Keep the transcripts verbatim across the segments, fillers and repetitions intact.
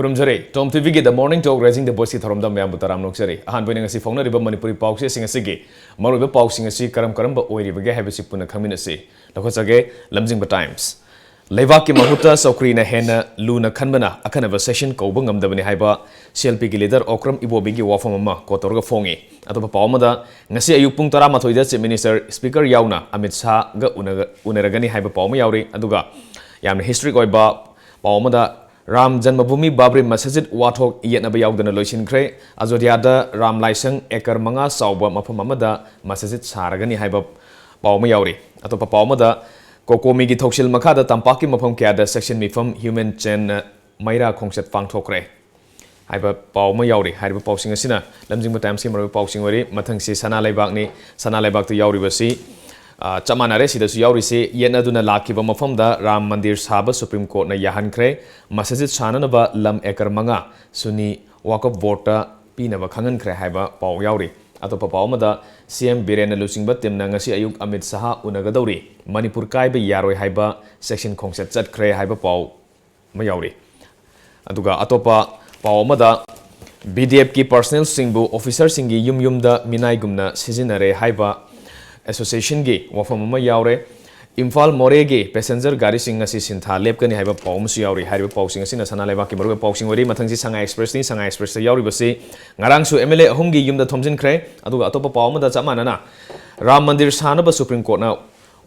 ꯈꯨꯔꯨꯝꯖꯔꯤ꯫ Tom TVꯒꯤ The Morning Talk Raising the Voiceꯀꯤ ꯊꯧꯔꯝꯗ ꯃꯌꯥꯝꯕꯨ ꯇꯔꯥꯝꯅ ꯑꯣꯛꯆꯔꯤ꯫ ꯑꯍꯥꯟꯕ ꯑꯣꯏꯅ ꯉꯁꯤ ꯐꯥꯎꯅꯔꯤꯕ ꯃꯅꯤꯄꯨꯔꯤ ꯄꯥꯎꯆꯦꯁꯤꯡ ꯑꯁꯤꯒꯤ ꯃꯔꯨꯑꯣꯏꯕ ꯄꯥꯎꯁꯤꯡ ꯑꯁꯤ ꯀꯔꯝ ꯀꯔꯝꯕ ꯑꯣꯏꯔꯤꯕꯒꯦ ꯍꯥꯏꯕꯁꯤ ꯄꯨꯟꯅ ꯈꯪꯃꯤꯟꯅꯁꯤ꯫ ꯂꯧꯈꯠꯆꯒꯦ, ꯂꯝꯖꯤꯡꯕ Times꯫ ꯂꯩꯕꯥꯛꯀꯤ ꯃꯍꯨꯠꯇ ꯆꯧꯀ꯭ꯔꯤꯅ ꯍꯦꯟꯅ ꯂꯨꯅ ꯈꯟꯕꯅ ꯑꯈꯟꯅꯕ session ꯀꯧꯕ ꯉꯝꯗꯕꯅꯤ ꯍꯥꯏꯕ CLPꯒꯤ leader ꯑꯣꯀ꯭ꯔꯝ ꯏꯕꯣꯕꯤꯒꯤ ꯋꯥꯐꯝ ꯑꯃ quote ꯇꯧꯔꯒ ꯐꯣꯡꯉꯤ꯫ ꯑꯇꯣꯞꯄ ꯄꯥꯎ ꯑꯃꯗ, ꯉꯁꯤ ꯑꯌꯨꯛ ꯄꯨꯡ ꯇꯔꯥꯃꯥꯊꯣꯏꯗ Chief Minister, Speaker ꯌꯥꯎꯅ ꯑꯃꯤꯠ ꯁꯥꯍꯒ ꯎꯅꯒ-, ꯎꯅꯔꯒꯅꯤ ꯍꯥꯏꯕ ꯄꯥꯎ ꯑꯃ ꯌꯥꯎꯔꯤ꯫ ꯑꯗꯨꯒ ꯌꯥꯝꯅ historic ꯑꯣꯏꯕ ꯄꯥꯎ ꯑꯃꯗ, ꯔꯥꯝ ꯖꯟꯃꯚꯨꯃꯤ ꯕꯥꯕ꯭ꯔꯤ ꯃꯁꯖꯤꯗ ꯋꯥꯊꯣꯛ ꯌꯦꯠꯅꯕ ꯌꯥꯎꯗꯅ ꯂꯣꯏꯁꯤꯟꯈ꯭ꯔꯦ꯫ ꯑꯌꯣꯙ꯭ꯌꯥꯗ ꯔꯥꯝ ꯂꯥꯏꯁꯪ acre ꯃꯉꯥ ꯆꯥꯎꯕ ꯃꯐꯝ ꯑꯃꯗ ꯃꯁꯖꯤꯗ ꯁꯥꯔꯒꯅꯤ ꯍꯥꯏꯕ ꯄꯥꯎ ꯑꯃ ꯌꯥꯎꯔꯤ꯫ ꯑꯇꯣꯞꯄ ꯄꯥꯎ ꯑꯃꯗ, COCOMIꯒꯤ ꯊꯧꯁꯤꯜ ꯃꯈꯥꯗ ꯇꯝꯄꯥꯛꯀꯤ ꯃꯐꯝ ꯀꯌꯥꯗ ꯆꯦꯛꯁꯤꯟ ꯃꯤꯐꯝ Human Chainꯅ ꯃꯩꯔꯥ ꯈꯣꯡꯆꯠ ꯄꯥꯡꯊꯣꯛꯈ꯭ꯔꯦ ꯍꯥꯏꯕ ꯄꯥꯎ ꯑꯃ ꯌꯥꯎꯔꯤ꯫ ꯍꯥꯏꯔꯤꯕ ꯄꯥꯎꯁꯤꯡ ꯑꯁꯤꯅ ꯂꯝꯖꯤꯡꯕ Timesꯀꯤ ꯃꯔꯨꯑꯣꯏꯕ ꯄꯥꯎꯁꯤꯡ ꯑꯣꯏꯔꯤ꯫ ꯃꯊꯪꯁꯤ ꯁꯅꯥ ꯂꯩꯕꯥꯛꯅꯤ꯫ ꯁꯅꯥ ꯂꯩꯕꯥꯛꯇ ꯌꯥꯎꯔꯤꯕꯁꯤ, ꯑ, ꯆꯞ ꯃꯥꯟꯅꯔꯦ꯫ ꯁꯤꯗꯁꯨ ꯌꯥꯎꯔꯤꯁꯤ, ꯌꯦꯠꯅꯗꯨꯅ ꯂꯥꯛꯈꯤꯕ ꯃꯐꯝꯗ ꯔꯥꯝ ꯃꯟꯗꯤꯔ ꯁꯥꯕ Supreme Courtꯅ ꯌꯥꯍꯟꯈ꯭ꯔꯦ꯫ ꯃꯁꯖꯤꯗ ꯁꯥꯅꯅꯕ ꯂꯝ acre ꯃꯉꯥ ꯁꯨꯟꯅꯤ Waqf Boardꯇ ꯄꯤꯅꯕ ꯈꯪꯍꯟꯈ꯭ꯔꯦ ꯍꯥꯏꯕ ꯄꯥꯎ ꯌꯥꯎꯔꯤ꯫ ꯑꯇꯣꯞꯄ ꯄꯥꯎ ꯑꯃꯗ, CM ꯕꯤꯔꯦꯟꯅ ꯂꯨꯆꯤꯡꯕ teamꯅ ꯉꯁꯤ ꯑꯌꯨꯛ ꯑꯃꯤꯠ ꯁꯥꯍ ꯎꯅꯒꯗꯧꯔꯤ꯫ ꯃꯅꯤꯄꯨꯔ ꯀꯥꯏꯕ ꯌꯥꯔꯣꯏ ꯍꯥꯏꯕ ꯆꯦꯛꯁꯤꯟ ꯈꯣꯡꯆꯠ ꯆꯠꯈ꯭ꯔꯦ ꯍꯥꯏꯕ ꯄꯥꯎ ꯑꯃ ꯌꯥꯎꯔꯤ꯫ ꯑꯗꯨꯒ ꯑꯇꯣꯞꯄ ꯄꯥꯎ ꯑꯃꯗ, VDFꯀꯤ personnelꯁꯤꯡꯕꯨ officerꯁꯤꯡꯒꯤ ꯌꯨꯝ ꯌꯨꯝꯗ ꯃꯤꯅꯥꯏꯒꯨꯝꯅ ꯁꯤꯖꯤꯟꯅꯔꯦ ꯍꯥꯏꯕ associationꯒꯤ ꯋꯥꯐꯝ ꯑꯃ ꯌꯥꯎꯔꯦ꯫ ꯏꯝꯐꯥꯜ ꯃꯣꯔꯦꯒꯤ passenger ꯒꯥꯔꯤꯁꯤꯡ ꯉꯁꯤ ꯁꯤꯟꯊꯥ ꯂꯦꯞꯀꯅꯤ ꯍꯥꯏꯕ ꯄꯥꯎ ꯑꯃꯁꯨ ꯌꯥꯎꯔꯤ꯫ ꯍꯥꯏꯔꯤꯕ ꯄꯥꯎꯁꯤꯡ ꯑꯁꯤꯅ ꯁꯅꯥ ꯂꯩꯕꯥꯛꯀꯤ ꯃꯔꯨꯑꯣꯏꯕ ꯄꯥꯎꯁꯤꯡ ꯑꯣꯏꯔꯤ꯫ ꯃꯊꯪꯁꯤ ꯁꯉꯥꯏ Expressꯅꯤ꯫ ꯁꯉꯥꯏ Expressꯇ ꯌꯥꯎꯔꯤꯕꯁꯤ, ꯉꯔꯥꯡꯁꯨ MLA ꯑꯍꯨꯝꯒꯤ ꯌꯨꯝꯗ ꯊꯣꯝꯖꯤꯟꯈ꯭ꯔꯦ꯫ ꯑꯗꯨꯒ ꯑꯇꯣꯞꯄ ꯄꯥꯎ ꯑꯃꯗ, ꯆꯞ ꯃꯥꯟꯅꯅ ꯔꯥꯝ ꯃꯟꯗꯤꯔ ꯁꯥꯅꯕ Supreme Courtꯅ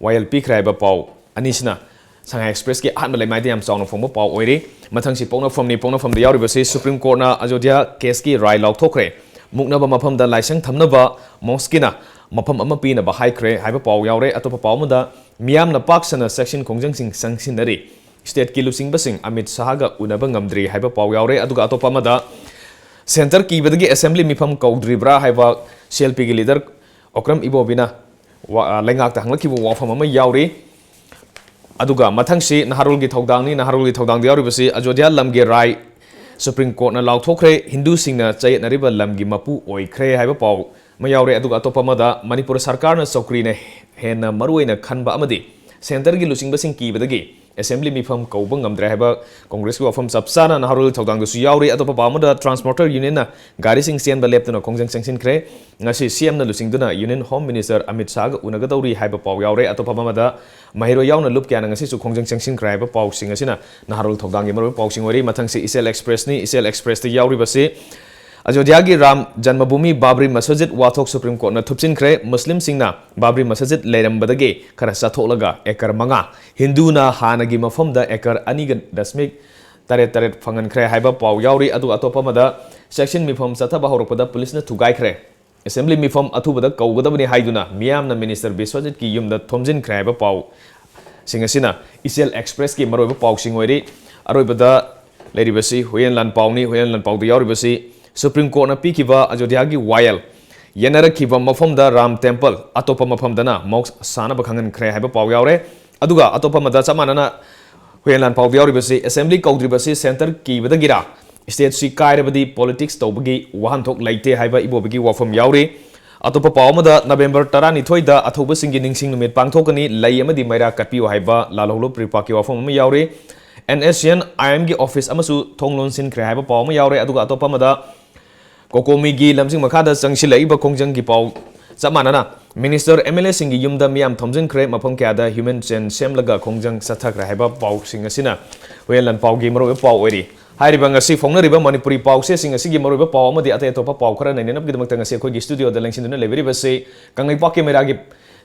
ꯋꯥꯌꯦꯜ ꯄꯤꯈ꯭ꯔꯦ ꯍꯥꯏꯕ ꯄꯥꯎ ꯑꯅꯤꯁꯤꯅ ꯁꯉꯥꯏ Expressꯀꯤ ꯑꯍꯥꯟꯕ ꯂꯩꯃꯥꯏꯗ ꯌꯥꯝ ꯆꯥꯎꯅ ꯐꯣꯡꯕ ꯄꯥꯎ ꯑꯣꯏꯔꯤ꯫ ꯃꯊꯪꯁꯤ ꯄꯣꯛꯅꯐꯝꯅꯤ꯫ ꯄꯣꯛꯅꯐꯝꯗ ꯌꯥꯎꯔꯤꯕꯁꯤ, Supreme Courtꯅ ꯑꯌꯣꯙ꯭ꯌꯥ caseꯀꯤ ꯔꯥꯏ ꯂꯥꯎꯊꯣꯛꯈ꯭ꯔꯦ꯫ ꯃꯨꯛꯅꯕ ꯃꯐꯝꯗ ꯂꯥꯏꯁꯪ ꯊꯝꯅꯕ mosqueꯅ ꯃꯐꯝ ꯑꯃ ꯄꯤꯅꯕ ꯍꯥꯏꯈ꯭ꯔꯦ ꯍꯥꯏꯕ ꯄꯥꯎ ꯌꯥꯎꯔꯦ꯫ ꯑꯇꯣꯞꯄ ꯄꯥꯎ ꯑꯃꯗ, ꯃꯤꯌꯥꯝꯅ ꯄꯥꯛ ꯁꯟꯅ ꯆꯦꯛꯁꯤꯟ ꯈꯣꯡꯖꯪꯁꯤꯡ ꯆꯪꯁꯤꯟꯅꯔꯤ꯫ Stateꯀꯤ ꯂꯨꯆꯤꯡꯕꯁꯤꯡ ꯑꯃꯤꯠ ꯁꯥꯍꯒ ꯎꯅꯕ ꯉꯝꯗ꯭ꯔꯤ ꯍꯥꯏꯕ ꯄꯥꯎ ꯌꯥꯎꯔꯦ꯫ ꯑꯗꯨꯒ ꯑꯇꯣꯞꯄ ꯑꯃꯗ, centre ꯀꯤꯕꯗꯒꯤ assembly ꯃꯤꯐꯝ ꯀꯧꯗ꯭ꯔꯤꯕ꯭ꯔꯥ ꯍꯥꯏꯕ CLPꯒꯤ leader ꯑꯣꯀ꯭ꯔꯝ ꯏꯕꯣꯕꯤꯅ ꯋꯥ-, ꯑ, ꯂꯩꯉꯥꯛꯇ ꯍꯪꯂꯛꯈꯤꯕ ꯋꯥꯐꯝ ꯑꯃ ꯌꯥꯎꯔꯤ꯫ ꯑꯗꯨꯒ ꯃꯊꯪꯁꯤ ꯅꯍꯥꯔꯣꯜꯒꯤ ꯊꯧꯗꯥꯡꯅꯤ꯫ ꯅꯍꯥꯔꯣꯜꯒꯤ ꯊꯧꯗꯥꯡꯗ ꯌꯥꯎꯔꯤꯕꯁꯤ, ꯑꯌꯣꯙ꯭ꯌꯥ ꯂꯝꯒꯤ ꯔꯥꯏ Supreme Courtꯅ ꯂꯥꯎꯊꯣꯛꯈ꯭ꯔꯦ, ꯍꯤꯟꯗꯨꯁꯤꯡꯅ ꯆꯌꯦꯠꯅꯔꯤꯕ ꯂꯝꯒꯤ ꯃꯄꯨ ꯑꯣꯏꯈ꯭ꯔꯦ ꯍꯥꯏꯕ ꯄꯥꯎ ꯑꯃ ꯌꯥꯎꯔꯦ꯫ ꯑꯗꯨꯒ ꯑꯇꯣꯞꯄ ꯑꯃꯗ, ꯃꯅꯤꯄꯨꯔ ꯁꯔꯀꯥꯔꯅ ꯆꯧꯀ꯭ꯔꯤꯅ ꯍꯦꯟꯅ ꯃꯔꯨꯑꯣꯏꯅ ꯈꯟꯕ ꯑꯃꯗꯤ centreꯒꯤ ꯂꯨꯆꯤꯡꯕꯁꯤꯡ ꯀꯤꯕꯗꯒꯤ ꯑꯦꯁꯦꯝꯕ꯭ꯂꯤ ꯃꯤꯐꯝ ꯀꯧꯕ ꯉꯝꯗ꯭ꯔꯦ ꯍꯥꯏꯕ ꯀꯣꯡꯒ꯭ꯔꯦꯁꯀꯤ ꯋꯥꯐꯝ ꯆꯞ ꯆꯥꯅ ꯅꯍꯥꯔꯣꯜ ꯊꯧꯗꯥꯡꯗꯁꯨ ꯌꯥꯎꯔꯤ꯫ ꯑꯇꯣꯞꯄ ꯄꯥꯎ ꯑꯃꯗ, ꯇ꯭ꯔꯥꯟꯁꯄꯣꯔꯇꯔ ꯌꯨꯅꯤꯌꯟꯅ ꯒꯥꯔꯤꯁꯤꯡ ꯆꯦꯟꯕ ꯂꯦꯞꯇꯨꯅ ꯈꯣꯡꯖꯪ ꯆꯪꯁꯤꯟꯈ꯭ꯔꯦ꯫ ꯉꯁꯤ ꯁꯤꯑꯦꯝꯅ ꯂꯨꯆꯤꯡꯗꯨꯅ ꯌꯨꯅꯤꯌꯟ ꯍꯣꯝ ꯃꯤꯅꯤꯁꯇꯔ ꯑꯃꯤꯠ ꯁꯥꯍꯒ ꯎꯅꯒꯗꯧꯔꯤ ꯍꯥꯏꯕ ꯄꯥꯎ ꯌꯥꯎꯔꯦ꯫ ꯑꯇꯣꯞꯄ ꯑꯃꯗ, ꯃꯍꯩꯔꯣꯏ ꯌꯥꯎꯅ ꯂꯨꯞ ꯀꯌꯥꯅ ꯉꯁꯤꯁꯨ ꯈꯣꯡꯖꯪ ꯆꯪꯁꯤꯟꯈ꯭ꯔꯦ ꯍꯥꯏꯕ ꯄꯥꯎꯁꯤꯡ ꯑꯁꯤꯅ ꯅꯍꯥꯔꯣꯜ ꯊꯧꯗꯥꯡꯒꯤ ꯃꯔꯨꯑꯣꯏꯕ ꯄꯥꯎꯁꯤꯡ ꯑꯣꯏꯔꯤ꯫ ꯃꯊꯪꯁꯤ ꯏꯆꯦꯜ ꯑꯦꯛꯁꯄ꯭ꯔꯦꯁꯅꯤ꯫ ꯏꯆꯦꯜ ꯑꯦꯛꯁꯄ꯭ꯔꯦꯁꯇ ꯌꯥꯎꯔꯤꯕꯁꯤ, ꯑꯌꯣꯙ꯭ꯌꯥꯒꯤ ꯔꯥꯝ ꯖꯟꯃꯚꯨꯃꯤ ꯕꯥꯕ꯭ꯔꯤ ꯃꯁꯖꯤꯗ ꯋꯥꯊꯣꯛ ꯁꯨꯄ꯭ꯔꯤꯝ ꯀꯣꯔꯠꯅ ꯊꯨꯞꯆꯤꯟꯈ꯭ꯔꯦ꯫ ꯃꯨꯁꯂꯤꯝꯁꯤꯡꯅ ꯕꯥꯕ꯭ꯔꯤ ꯃꯁꯖꯤꯗ ꯂꯩꯔꯝꯕꯗꯒꯤ ꯈꯔ ꯆꯠꯊꯣꯛꯂꯒ ꯑꯦꯀꯔ ꯃꯉꯥ, ꯍꯤꯟꯗꯨꯅ ꯍꯥꯟꯅꯒꯤ ꯃꯐꯝꯗ ꯑꯦꯀꯔ ꯑꯅꯤꯒ ꯗꯁꯃꯤꯛ ꯇꯔꯦꯠ ꯇꯔꯦꯠ ꯐꯪꯍꯟꯈ꯭ꯔꯦ ꯍꯥꯏꯕ ꯄꯥꯎ ꯌꯥꯎꯔꯤ꯫ ꯑꯗꯨꯒ ꯑꯇꯣꯞꯄ ꯑꯃꯗ, ꯁꯦꯁꯟ ꯃꯤꯐꯝ ꯆꯠꯊꯕ ꯍꯧꯔꯛꯄꯗ ꯄꯨꯂꯤꯁꯅ ꯊꯨꯒꯥꯏꯈ꯭ꯔꯦ꯫ ꯑꯦꯁꯦꯝꯕ꯭ꯂꯤ ꯃꯤꯐꯝ ꯑꯊꯨꯕꯗ ꯀꯧꯒꯗꯕꯅꯤ ꯍꯥꯏꯗꯨꯅ ꯃꯤꯌꯥꯝꯅ ꯃꯤꯅꯤꯁꯇꯔ ꯕꯤꯁ꯭ꯋꯖꯤꯠꯀꯤ ꯌꯨꯝꯗ ꯊꯣꯝꯖꯤꯟꯈ꯭ꯔꯦ ꯍꯥꯏꯕ ꯄꯥꯎꯁꯤꯡ ꯑꯁꯤꯅ ꯏꯆꯦꯜ ꯑꯦꯛꯁꯄ꯭ꯔꯦꯁꯀꯤ ꯃꯔꯨꯑꯣꯏꯕ ꯄꯥꯎꯁꯤꯡ ꯑꯣꯏꯔꯤ꯫ ꯑꯔꯣꯏꯕꯗ ꯂꯩꯔꯤꯕꯁꯤ ꯍꯨꯏꯌꯦꯟ ꯂꯥꯟꯄꯥꯎꯅꯤ꯫ ꯍꯨꯏꯌꯦꯟ ꯂꯥꯟꯄꯥꯎꯗ ꯌꯥꯎꯔꯤꯕꯁꯤ, ꯁꯨꯄ꯭ꯔꯤꯝ ꯀꯣꯔꯠꯅ ꯄꯤꯈꯤꯕ ꯑꯌꯣꯙ꯭ꯌꯥꯒꯤ ꯋꯥꯌꯦꯜ ꯌꯦꯟꯅꯔꯛꯈꯤꯕ ꯃꯐꯝꯗ ꯔꯥꯝ ꯇꯦꯝꯄꯜ, ꯑꯇꯣꯞꯄ ꯃꯐꯝꯗꯅ ꯃꯣꯛꯁ ꯁꯥꯅꯕ ꯈꯪꯍꯟꯈ꯭ꯔꯦ ꯍꯥꯏꯕ ꯄꯥꯎ ꯌꯥꯎꯔꯦ꯫ ꯑꯗꯨꯒ ꯑꯇꯣꯞꯄ ꯑꯃꯗ, ꯆꯞ ꯃꯥꯟꯅꯅ ꯍꯨꯏꯌꯦꯟ ꯂꯥꯟꯄꯥꯎꯗ ꯌꯥꯎꯔꯤꯕꯁꯤ, ꯑꯦꯁꯦꯝꯕ꯭ꯂꯤ ꯀꯧꯗ꯭ꯔꯤꯕꯁꯤ ꯁꯦꯟꯇꯔ ꯀꯤꯕꯗꯒꯤꯔꯥ, ꯁ꯭ꯇꯦꯠꯁꯤ ꯀꯥꯏꯔꯕꯗꯤ ꯄꯣꯂꯤꯇꯤꯛꯁ ꯇꯧꯕꯒꯤ ꯋꯥꯍꯟꯊꯣꯛ ꯂꯩꯇꯦ ꯍꯥꯏꯕ ꯏꯕꯣꯕꯤꯒꯤ ꯋꯥꯐꯝ ꯌꯥꯎꯔꯤ꯫ ꯑꯇꯣꯞꯄ ꯄꯥꯎ ꯑꯃꯗ, ꯅꯕꯦꯝꯕꯔ ꯇꯔꯥꯅꯤꯊꯣꯏꯗ ꯑꯊꯧꯕꯁꯤꯡꯒꯤ ꯅꯤꯡꯁꯤꯡ ꯅꯨꯃꯤꯠ ꯄꯥꯡꯊꯣꯛꯀꯅꯤ, ꯂꯩ ꯑꯃꯗꯤ ꯃꯩꯔꯥ ꯀꯠꯄꯤꯌꯨ ꯍꯥꯏꯕ ꯂꯥꯜꯍꯧꯂꯨꯞ ꯔꯤꯄꯥꯛꯀꯤ ꯋꯥꯐꯝ ꯑꯃ ꯌꯥꯎꯔꯤ꯫ ꯑꯦꯟ ꯑꯦꯁ ꯁꯤ ꯑꯦꯟ ꯑꯥꯏ ꯑꯦꯝꯒꯤ ꯑꯣꯐꯤꯁ ꯑꯃꯁꯨ ꯊꯣꯡ ꯂꯣꯟꯁꯤꯟꯈ꯭ꯔꯦ ꯍꯥꯏꯕ ꯄꯥꯎ ꯑꯃ ꯌꯥꯎꯔꯦ꯫ ꯑꯗꯨꯒ ꯑꯇꯣꯞꯄ ꯑꯃꯗ, ꯀꯣꯀꯣꯃꯤꯒꯤ ꯂꯝꯖꯤꯡ ꯃꯈꯥꯗ ꯆꯪꯁꯤꯜꯂꯛꯏꯕ ꯈꯣꯡꯖꯪꯒꯤ ꯄꯥꯎ ꯆꯞ ꯃꯥꯟꯅꯅ, ꯃꯤꯅꯤꯁꯇꯔ, ꯑꯦꯝ ꯑꯦꯜ ꯑꯦꯁꯤꯡꯒꯤ ꯌꯨꯝꯗ ꯃꯤꯌꯥꯝ ꯊꯣꯝꯖꯤꯟꯈ꯭ꯔꯦ, ꯃꯐꯝ ꯀꯌꯥꯗ ꯍ꯭ꯌꯨꯃꯦꯟ ꯆꯦꯟ ꯁꯦꯝꯂꯒ ꯈꯣꯡꯖꯪ ꯆꯠꯊꯈ꯭ꯔꯦ ꯍꯥꯏꯕ ꯄꯥꯎꯁꯤꯡ ꯑꯁꯤꯅ ꯍꯨꯏꯌꯦꯟ ꯂꯥꯟꯄꯥꯎꯒꯤ ꯃꯔꯨꯑꯣꯏꯕ ꯄꯥꯎ ꯑꯣꯏꯔꯤ꯫ ꯍꯥꯏꯔꯤꯕ ꯉꯁꯤ ꯐꯣꯡꯅꯔꯤꯕ ꯃꯅꯤꯄꯨꯔꯤ ꯄꯥꯎꯆꯦꯁꯤꯡ ꯑꯁꯤꯒꯤ ꯃꯔꯨꯑꯣꯏꯕ ꯄꯥꯎ ꯑꯃꯗꯤ ꯑꯇꯩ ꯑꯇꯣꯞꯄ ꯄꯥꯎ ꯈꯔ ꯅꯩꯅꯅꯕꯒꯤꯗꯃꯛꯇ ꯉꯁꯤ ꯑꯩꯈꯣꯏꯒꯤ ꯁ꯭ꯇꯨꯗꯤꯑꯣꯗ ꯂꯦꯡꯁꯤꯟꯗꯨꯅ ꯂꯩꯕꯤꯔꯤꯕꯁꯤ ꯀꯪꯂꯩꯄꯥꯛ ꯀꯦꯃꯦꯔꯥꯒꯤ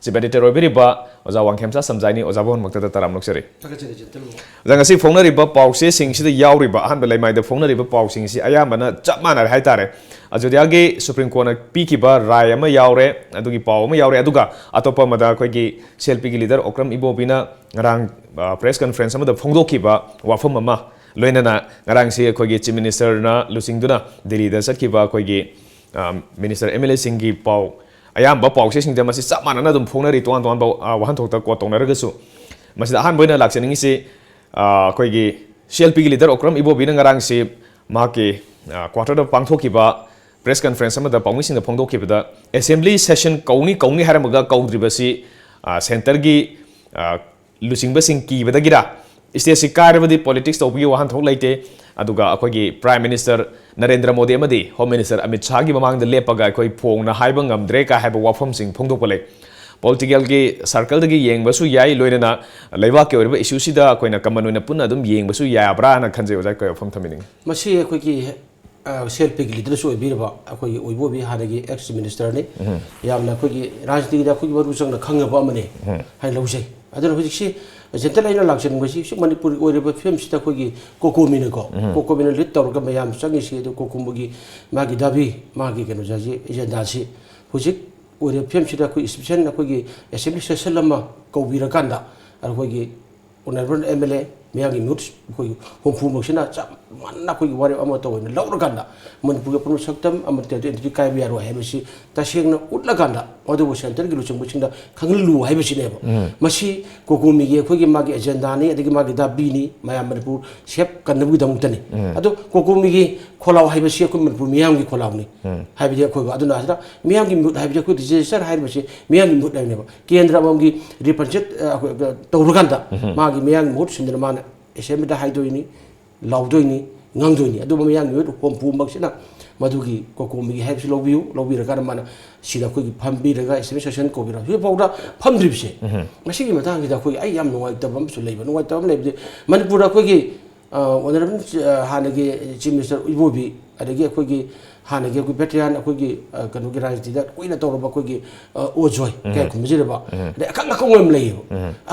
ꯆꯤꯐ ꯑꯦꯗꯤꯇꯔ ꯑꯣꯏꯕꯤꯔꯤꯕ ꯑꯣꯖꯥ ꯋꯥꯡꯈꯦꯝꯆꯥ ꯁꯝꯖꯥꯏꯅꯤ꯫ ꯑꯣꯖꯥꯕꯨ ꯍꯟꯃꯛꯇꯗ ꯇꯔꯥꯝꯅ ꯑꯣꯛꯆꯔꯤ꯫ ꯊꯥꯒꯠꯆꯔꯤ, ꯖꯦꯟꯇꯜ꯫ ꯑꯣꯖꯥ, ꯉꯁꯤ ꯐꯣꯡꯅꯔꯤꯕ ꯄꯥꯎꯆꯦꯁꯤꯡꯁꯤꯗ ꯌꯥꯎꯔꯤꯕ ꯑꯍꯥꯟꯕ ꯂꯩꯃꯥꯏꯗ ꯐꯣꯡꯅꯔꯤꯕ ꯄꯥꯎꯁꯤꯡꯁꯤ ꯑꯌꯥꯝꯕꯅ ꯆꯞ ꯃꯥꯟꯅꯔꯦ ꯍꯥꯏꯇꯥꯔꯦ꯫ ꯑꯌꯣꯙ꯭ꯌꯥꯒꯤ ꯁꯨꯄ꯭ꯔꯤꯝ ꯀꯣꯔꯠꯅ ꯄꯤꯈꯤꯕ ꯔꯥꯏ ꯑꯃ ꯌꯌꯥꯎꯔꯦ, ꯑꯗꯨꯒꯤ ꯄꯥꯎ ꯑꯃ ꯌꯥꯎꯔꯦ, ꯑꯗꯨꯒ ꯑꯇꯣꯞꯄ ꯑꯃꯗ ꯑꯩꯈꯣꯏꯒꯤ ꯁꯤ ꯑꯦꯜ ꯄꯤꯒꯤ ꯂꯤꯗꯔ ꯑꯣꯀ꯭ꯔꯝ ꯏꯕꯣꯕꯤꯅ ꯉꯔꯥꯡ, ꯑ, ꯄ꯭ꯔꯦꯁ ꯀꯟꯐꯔꯦꯟꯁ ꯑꯃꯗ ꯐꯣꯡꯗꯣꯛꯈꯤꯕ ꯋꯥꯐꯝ ꯑꯃ, ꯂꯣꯏꯅꯅ ꯉꯔꯥꯡꯁꯤ ꯑꯩꯈꯣꯏꯒꯤ ꯆꯤꯐ ꯃꯤꯅꯤꯁꯇꯔꯅ ꯂꯨꯆꯤꯡꯗꯨꯅ ꯗꯤꯜꯂꯤꯗ ꯆꯠꯈꯤꯕ ꯑꯩꯈꯣꯏꯒꯤ, ꯑ, ꯃꯤꯅꯤꯁꯇꯔ, ꯑꯦꯝ ꯑꯦꯜ ꯑꯦꯁꯤꯡꯒꯤ ꯄꯥꯎ, ꯑꯌꯥꯝꯕ ꯄꯥꯎꯆꯦꯁꯤꯡꯗ ꯃꯁꯤ ꯆꯞ ꯃꯥꯟꯅꯅ ꯑꯗꯨꯝ ꯐꯣꯡꯅꯔꯤ, ꯇꯣꯉꯥꯟ ꯇꯣꯉꯥꯟꯕ, ꯑ, ꯋꯥꯍꯟꯊꯣꯛꯇ ꯀꯣꯠ ꯇꯧꯅꯔꯒꯁꯨ꯫ ꯃꯁꯤꯗ ꯑꯍꯥꯟꯕ ꯑꯣꯏꯅ ꯂꯥꯛꯆꯅꯤꯡꯉꯤꯁꯤ, ꯑ, ꯑꯩꯈꯣꯏꯒꯤ ꯁꯤ ꯑꯦꯜ ꯄꯤꯒꯤ ꯂꯤꯗꯔ ꯑꯣꯀ꯭ꯔꯝ ꯏꯕꯣꯕꯤꯅ ꯉꯔꯥꯡꯁꯤ ꯃꯍꯥꯛꯀꯤ, ꯑ, ꯀ꯭ꯋꯥꯇꯔꯗ ꯄꯥꯡꯊꯣꯛꯈꯤꯕ ꯄ꯭ꯔꯦꯁ ꯀꯟꯐꯔꯦꯟꯁ ꯑꯃꯗ ꯄꯥꯎꯃꯤꯁꯤꯡꯗ ꯐꯣꯡꯗꯣꯛꯈꯤꯕꯗ, ꯑꯦꯁꯦꯝꯕ꯭ꯂꯤ ꯁꯦꯁꯟ ꯀꯧꯅꯤ ꯀꯧꯅꯤ ꯍꯥꯏꯔꯝꯃꯒ ꯀꯧꯗ꯭ꯔꯤꯕꯁꯤ, ꯑ, ꯁꯦꯟꯇꯔꯒꯤ, ꯑ, ꯂꯨꯆꯤꯡꯕꯁꯤꯡ ꯀꯤꯕꯗꯒꯤꯔ, ꯏꯁꯇꯦꯖꯁꯤ ꯀꯥꯏꯔꯕꯗꯤ ꯄꯣꯂꯤꯇꯤꯛꯁ ꯇꯧꯕꯒꯤ ꯋꯥꯍꯟꯊꯣꯛ ꯂꯩꯇꯦ꯫ ꯑꯗꯨꯒ ꯑꯩꯈꯣꯏꯒꯤ ꯄ꯭ꯔꯥꯏꯝ ꯃꯤꯅꯤꯁꯇꯔ ꯅꯔꯦꯟꯗ꯭ꯔ ꯃꯣꯗꯤ ꯑꯃꯗꯤ ꯍꯣꯝ ꯃꯤꯅꯤꯁꯇꯔ ꯑꯃꯤꯠ ꯁꯥꯍꯒꯤ ꯃꯃꯥꯡꯗ ꯂꯦꯞꯄꯒ ꯑꯩꯈꯣꯏ ꯐꯣꯡꯅ ꯍꯥꯏꯕ ꯉꯝꯗ꯭ꯔꯦ ꯀꯥꯏ ꯍꯥꯏꯕ ꯋꯥꯐꯝꯁꯤꯡ ꯐꯣꯡꯗꯣꯛꯄ ꯂꯩ꯫ ꯄꯣꯂꯤꯇꯤꯀꯦꯜꯒꯤ ꯁꯥꯔꯀꯜꯗꯒꯤ ꯌꯦꯡꯕꯁꯨ ꯌꯥꯏ, ꯂꯣꯏꯅꯅ ꯂꯩꯕꯥꯛꯀꯤ ꯑꯣꯏꯔꯤꯕ ꯏꯁꯨꯁꯤꯗ ꯑꯩꯈꯣꯏꯅ ꯀꯃꯟ ꯑꯣꯏꯅ ꯄꯨꯟꯅ ꯑꯗꯨꯝ ꯌꯦꯡꯕꯁꯨ ꯌꯥꯕ꯭ꯔꯥꯅ ꯈꯟꯖꯩ꯫ ꯑꯣꯖꯥ, ꯑꯩꯈꯣꯏ ꯋꯥꯐꯝ ꯊꯝꯕꯤꯅꯤꯡꯉꯤ꯫ ꯃꯁꯤ ꯑꯩꯈꯣꯏꯒꯤ, ꯑ, ꯁꯤ ꯑꯦꯜ ꯄꯤꯒꯤ ꯂꯤꯗꯔꯁꯨ ꯑꯣꯏꯕꯤꯔꯕ ꯑꯩꯈꯣꯏꯒꯤ ꯑꯣꯏꯕꯣꯕꯤ ꯍꯥꯟꯅꯒꯤ ꯑꯦꯛꯁ ꯃꯤꯅꯤꯁꯇꯔꯅꯤ꯫ ꯌꯥꯝꯅ ꯑꯩꯈꯣꯏꯒꯤ ꯔꯥꯖꯅꯤꯇꯤꯗ ꯑꯩꯈꯣꯏꯒꯤ ꯃꯔꯨ ꯆꯪꯅ ꯈꯪꯉꯕ ꯑꯃꯅꯤ ꯍꯥꯏꯅ ꯂꯧꯖꯩ꯫ ꯑꯗꯨꯅ ꯍꯧꯖꯤꯛꯁꯤ ꯖꯦꯟꯇꯜ ꯑꯩꯅ ꯂꯥꯛꯆꯅꯤꯡꯕꯁꯤ ꯁꯤ ꯃꯅꯤꯄꯨꯔꯒꯤ ꯑꯣꯏꯔꯤꯕ ꯐꯤꯕꯝꯁꯤꯗ ꯑꯩꯈꯣꯏꯒꯤ ꯀꯣꯀꯣꯃꯤꯅꯀꯣ, ꯀꯣꯀꯣꯃꯤꯅ ꯂꯤꯗ ꯇꯧꯔꯒ ꯃꯌꯥꯝ ꯆꯪꯉꯤꯁꯤ, ꯑꯗꯨ ꯀꯣꯀꯣꯃꯤꯒꯤ ꯃꯥꯒꯤ ꯗꯥꯕꯤ, ꯃꯥꯒꯤ ꯀꯩꯅꯣꯁꯦ, ꯑꯦꯖꯦꯟꯗꯥꯁꯤ ꯍꯧꯖꯤꯛ ꯑꯣꯏꯔꯤꯕ ꯐꯤꯕꯝꯁꯤꯗ ꯑꯩꯈꯣꯏ ꯏꯁꯄꯤꯁꯦꯜ ꯑꯩꯈꯣꯏꯒꯤ ꯑꯦꯁꯦꯝꯕ꯭ꯂꯤ ꯁꯦꯁꯟ ꯑꯃ ꯀꯧꯕꯤꯔꯀꯥꯟꯗ ꯑꯩꯈꯣꯏꯒꯤ ꯑꯣꯅꯔꯦꯕꯜ ꯑꯦꯝ ꯑꯦꯜ ꯑꯦ, ꯃꯌꯥꯝꯒꯤ ꯃꯤꯍꯨꯠ ꯑꯩꯈꯣꯏꯒꯤ ꯍꯨꯝꯐꯨꯃꯛꯁꯤꯅ ꯆꯞ ꯃꯥꯟꯅꯅ ꯑꯩꯈꯣꯏꯒꯤ ꯋꯥꯔꯦꯞ ꯑꯃꯠꯇ ꯑꯣꯏꯅ ꯂꯧꯔꯀꯥꯟꯗ ꯃꯅꯤꯄꯨꯔꯒꯤ ꯑꯄꯨꯟꯕ ꯁꯛꯇꯝ ꯑꯃꯠꯇ ꯑꯦꯟꯇ꯭ꯔꯤ ꯀꯥꯏꯕ ꯌꯥꯔꯣꯏ ꯍꯥꯏꯕꯁꯤ ꯇꯁꯦꯡꯅ ꯎꯠꯂꯀꯥꯟꯗ ꯃꯗꯨꯕꯨ ꯁꯦꯟꯇꯔꯒꯤ ꯂꯨꯆꯤꯡꯕꯁꯤꯡꯗ ꯈꯪꯍꯜꯂꯨ ꯍꯥꯏꯕꯁꯤꯅꯦꯕ꯫ ꯃꯁꯤ ꯀꯣꯀꯣꯃꯤꯒꯤ ꯑꯩꯈꯣꯏꯒꯤ ꯃꯥꯒꯤ ꯑꯦꯖꯦꯟꯗꯥꯅꯤ, ꯑꯗꯒꯤ ꯃꯥꯒꯤ ꯗꯥꯕꯤꯅꯤ, ꯃꯌꯥꯝ ꯃꯅꯤꯄꯨꯔ ꯁꯦꯞ ꯀꯟꯅꯕꯒꯤꯗꯃꯛꯇꯅꯤ꯫ ꯑꯗꯣ ꯀꯣꯀꯣꯃꯤꯒꯤ ꯈꯣꯜꯂꯥꯎ ꯍꯥꯏꯕꯁꯤ ꯑꯩꯈꯣꯏ ꯃꯅꯤꯄꯨꯔ ꯃꯤꯌꯥꯝꯒꯤ ꯈꯣꯜꯂꯥꯎꯅꯤ꯫ ꯍꯥꯏꯕꯗꯤ ꯑꯩꯈꯣꯏ ꯑꯗꯨꯅ ꯁꯤꯗ ꯃꯤꯌꯥꯝꯒꯤ ꯃꯤꯍꯨꯠ ꯍꯥꯏꯕꯁꯤ ꯑꯩꯈꯣꯏ ꯂꯤꯖꯤꯁꯂꯦꯆꯔ ꯍꯥꯏꯔꯤꯕꯁꯤ ꯃꯤꯌꯥꯝꯒꯤ ꯃꯤꯍꯨꯠ ꯍꯥꯏꯕꯅꯦꯕ꯫ ꯀꯦꯟꯗ꯭ꯔ ꯑꯃꯃꯝꯒꯤ ꯔꯤꯄ꯭ꯔꯖꯦꯟꯇꯦꯠ, ꯑ, ꯑꯩꯈꯣꯏ, ꯑ, ꯇꯧꯔꯀꯥꯟꯗ ꯃꯥꯒꯤ ꯃꯤꯌꯥꯝꯒꯤ ꯃꯍꯨꯠ ꯁꯤꯟꯗꯨꯅ ꯃꯥꯅ ꯑꯦꯁꯦꯝꯕ꯭ꯂꯤꯗ ꯍꯥꯏꯗꯣꯏꯅꯤ, ꯂꯥꯎꯗꯣꯏꯅꯤ, ꯉꯥꯡꯗꯣꯏꯅꯤ꯫ ꯑꯗꯨꯕꯨ ꯃꯤꯌꯥꯝꯒꯤ ꯃꯤꯍꯨꯠ ꯍꯨꯝꯐꯨꯃꯛꯁꯤꯅ ꯃꯗꯨꯒꯤ ꯀꯣꯀꯣꯃꯤꯒꯤ ꯍꯥꯏꯕꯁꯤ ꯂꯧꯕꯤꯌꯨ, ꯂꯧꯕꯤꯔꯀꯥꯟꯗ ꯃꯥꯅ ꯁꯤꯗ ꯑꯩꯈꯣꯏꯒꯤ ꯐꯝꯕꯤꯔꯒ ꯑꯦꯁꯦꯝꯕ꯭ꯂꯤ ꯁꯦꯁꯟ ꯀꯧꯕꯤꯔ ꯍꯧꯖꯤꯛ ꯐꯥꯎꯗ ꯐꯝꯗ꯭ꯔꯤꯕꯁꯦ꯫ ꯃꯁꯤꯒꯤ ꯃꯇꯥꯡꯁꯤꯗ ꯑꯩꯈꯣꯏ, ꯑꯩ ꯌꯥꯝ ꯅꯨꯡꯉꯥꯏꯇꯕ ꯑꯃꯁꯨ ꯂꯩꯕ꯫ ꯅꯨꯡꯉꯥꯏꯇꯕ ꯑꯃ ꯂꯩꯕꯗꯤ ꯃꯅꯤꯄꯨꯔꯗ ꯑꯩꯈꯣꯏꯒꯤ ꯑ, ꯑꯣꯅꯔꯦꯕꯜ, ꯑ, ꯍꯥꯟꯅꯒꯤ ꯆꯤꯐ ꯃꯤꯅꯤꯁꯇꯔ ꯏꯕꯣꯕꯤ, ꯑꯗꯒꯤ ꯑꯩꯈꯣꯏꯒꯤ ꯍꯥꯟꯅꯒꯤ ꯑꯩꯈꯣꯏ ꯚꯦꯇꯔꯥꯟ, ꯑꯩꯈꯣꯏꯒꯤ, ꯑ, ꯀꯩꯅꯣꯒꯤ ꯔꯥꯖꯅꯤꯇꯤꯗ ꯀꯨꯏꯅ ꯇꯧꯔꯕ ꯑꯩꯈꯣꯏꯒꯤ, ꯑ, ꯑꯣꯖꯣꯏ, ꯀꯌꯥ ꯈꯨꯝꯖꯤꯜꯂꯕ, ꯑꯗꯩ ꯑꯈꯪ ꯑꯈꯪꯕ ꯌꯥꯝ ꯂꯩꯌꯦꯕ꯫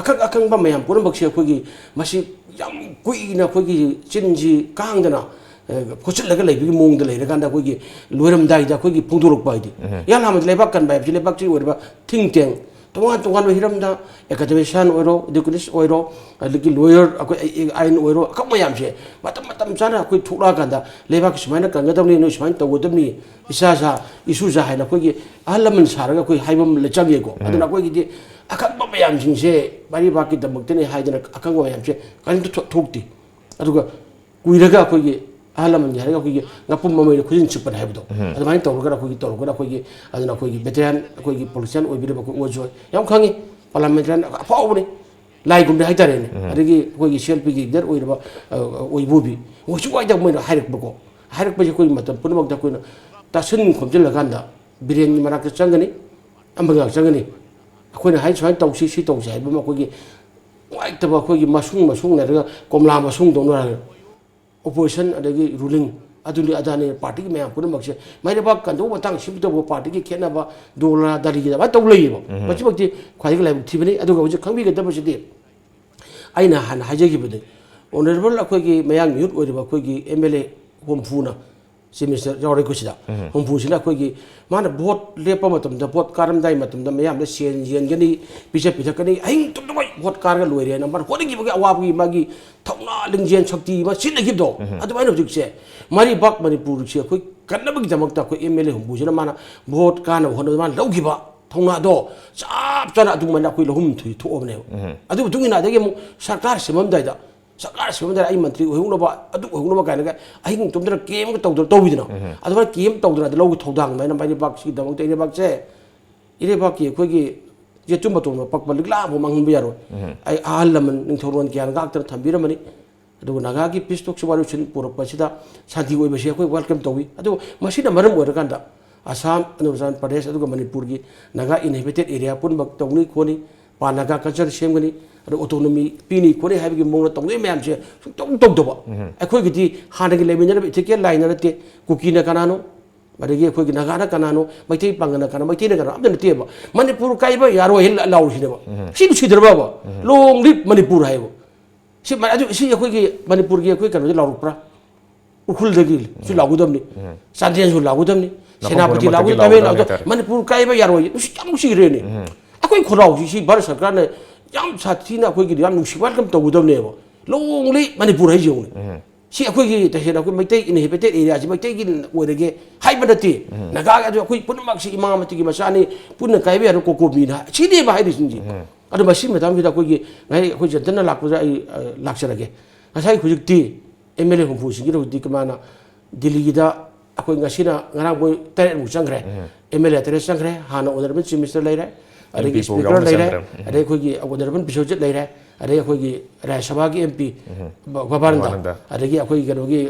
ꯑꯈꯪ ꯑꯈꯪꯕ ꯃꯌꯥꯝ ꯄꯨꯝꯅꯃꯛꯁꯦ ꯑꯩꯈꯣꯏꯒꯤ ꯃꯁꯤ ꯌꯥꯝ ꯀꯨꯏꯅ ꯑꯩꯈꯣꯏꯒꯤ ꯆꯤꯟꯁꯤ ꯀꯥꯡꯗꯅ, ꯑ, ꯈꯣꯠꯆꯤꯜꯂꯒ ꯂꯩꯕꯒꯤ ꯃꯑꯣꯡꯗ ꯂꯩꯔꯀꯥꯟꯗ ꯑꯩꯈꯣꯏꯒꯤ ꯂꯣꯏꯔꯝꯗꯥꯏꯗ ꯑꯩꯈꯣꯏꯒꯤ ꯐꯣꯡꯗꯣꯔꯛꯄ ꯍꯥꯏꯗꯤ ꯏꯍꯥꯟ ꯍꯥꯟꯕꯗ ꯂꯩꯕꯥꯛ ꯀꯟꯕ ꯍꯥꯏꯕꯁꯤ ꯂꯩꯕꯥꯛꯀꯤ ꯑꯣꯏꯔꯤꯕ ꯊꯤꯡ ꯇꯦꯡ, ꯇꯣꯉꯥꯟ ꯇꯣꯉꯥꯟꯕ ꯍꯤꯔꯝꯗ ꯑꯦꯀꯥꯗꯦꯃꯤꯁꯤꯌꯥꯟ ꯑꯣꯏꯔꯣ, ꯏꯗꯨꯀꯦꯅꯤꯁ ꯑꯣꯏꯔꯣ, ꯑꯗꯒꯤ ꯂꯣꯌꯔ, ꯑꯩꯈꯣꯏ ꯑꯥꯏ-, ꯑꯥꯏꯟ ꯑꯣꯏꯔꯣ, ꯑꯈꯪ ꯃꯌꯥꯝꯁꯦ ꯃꯇꯝ ꯃꯇꯝ ꯆꯥꯅ ꯑꯩꯈꯣꯏ ꯊꯣꯛꯂꯛꯑꯀꯥꯟꯗ ꯂꯩꯕꯥꯛꯀꯤ ꯁꯨꯃꯥꯏꯅ ꯀꯟꯒꯗꯕꯅꯤ, ꯅꯣꯏ ꯁꯨꯃꯥꯏꯅ ꯇꯧꯒꯗꯕꯅꯤ, ꯏꯆꯥ ꯁꯥ, ꯏꯁꯨ ꯁꯥ ꯍꯥꯏꯅ ꯑꯩꯈꯣꯏꯒꯤ ꯑꯍꯜ ꯂꯃꯟ ꯁꯥꯔꯒ ꯑꯩꯈꯣꯏ ꯍꯥꯏꯕ ꯑꯃ ꯆꯪꯉꯦꯀꯣ꯫ ꯑꯗꯨꯅ ꯑꯩꯈꯣꯏꯒꯤꯗꯤ ꯑꯈꯪꯕ ꯃꯌꯥꯝꯁꯤꯡꯁꯦ ꯃꯔꯩꯕꯥꯛꯀꯤꯗꯃꯛꯇꯅꯤ ꯍꯥꯏꯗꯅ ꯑꯈꯪꯕ ꯃꯌꯥꯝꯁꯦ ꯀꯔꯤꯝꯇ ꯊꯣꯛ-, ꯊꯣꯛꯇꯦ꯫ ꯑꯗꯨꯒ ꯀꯨꯏꯔꯒ ꯑꯩꯈꯣꯏꯒꯤ ꯑꯍꯜ ꯂꯃꯟꯒꯤ ꯍꯥꯏꯔꯒ ꯑꯩꯈꯣꯏꯒꯤ ꯉꯥꯄꯨꯝ ꯑꯃ ꯑꯣꯏꯅ ꯈꯨꯖꯤꯟ ꯁꯤꯛꯄꯅ ꯍꯥꯏꯕꯗꯣ, ꯑꯗꯨꯃꯥꯏꯅ ꯇꯧꯔꯒ ꯑꯩꯈꯣꯏꯒꯤ, ꯇꯧꯔꯒ ꯑꯩꯈꯣꯏꯒꯤ, ꯑꯗꯨꯅ ꯑꯩꯈꯣꯏꯒꯤ ꯚꯦꯇꯔꯥꯟ, ꯑꯩꯈꯣꯏꯒꯤ ꯄꯣꯂꯤꯇꯤꯁꯤꯌꯥꯟ ꯑꯣꯏꯕꯤꯔꯕ ꯑꯩꯈꯣꯏ ꯑꯣꯖꯣꯏ ꯌꯥꯝ ꯈꯪꯉꯤ, ꯄꯥꯔꯂꯥꯃꯦꯟꯇꯔꯤꯌꯥꯟ ꯑꯐꯥꯎꯕꯅꯤ꯫ ꯂꯥꯏꯒꯨꯝꯕꯅꯤ ꯍꯥꯏꯇꯥꯔꯦꯅꯦ꯫ ꯎꯝ꯫ ꯑꯗꯒꯤ ꯑꯩꯈꯣꯏꯒꯤ ꯁꯤ ꯑꯦꯜ ꯄꯤꯒꯤ ꯂꯤꯗꯔ ꯑꯣꯏꯔꯕ, ꯑ, ꯑꯣꯏꯕꯨꯕꯤ, ꯃꯣꯏꯁꯨ ꯋꯥꯏꯗ ꯃꯣꯏꯅ ꯍꯥꯏꯔꯛꯄꯀꯣ꯫ ꯍꯥꯏꯔꯛꯄꯁꯦ ꯑꯩꯈꯣꯏ ꯃꯇꯝ ꯄꯨꯝꯅꯃꯛꯇ ꯑꯩꯈꯣꯏꯅ ꯇꯥꯁꯤꯟ ꯈꯣꯝꯖꯤꯜꯂꯀꯥꯟꯗ ꯕꯤꯔꯦꯟꯒꯤ ꯃꯅꯥꯛꯇ ꯆꯪꯒꯅꯤ, ꯑꯃꯒ ꯆꯪꯒꯅꯤ꯫ ꯑꯩꯈꯣꯏꯅ ꯍꯥꯏ ꯁꯨꯃꯥꯏꯅ ꯇꯧꯁꯤ, ꯁꯤ ꯇꯧꯁꯤ ꯍꯥꯏꯕ ꯑꯃ ꯑꯩꯈꯣꯏꯒꯤ ꯅꯨꯡꯉꯥꯏꯇꯕ, ꯑꯩꯈꯣꯏꯒꯤ ꯃꯁꯨꯡ ꯃꯁꯨꯡ ꯂꯩꯔꯒ ꯀꯣꯝꯂꯥ ꯃꯁꯨꯡꯗꯧꯅ opposition ꯑꯗꯒꯤ ruling ꯑꯗꯨꯅꯤ ꯑꯗꯥꯅꯤ ꯄꯥꯔꯇꯤꯒꯤ ꯃꯌꯥꯝ ꯄꯨꯝꯅꯃꯛꯁꯦ ꯃꯥꯏ ꯂꯩꯕꯥꯛ ꯀꯟꯗꯧꯕ ꯃꯇꯥꯡ ꯁꯤꯟꯕ ꯇꯧꯕ ꯄꯥꯔꯇꯤꯒꯤ ꯈꯦꯠꯅꯕ ꯗꯣꯂꯥ ꯗꯥꯂꯤꯒꯤ ꯑꯗꯨꯃꯥꯏꯅ ꯇꯧ ꯂꯩꯌꯦꯕ꯫ ꯎꯝ꯫ ꯃꯁꯤꯃꯛꯇꯤ ꯈ꯭ꯋꯥꯏꯗꯒꯤ ꯂꯥꯏꯕꯛ ꯊꯤꯕꯅꯤ꯫ ꯑꯗꯨꯒ ꯍꯧꯖꯤꯛ ꯈꯪꯕꯤꯒꯗꯕꯁꯤꯗꯤ ꯑꯩꯅ ꯍꯥꯟꯅ ꯍꯥꯏꯖꯈꯤꯕꯗꯨ, honourable ꯑꯩꯈꯣꯏꯒꯤ ꯃꯌꯥꯡ ꯃꯤꯍꯨꯠ ꯑꯣꯏꯔꯤꯕ ꯑꯩꯈꯣꯏꯒꯤ M L A ꯍꯨꯝꯐꯨꯅ, Chief Minister ꯌꯥꯎꯔꯦꯀꯣ ꯁꯤꯗ, ꯎꯝ꯫ ꯍꯨꯝꯐꯨꯁꯤꯅ ꯑꯩꯈꯣꯏꯒꯤ ꯃꯥꯅ ꯚꯣꯠ ꯂꯦꯞꯄ ꯃꯇꯝꯗ, ꯚꯣꯠ ꯀꯥꯔꯝꯗꯥꯏ ꯃꯇꯝꯗ ꯃꯌꯥꯝꯗ ꯁꯦꯟ ꯌꯦꯟꯒꯅꯤ, ꯄꯤꯖ ꯄꯤꯊꯛꯀꯅꯤ, ꯑꯍꯤꯡ ꯇꯨꯝꯗꯉꯩ ꯚꯣꯠ ꯀꯥꯔꯒ ꯂꯣꯏꯔꯦꯅ ꯃꯥꯅ ꯍꯣꯠꯅꯈꯤꯕꯒꯤ ꯑꯋꯥꯕꯒꯤ ꯃꯥꯒꯤ ꯊꯧꯅꯥ, ꯂꯤꯡꯖꯦꯜ, ꯁꯛꯇꯤ ꯑꯃ ꯁꯤꯖꯤꯟꯅꯈꯤꯕꯗꯣ, ꯎꯝ꯫ ꯑꯗꯨꯃꯥꯏꯅ ꯍꯧꯖꯤꯛꯁꯦ ꯃꯔꯤꯕꯥꯛ ꯃꯅꯤꯄꯨꯔꯁꯤ ꯑꯩꯈꯣꯏ ꯀꯟꯅꯕꯒꯤꯗꯃꯛꯇ ꯑꯩꯈꯣꯏ M L A ꯍꯨꯝꯐꯨꯁꯤꯅ ꯃꯥꯅ ꯚꯣꯠ ꯀꯥꯅꯕ ꯍꯣꯠꯅꯕꯗ ꯃꯥꯅ ꯂꯧꯈꯤꯕ ꯊꯧꯅꯥꯗꯣ ꯆꯞ ꯆꯥꯅ ꯑꯗꯨꯃꯥꯏꯅ ꯑꯩꯈꯣꯏ ꯂꯧꯍꯨꯝ ꯊꯣꯏ ꯊꯣꯛꯑꯕꯅꯦꯕ꯫ ꯎꯝ꯫ ꯑꯗꯨꯒꯤ ꯃꯇꯨꯡ ꯏꯟꯅ ꯑꯗꯒꯤ ꯑꯃꯨꯛ ꯁꯔꯀꯥꯔ ꯁꯦꯝꯃꯝꯗꯥꯏꯗ, ꯁꯔꯀꯥꯔ ꯁꯦꯝꯃꯝꯗꯥꯏꯗ ꯑꯩ ꯃꯟꯇ꯭ꯔꯤ ꯑꯣꯏꯍꯧꯅꯕ, ꯑꯗꯨ ꯑꯣꯏꯍꯧꯅꯕ ꯀꯥꯏꯅꯒ ꯑꯍꯤꯡ ꯇꯨꯝꯗꯅ ꯀꯦꯝꯒ ꯇꯧꯗꯅ ꯇꯧꯕꯤꯗꯅ, ꯎꯝ꯫ ꯑꯗꯨꯃꯥꯏꯅ ꯀꯦꯝ ꯇꯧꯗꯅ ꯑꯗꯨ ꯂꯧꯒꯤ ꯊꯧꯗꯥꯡ ꯑꯗꯨꯃꯥꯏꯅ ꯃꯥꯏꯔꯩꯕꯥꯛꯁꯤꯒꯤꯗꯃꯛꯇ ꯏꯔꯩꯕꯥꯛꯀꯤ, ꯏꯔꯩꯕꯥꯛꯀꯤ ꯑꯩꯈꯣꯏꯒꯤ ꯌꯦꯇꯨꯝ ꯃꯇꯣꯟ ꯄꯛꯄ ꯂꯤꯛꯂꯥ ꯑꯃ ꯃꯥꯡꯍꯟꯕ ꯌꯥꯔꯣꯏ꯫ ꯎꯝ꯫ ꯑꯩ ꯑꯍꯜ ꯂꯃꯟ ꯅꯤꯡꯊꯧꯔꯣꯟ ꯀꯌꯥꯅ ꯉꯥꯛꯇꯅ ꯊꯝꯕꯤꯔꯝꯕꯅꯤ꯫ ꯑꯗꯨꯒ ꯅꯥꯒꯥꯒꯤ peace talk solution ꯄꯨꯔꯛꯄꯁꯤꯗ ꯁꯥꯟꯇꯤ ꯑꯣꯏꯕꯁꯤ ꯑꯩꯈꯣꯏ welcome ꯇꯧꯏ꯫ ꯑꯗꯨ ꯃꯁꯤꯅ ꯃꯔꯝ ꯑꯣꯏꯔꯀꯥꯟꯗ ꯑꯁꯥꯝ, ꯑꯔꯨꯅꯥꯆꯜ ꯄ꯭ꯔꯗꯦꯁ, ꯑꯗꯨꯒ ꯃꯅꯤꯄꯨꯔꯒꯤ ꯅꯥꯒꯥ inhabited area ꯄꯨꯝꯅꯃꯛ ꯇꯧꯅꯤ ꯈꯣꯠꯅꯤ, ꯄꯥꯟ ꯅꯥꯒꯥ culture ꯁꯦꯝꯒꯅꯤ, ꯑꯗꯨ autonomy ꯄꯤꯅꯤ ꯈꯣꯠꯅꯤ ꯍꯥꯏꯕꯒꯤ ꯃꯑꯣꯡꯗ ꯇꯧꯅꯔꯤ ꯃꯌꯥꯝꯁꯦ ꯁꯨꯡꯇꯧ ꯇꯧꯗꯕ꯫ ꯎꯝ꯫ ꯑꯩꯈꯣꯏꯒꯤꯗꯤ ꯍꯥꯟꯅꯒꯤ ꯂꯩꯃꯤꯟꯅꯔꯕ ꯏꯊꯤꯀꯦꯜ ꯂꯥꯏꯟ ꯅꯠꯇꯦ, ꯀꯨꯀꯤꯅ ꯀꯅꯥꯅꯣ, ꯑꯗꯒꯤ ꯑꯩꯈꯣꯏꯒꯤ ꯅꯥꯒꯥꯅ ꯀꯅꯥꯅꯣ, ꯃꯩꯇꯩ ꯄꯥꯡꯒꯜꯅ ꯀꯅꯥꯅꯣ, ꯃꯩꯇꯩꯅ ꯀꯅꯥꯅꯣ, ꯑꯝꯇ ꯅꯠꯇꯦꯕ꯫ ꯃꯅꯤꯄꯨꯔ ꯀꯥꯏꯕ ꯌꯥꯔꯣꯏ ꯍꯥꯏꯅ ꯂꯥꯎꯔꯤꯁꯤꯅꯦꯕ꯫ ꯎꯝ꯫ ꯁꯤ ꯅꯨꯡꯁꯤꯗ꯭ꯔꯕꯕ? ꯎꯝ꯫ Long live ꯃꯅꯤꯄꯨꯔ ꯍꯥꯏꯕ꯫ ꯁꯤ ꯃ-, ꯑꯗꯨ, ꯁꯤ ꯑꯩꯈꯣꯏꯒꯤ ꯃꯅꯤꯄꯨꯔꯒꯤ ꯑꯩꯈꯣꯏ ꯀꯩꯅꯣꯗꯤ ꯂꯥꯎꯔꯛꯄ꯭ꯔꯥ? ꯎꯈ꯭ꯔꯨꯜꯗꯒꯤ ꯁꯨ ꯂꯥꯎꯒꯗꯕꯅꯤ, ꯎꯝ꯫ ꯆꯥꯟꯗꯦꯜꯁꯨ ꯂꯥꯎꯒꯗꯕꯅꯤ, ꯃꯐꯝ ꯁꯦꯅꯥꯄꯇꯤ ꯄꯨꯝꯅꯃꯛꯇꯒꯤ ꯂꯥꯎꯒꯗꯕꯅꯤ, ꯇꯃꯦꯡꯂꯣꯡ ꯂꯥꯎꯒꯗꯕꯅꯤ ꯂꯥꯎꯒꯗꯕꯅꯤ꯫ ꯍꯥꯏꯇꯥꯔꯦ꯫ ꯃꯅꯤꯄꯨꯔ ꯀꯥꯏꯕ ꯌꯥꯔꯣꯏ꯫ ꯅꯨꯡꯁꯤ-, ꯌꯥꯝ ꯅꯨꯡꯁꯤꯈ꯭ꯔꯦꯅꯦ꯫ ꯎꯝ꯫ ꯑꯩꯈꯣꯏ ꯈꯣꯜꯂꯥꯎꯁꯤ ꯁꯤ ꯚꯥꯔꯠ ꯁꯔꯀꯥꯔꯅ ꯌꯥꯝ ꯁꯥꯊꯤꯅ ꯑꯩꯈꯣꯏꯒꯤꯗꯤ ꯌꯥꯝ ꯅꯨꯡꯁꯤ welcome ꯇꯧꯒꯗꯕꯅꯦꯕ꯫ Long live ꯃꯅꯤꯄꯨꯔ ꯍꯥꯏꯁꯤ ꯌꯦꯡꯉꯨꯅꯦ꯫ ꯎꯝ꯫ ꯁꯤ ꯑꯩꯈꯣꯏꯒꯤ ꯇꯁꯦꯡꯅ ꯑꯩꯈꯣꯏ ꯃꯩꯇꯩ inhabited area ꯁꯤ ꯃꯩꯇꯩꯒꯤ ꯑꯣꯏꯔꯒꯦ ꯍꯥꯏꯕ ꯅꯠꯇꯦ꯫ ꯎꯝ꯫ ꯅꯥꯒꯥꯒꯤ ꯑꯗꯨ ꯑꯩꯈꯣꯏ ꯄꯨꯝꯅꯃꯛꯁꯤ ꯏꯃꯥ ꯃꯇꯤꯒꯤ ꯃꯆꯥꯅꯤ, ꯄꯨꯟꯅ ꯀꯥꯏꯕ ꯌꯥꯔꯣꯏ ꯀꯣꯀꯣꯃꯤꯅ ꯁꯤꯅꯦꯕ ꯍꯥꯏꯔꯤꯁꯤꯡꯁꯤ꯫ ꯎꯝ꯫ ꯑꯗꯣ ꯃꯁꯤ ꯃꯇꯥꯡꯁꯤꯗ ꯑꯩꯈꯣꯏꯒꯤ ꯉꯁꯥꯏ ꯑꯩꯈꯣꯏ ꯖꯟꯇꯔꯅ ꯂꯥꯛꯄꯗ ꯑꯩ, ꯑ, ꯂꯥꯛꯆꯔꯒꯦ꯫ ꯉꯁꯥꯏ ꯍꯧꯖꯤꯛꯇꯤ M L A ꯍꯨꯝꯐꯨꯁꯤꯡꯒꯤꯗ ꯍꯧꯖꯤꯛꯇꯤ ꯀꯃꯥꯏꯅ ꯗꯤꯜꯂꯤꯒꯤꯗ ꯑꯩꯈꯣꯏ ꯉꯁꯤꯅ ꯉꯔꯥꯡ ꯃꯣꯏ ꯇꯔꯦꯠꯃꯨꯛ ꯆꯪꯈ꯭ꯔꯦ꯫ ꯎꯝ꯫ M L A ꯇꯔꯦꯠ ꯆꯪꯈ꯭ꯔꯦ꯫ ꯍꯥꯟꯅ honourable chief minister ꯂꯩꯔꯦ, ꯑꯗꯒꯤ MP ꯐꯥꯎ speaker ꯌꯥꯎꯅ ꯂꯩꯔꯦ, ꯆꯪꯈ꯭ꯔꯦ꯫ ꯎꯝ꯫ ꯑꯗꯩ ꯑꯩꯈꯣꯏꯒꯤ honourable ꯕꯤꯁ꯭ꯋꯖꯤꯠ ꯂꯩꯔꯦ, ꯑꯗꯩ ꯑꯩꯈꯣꯏꯒꯤ ꯔꯥꯖ꯭ꯌ ꯁꯚꯥꯒꯤ MP ꯕ-, ꯕꯕꯥꯅꯟꯗ, ꯕꯕꯥꯅꯟꯗ꯫ ꯑꯗꯒꯤ ꯑꯩꯈꯣꯏꯒꯤ ꯀꯩꯅꯣꯒꯤ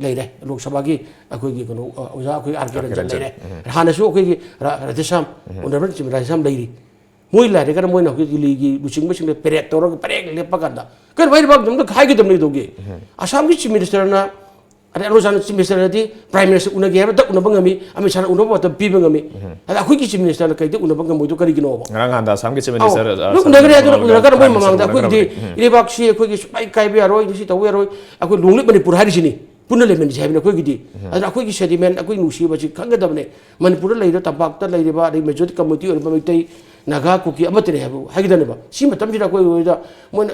ꯂꯩꯔꯦ, ꯂꯣꯛ ꯁꯚꯥꯒꯤ ꯑꯩꯈꯣꯏꯒꯤ ꯀꯩꯅꯣ, ꯑ, ꯑꯣꯖꯥ ꯑꯩꯈꯣꯏ ꯑꯥꯔ ꯀꯦ ꯑꯥꯔ ꯀꯦ ꯔꯟꯖꯟ ꯔꯟꯖꯟ꯫ ꯂꯩꯔꯦ꯫ ꯎꯝ꯫ ꯍꯥꯟꯅꯁꯨ ꯑꯩꯈꯣꯏꯒꯤ ꯔ-, ꯔꯥꯙꯦꯁ꯭ꯌꯥꯝ, honourable ꯔꯥꯙꯦꯁ꯭ꯌꯥꯝ ꯂꯩꯔꯤ꯫ ꯃꯣꯏ ꯂꯩꯔꯒꯅ ꯃꯣꯏꯅ ꯍꯧꯖꯤꯛ ꯗꯤꯜꯂꯤꯒꯤ ꯂꯨꯆꯤꯡꯕꯁꯤꯡꯗ ꯄꯦꯔꯦꯗ ꯇꯧꯔꯒ ꯄꯔꯦꯡ ꯂꯦꯞꯄ ꯀꯥꯟꯗ, "ꯀꯩꯅꯣ, ꯚꯥꯏ, ꯚꯥꯏ, ꯑꯝꯇ ꯍꯥꯏꯒꯗꯕꯅꯤ ꯀꯩꯗꯧꯒꯦ?" ꯑꯁꯥꯝꯒꯤ ꯆꯤꯐ ꯃꯤꯅꯤꯁꯇꯔꯅ, ꯑꯗꯩ ꯑꯔꯨꯟ ꯆꯤꯐ ꯃꯤꯅꯤꯁꯇꯔꯅꯗꯤ ꯄ꯭ꯔꯥꯏꯝ ꯃꯤꯅꯤꯁꯇꯔ ꯎꯅꯒꯦ ꯍꯥꯏꯕꯗ ꯎꯅꯕ ꯉꯝꯃꯤ, ꯑꯃꯤꯠ ꯁꯥꯍꯅ ꯎꯅꯕ ꯃꯇꯝ ꯄꯤꯕ ꯉꯝꯃꯤ꯫ ꯑꯗ ꯑꯩꯈꯣꯏꯒꯤ ꯆꯤꯐ ꯃꯤꯅꯤꯁꯇꯔꯅ ꯀꯩꯗ ꯎꯅꯕ ꯉꯝꯃꯣꯏꯗꯣ ꯀꯔꯤꯒꯤꯅꯣꯕ? ꯉꯔꯥꯡ ꯅꯍꯥꯟꯗ ꯑꯁꯥꯝꯒꯤ ꯆꯤꯐ ꯑꯧ, ꯃꯤꯅꯤꯁꯇꯔ, ꯑ, ꯂꯣꯏ ꯎꯅꯈ꯭ꯔꯦ꯫ ꯑꯗꯨꯅ ꯁꯔꯕꯥꯅꯟꯗ ꯎꯅꯔꯒꯅ ꯃꯣꯏ ꯁꯣꯅꯣꯋꯥꯜꯒ ꯃꯃꯥꯡꯗ ꯑꯩꯈꯣꯏꯒꯤꯗꯤ ꯎꯅꯈ꯭ꯔꯕꯅꯤ꯫ ꯎꯝ꯫ ꯏꯔꯩꯕꯥꯛꯁꯤ ꯑꯩꯈꯣꯏꯒꯤ ꯁꯨꯡꯀꯥꯏ ꯀꯥꯏꯕ ꯌꯥꯔꯣꯏ, ꯁꯤ ꯇꯧꯕ ꯌꯥꯔꯣꯏ, ꯑꯩꯈꯣꯏ long live ꯃꯅꯤꯄꯨꯔ ꯍꯥꯏꯔꯤꯁꯤꯅꯤ꯫ ꯄꯨꯟꯅ ꯂꯩꯃꯤꯟꯅꯁꯤ ꯍꯥꯏꯕꯅꯤ ꯑꯩꯈꯣꯏꯒꯤꯗꯤ꯫ ꯑꯗꯨꯅ ꯑꯩꯈꯣꯏꯒꯤ sentiment, ꯑꯩꯈꯣꯏ ꯅꯨꯡꯁꯤꯕꯁꯤ ꯈꯪꯒꯗꯕꯅꯤ꯫ ꯃꯅꯤꯄꯨꯔꯗ ꯂꯩꯔꯤꯕ, ꯇꯝꯄꯥꯛꯇ ꯂꯩꯔꯤꯕ, ꯑꯗꯩ majority community ꯑꯣꯏꯔꯤꯕ ꯃꯩꯇꯩ, ꯅꯥꯒꯥ, ꯀꯨꯀꯤ ꯑꯃꯠꯇꯅꯤ ꯍꯥꯏꯕ ꯍꯥꯏꯒꯗꯕꯅꯦꯕ꯫ ꯁꯤ ꯃꯇꯝꯁꯤꯗ ꯑꯩꯈꯣꯏ ꯑꯣꯏꯗ ꯃꯣꯏꯅ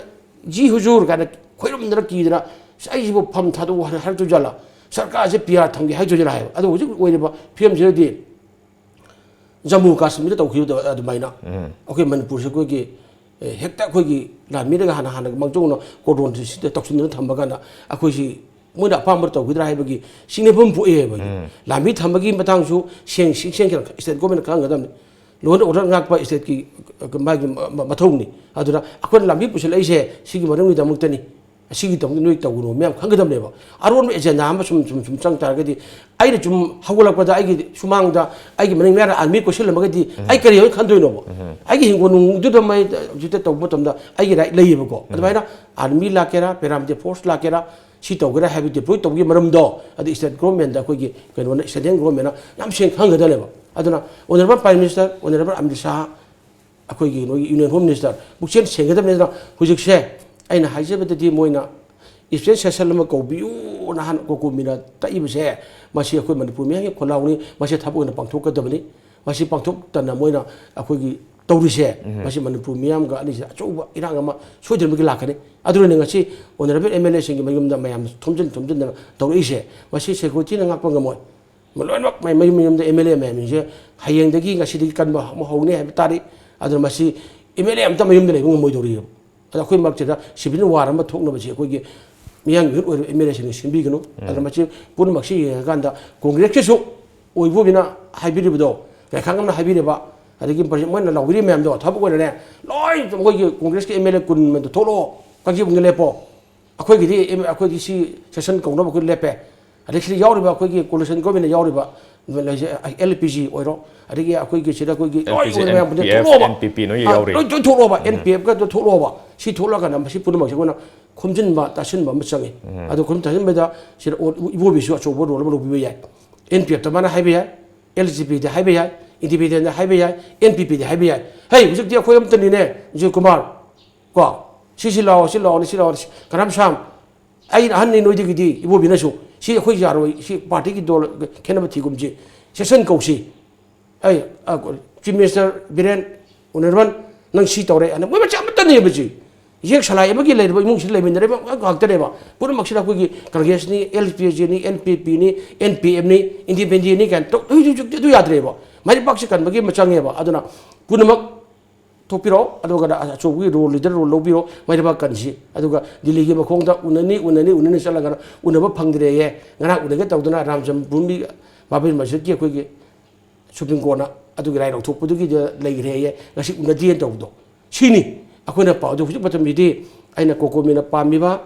"ꯖꯤ ꯍꯨꯖꯨꯔ" ꯀꯥꯏꯅ ꯈꯣꯏꯔꯝꯗꯅ ꯀꯤꯗꯅ, "ꯑꯁ, ꯑꯩꯁꯤꯕꯨ ꯐꯝ ꯊꯥꯗꯣꯛꯑꯣ" ꯍꯥꯏꯅ ꯍꯥꯏꯔꯛꯇꯣꯏ ꯖꯥꯠꯂꯥ? ꯁꯔꯀꯥꯔꯁꯦ ꯄꯤ ꯑꯥꯔ ꯊꯝꯒꯦ ꯍꯥꯏꯗꯣꯏ ꯖꯥꯠꯂꯥ ꯍꯥꯏꯕ꯫ ꯑꯗꯣ ꯍꯧꯖꯤꯛ ꯑꯣꯏꯔꯤꯕ ꯐꯤꯕꯝꯁꯤꯗꯗꯤ ꯖꯝꯃꯨ ꯀꯥꯁꯃꯤꯔꯗ ꯇꯧꯈꯤꯕꯗꯣ ꯑꯗꯨꯃꯥꯏꯅ ꯑꯩꯈꯣꯏ ꯃꯅꯤꯄꯨꯔꯁꯦ ꯑꯩꯈꯣꯏꯒꯤ, ꯑꯦ, ꯍꯦꯛꯇ ꯑꯩꯈꯣꯏꯒꯤ ꯂꯥꯟꯃꯤꯅꯒ ꯍꯥꯟꯅ ꯍꯥꯟꯅ ꯃꯥꯡꯖꯧꯅ cordon ꯁꯤꯗ ꯇꯧꯁꯤꯟꯗꯅ ꯊꯝꯕ ꯀꯥꯟꯗ ꯑꯩꯈꯣꯏꯁꯤ ꯃꯣꯏꯅ ꯑꯄꯥꯝꯕ ꯇꯧꯈꯤꯗ꯭ꯔꯥ ꯍꯥꯏꯕꯒꯤ ꯆꯤꯡꯅꯐꯝ ꯄꯣꯛꯑꯦꯕ꯫ ꯂꯥꯟꯃꯤ ꯊꯝꯕꯒꯤ ꯃꯇꯥꯡꯁꯨ ꯁꯦꯡ ꯁꯦꯡ ꯁꯦꯡꯅ state government ꯈꯪꯒꯗꯕꯅꯤ꯫ Law and order ꯉꯥꯛꯄ stateꯀꯤ, ꯑ, ꯃꯥꯒꯤ ꯃ-, ꯃ-, ꯃꯊꯧꯅꯤ꯫ ꯑꯗꯨꯅ ꯑꯩꯈꯣꯏꯅ ꯂꯥꯟꯃꯤ ꯄꯨꯁꯤꯜꯂꯛꯏꯁꯦ ꯁꯤꯒꯤ ꯃꯔꯝꯒꯤꯗꯃꯛꯇꯅꯤ꯫ ꯑꯁꯤꯒꯤꯗꯃꯛꯇ ꯅꯣꯏ ꯇꯧꯒꯅꯨ ꯃꯌꯥꯝ ꯈꯪꯒꯗꯕꯅꯦꯕ꯫ ꯑꯔꯣꯟꯕ agenda ꯑꯃ ꯁꯨꯝ, ꯁꯨꯝ, ꯁꯨꯝ ꯆꯪ ꯇꯥꯔꯒꯗꯤ, ꯑꯩꯅ ꯁꯨꯝ ꯍꯧꯒꯠꯂꯛꯄꯗ ꯑꯩꯒꯤ ꯁꯨꯃꯥꯡꯗ ꯑꯩꯒꯤ ꯃꯅꯤꯡ ꯃꯌꯥꯗ army ꯀꯣꯏꯁꯤꯜꯂꯝꯃꯒꯗꯤ ꯑꯩ ꯀꯔꯤ ꯑꯣꯏꯅ ꯈꯟꯗꯣꯏꯅꯣꯕ? ꯑꯩꯒꯤ ꯍꯤꯡꯒꯣꯜ ꯅꯨꯡꯗꯨꯗ ꯃꯩ ꯍꯧꯖꯤꯛꯇ ꯇꯧꯕ ꯃꯇꯝꯗ ꯑꯩꯒꯤ right ꯂꯩꯌꯦꯕꯀꯣ꯫ ꯑꯗꯨꯃꯥꯏꯅ army ꯂꯥꯛꯀꯦꯔꯥ, paramilitary force ꯂꯥꯛꯀꯦꯔꯥ, ꯁꯤ ꯇꯧꯒꯦꯔꯥ ꯍꯥꯏꯕ deploy ꯇꯧꯕꯒꯤ ꯃꯔꯝꯗꯣ, ꯑꯗꯩ state governmentꯗ ꯑꯩꯈꯣꯏꯒꯤ ꯀꯩꯅꯣꯅ, central governmentꯅ ꯌꯥꯝ ꯁꯦꯡꯅ ꯈꯪꯒꯗꯕꯅꯦꯕ꯫ ꯑꯗꯨꯅ honourable Prime Minister, honourable Amit Shah, ꯑꯩꯈꯣꯏꯒꯤ ꯅꯣꯏꯒꯤ Union Home Minister ꯄꯨꯛꯆꯦꯜ ꯁꯦꯡꯒꯗꯕꯅꯤ꯫ ꯑꯗꯨꯅ ꯍꯧꯖꯤꯛꯁꯦ ꯑꯩꯅ ꯍꯥꯏꯖꯕꯗꯗꯤ ꯃꯣꯏꯅ special session ꯑꯃ ꯀꯧꯕꯤꯌꯨꯅ ꯍꯥꯟꯅ ꯀꯣꯀꯣꯃꯤꯅ ꯇꯛꯏꯕꯁꯦ, ꯃꯁꯤ ꯑꯩꯈꯣꯏ ꯃꯅꯤꯄꯨꯔ ꯃꯤꯌꯥꯝꯒꯤ ꯈꯣꯜꯂꯥꯎꯅꯤ, ꯃꯁꯤ ꯊꯕꯛ ꯑꯣꯏꯅ ꯄꯥꯡꯊꯣꯛꯀꯗꯕꯅꯤ꯫ ꯃꯁꯤ ꯄꯥꯡꯊꯣꯛꯇꯅ ꯃꯣꯏꯅ ꯑꯩꯈꯣꯏꯒꯤ ꯇꯧꯔꯤꯁꯦ, ꯃꯁꯤ ꯃꯅꯤꯄꯨꯔ ꯃꯤꯌꯥꯝꯒ ꯑꯅꯤꯁꯤꯗ ꯑꯆꯧꯕ ꯏꯔꯥꯡ ꯑꯃ ꯁꯣꯏꯗꯅꯃꯛꯀꯤ ꯂꯥꯛꯀꯅꯤ꯫ ꯑꯗꯨꯅꯅꯦ ꯉꯁꯤ honourable MLAꯁꯤꯡꯒꯤ ꯃꯌꯨꯝꯗ ꯃꯌꯥꯝ ꯊꯣꯝꯖꯤꯟ ꯊꯣꯝꯖꯤꯟꯗꯅ ꯇꯧꯔꯛꯏꯁꯦ꯫ ꯃꯁꯤ securityꯅ ꯉꯥꯛꯄ ꯉꯝꯃꯣꯏ꯫ ꯂꯣꯏꯅꯃꯛ ꯃꯌꯨꯝ ꯃꯌꯨꯝꯗ MLA ꯃꯌꯥꯝꯁꯤꯡꯁꯦ ꯍꯌꯦꯡꯗꯒꯤ, ꯉꯁꯤꯗꯒꯤ ꯀꯟꯕ ꯑꯃ ꯍꯧꯅꯤ ꯍꯥꯏꯕ ꯇꯥꯔꯤ꯫ ꯑꯗꯨꯅ ꯃꯁꯤ MLA ꯑꯝꯇ ꯃꯌꯨꯝꯗ ꯂꯩꯕ ꯉꯝꯃꯣꯏꯗꯧꯔꯤꯕ꯫ ꯑꯗ ꯑꯩꯈꯣꯏ ꯃꯔꯛꯁꯤꯗ civil war ꯑꯃ ꯊꯣꯛꯅꯕꯁꯤ ꯑꯩꯈꯣꯏꯒꯤ ꯃꯤꯌꯥꯝꯒꯤ ꯃꯤꯍꯨꯠ ꯑꯣꯏꯔꯤꯕ MLAꯁꯤꯡꯅ ꯁꯤꯟꯕꯤꯒꯅꯨ꯫ ꯑꯗꯨꯅ ꯃꯁꯤ ꯄꯨꯝꯅꯃꯛꯁꯤ ꯌꯦꯡꯉꯀꯥꯟꯗ ꯀꯣꯡꯒ꯭ꯔꯦꯁꯀꯤꯁꯨ ꯑꯣꯏꯕ ꯑꯣꯏꯅ ꯍꯥꯏꯕꯤꯔꯤꯕꯗꯣ, ꯔꯦꯈꯥ ꯉꯝꯅ ꯍꯥꯏꯕꯤꯔꯤꯕ, ꯑꯗꯒꯤ ꯃꯣꯏꯅ ꯂꯥꯎꯕꯤꯔꯤ ꯃꯌꯥꯝꯗꯣ ꯊꯕꯛ ꯑꯣꯏꯅꯅꯦ, ꯂꯣꯏ ꯃꯣꯏꯒꯤ ꯀꯣꯡꯒ꯭ꯔꯦꯁꯀꯤ ꯑꯦꯝ ꯑꯦꯜ ꯑꯦ ꯀꯨꯟ ꯃꯗꯨ ꯊꯣꯛꯂꯛꯑꯣ, ꯀꯥꯡꯖꯩꯕꯨꯡꯗ ꯂꯦꯞꯄꯣ, ꯑꯩꯈꯣꯏꯒꯤꯗꯤ ꯑꯩꯈꯣꯏꯗꯤ ꯁꯤ ꯁꯦꯁꯟ ꯀꯧꯅꯕ ꯑꯩꯈꯣꯏ ꯂꯦꯞꯄꯦ꯫ ꯑꯗꯩ ꯁꯤꯗ ꯌꯥꯎꯔꯤꯕ ꯑꯩꯈꯣꯏꯒꯤ ꯀꯣꯂꯤꯁꯟ ꯒꯣꯔꯃꯦꯟꯗ ꯌꯥꯎꯔꯤꯕ ꯑꯦꯜ ꯄꯤ ꯖꯤ ꯑꯣꯏꯔꯣ, ꯑꯗꯒꯤ ꯑꯩꯈꯣꯏꯒꯤ ꯁꯤꯗ ꯑꯩꯈꯣꯏꯒꯤ ꯂꯣꯏ ꯑꯣꯏꯕ ꯃꯌꯥꯝ ꯄꯨꯟꯅ ꯊꯣꯛꯂꯛꯑꯣꯕ꯫ ꯑꯦꯟ ꯄꯤ ꯄꯤ ꯅꯣꯏ ꯌꯥꯎꯔꯤ꯫ ꯂꯣꯏ ꯊꯣꯛꯂꯛꯑꯣꯕ, ꯑꯦꯟ ꯄꯤ ꯑꯦꯐꯀꯗꯣ ꯊꯣꯛꯂꯛꯑꯣꯕ꯫ ꯁꯤ ꯊꯣꯛꯂꯛꯑꯀꯥꯟꯗ ꯃꯁꯤ ꯄꯨꯝꯅꯃꯛꯁꯦ ꯑꯩꯈꯣꯏꯅ ꯈꯣꯝꯖꯤꯟꯕ ꯇꯥꯁꯤꯟꯕ ꯑꯃ ꯆꯪꯉꯤ꯫ ꯑꯗꯣ ꯈꯣꯝꯖꯤꯟ ꯇꯥꯁꯤꯟꯕꯗ ꯁꯤꯗ ꯏꯕꯣꯕꯤꯁꯨ ꯑꯆꯧꯕ ꯔꯣꯜ ꯑꯃ ꯂꯧꯕꯤꯕ ꯌꯥꯏ꯫ ꯑꯦꯟ ꯄꯤ ꯑꯦꯐꯇ ꯃꯥꯅ ꯍꯥꯏꯕ ꯌꯥꯏ, ꯑꯦꯜ ꯖꯤ ꯄꯤꯗ ꯍꯥꯏꯕ ꯌꯥꯏ, ꯏꯟꯗꯤꯄꯦꯟꯗꯦꯟꯗ ꯍꯥꯏꯕ ꯌꯥꯏ, ꯑꯦꯟ ꯄꯤ ꯄꯤꯗ ꯍꯥꯏꯕ ꯌꯥꯏ꯫ ꯍꯩ, ꯍꯧꯖꯤꯛꯇꯤ ꯑꯩꯈꯣꯏ ꯑꯃꯠꯇꯅꯤꯅꯦ, ꯖꯤꯜ ꯀꯨꯃꯥꯔ꯫ ꯀꯣ, ꯁꯤ ꯁꯤ ꯂꯥꯛꯑꯣ, ꯁꯤ ꯂꯥꯛꯑꯣ, ꯁꯤ ꯂꯥꯛꯑꯣ, ꯁꯤ ꯀꯅꯥꯝ ꯁꯥꯝ꯫ ꯑꯩꯅ ꯑꯍꯟꯅꯤ ꯅꯣꯏꯗꯒꯤꯗꯤ, ꯏꯕꯣꯕꯤꯅꯁꯨ꯫ ꯁꯤ ꯑꯩꯈꯣꯏ ꯌꯥꯔꯣꯏ, ꯁꯤ ꯄꯥꯔꯇꯤꯒꯤ ꯗꯣꯜ ꯈꯦꯠꯅꯕ ꯊꯤꯒꯨꯝꯁꯤ꯫ ꯁꯦꯁꯟ ꯀꯧꯁꯤ꯫ ꯑꯩ, ꯑ, ꯆꯤꯐ ꯃꯤꯅꯤꯁꯇꯔ ꯕꯤꯔꯦꯟ, ꯑꯣꯅꯔꯦꯕꯜ, ꯅꯪ ꯁꯤ ꯇꯧꯔꯦ, ꯑꯅ ꯃꯣꯏ ꯃꯆꯥ ꯑꯃꯠꯇꯅꯦꯕ ꯁꯤ꯫ ꯌꯦꯛ ꯁꯂꯥꯏ ꯑꯃꯒꯤ ꯂꯩꯔꯤꯕ ꯏꯃꯨꯡꯁꯤꯗ ꯂꯩꯃꯤꯟꯅꯔꯤꯕ ꯉꯥꯛꯇꯅꯦꯕ꯫ ꯄꯨꯝꯅꯃꯛꯁꯤꯗ ꯑꯩꯈꯣꯏꯒꯤ ꯀꯪꯒ꯭ꯔꯦꯁꯅꯤ, ꯑꯦꯜ ꯄꯤ ꯑꯦꯐꯅꯤ, ꯑꯦꯟ ꯄꯤ ꯄꯤꯅꯤ, ꯑꯦꯟ ꯄꯤ ꯑꯦꯐꯅꯤ, ꯏꯟꯗꯤꯄꯦꯟꯗꯦꯟꯅꯤ ꯀꯥꯏꯅ ꯇꯧ-, ꯍꯧꯖꯤꯛ ꯍꯧꯖꯤꯛꯇꯤ ꯑꯗꯨ ꯌꯥꯗ꯭ꯔꯦꯕ꯫ ꯃꯥꯏ ꯄꯥꯛꯁꯤ ꯀꯟꯕꯒꯤ ꯑꯃ ꯆꯪꯉꯦꯕ꯫ ꯑꯗꯨꯅ ꯄꯨꯝꯅꯃꯛ ꯊꯣꯛꯄꯤꯔꯣ, ꯑꯗꯨꯒ ꯑꯆꯧꯕꯒꯤ ꯔꯣꯜ, ꯂꯤꯗꯔ ꯔꯣꯜ ꯂꯧꯕꯤꯔꯣ, ꯃꯥꯏ ꯄꯥꯛ ꯀꯟꯁꯤ꯫ ꯑꯗꯨꯒ ꯗꯤꯜꯂꯤꯒꯤ ꯃꯈꯣꯡꯗ ꯎꯅꯅꯤ, ꯎꯅꯅꯤ, ꯎꯅꯅꯤ ꯆꯠꯂꯒ ꯎꯅꯕ ꯐꯪꯗ꯭ꯔꯦꯌꯦ꯫ ꯉꯔꯥꯡ ꯎꯅꯒꯦ ꯇꯧꯗꯅ ꯔꯥꯝ ꯖꯟꯃ ꯚꯨꯃꯤ ꯕꯥꯕ꯭ꯔꯤ ꯃꯁꯖꯤꯗꯀꯤ ꯑꯩꯈꯣꯏꯒꯤ ꯁꯨꯄ꯭ꯔꯤꯝ ꯀꯣꯔꯠꯅ ꯑꯗꯨꯒꯤ ꯔꯥꯏ ꯂꯧꯊꯣꯛꯄꯗꯨꯒꯤꯗ ꯂꯩꯈ꯭ꯔꯦꯌꯦ, ꯉꯁꯤ ꯎꯅꯗꯦꯅ ꯇꯧꯕꯗꯣ꯫ ꯁꯤꯅꯤ ꯑꯩꯈꯣꯏꯅ ꯄꯥꯎꯗ ꯍꯧꯖꯤꯛ ꯃꯇꯝꯁꯤꯗꯤ ꯑꯩꯅ ꯀꯣꯀꯣꯃꯤꯅ ꯄꯥꯝꯃꯤꯕ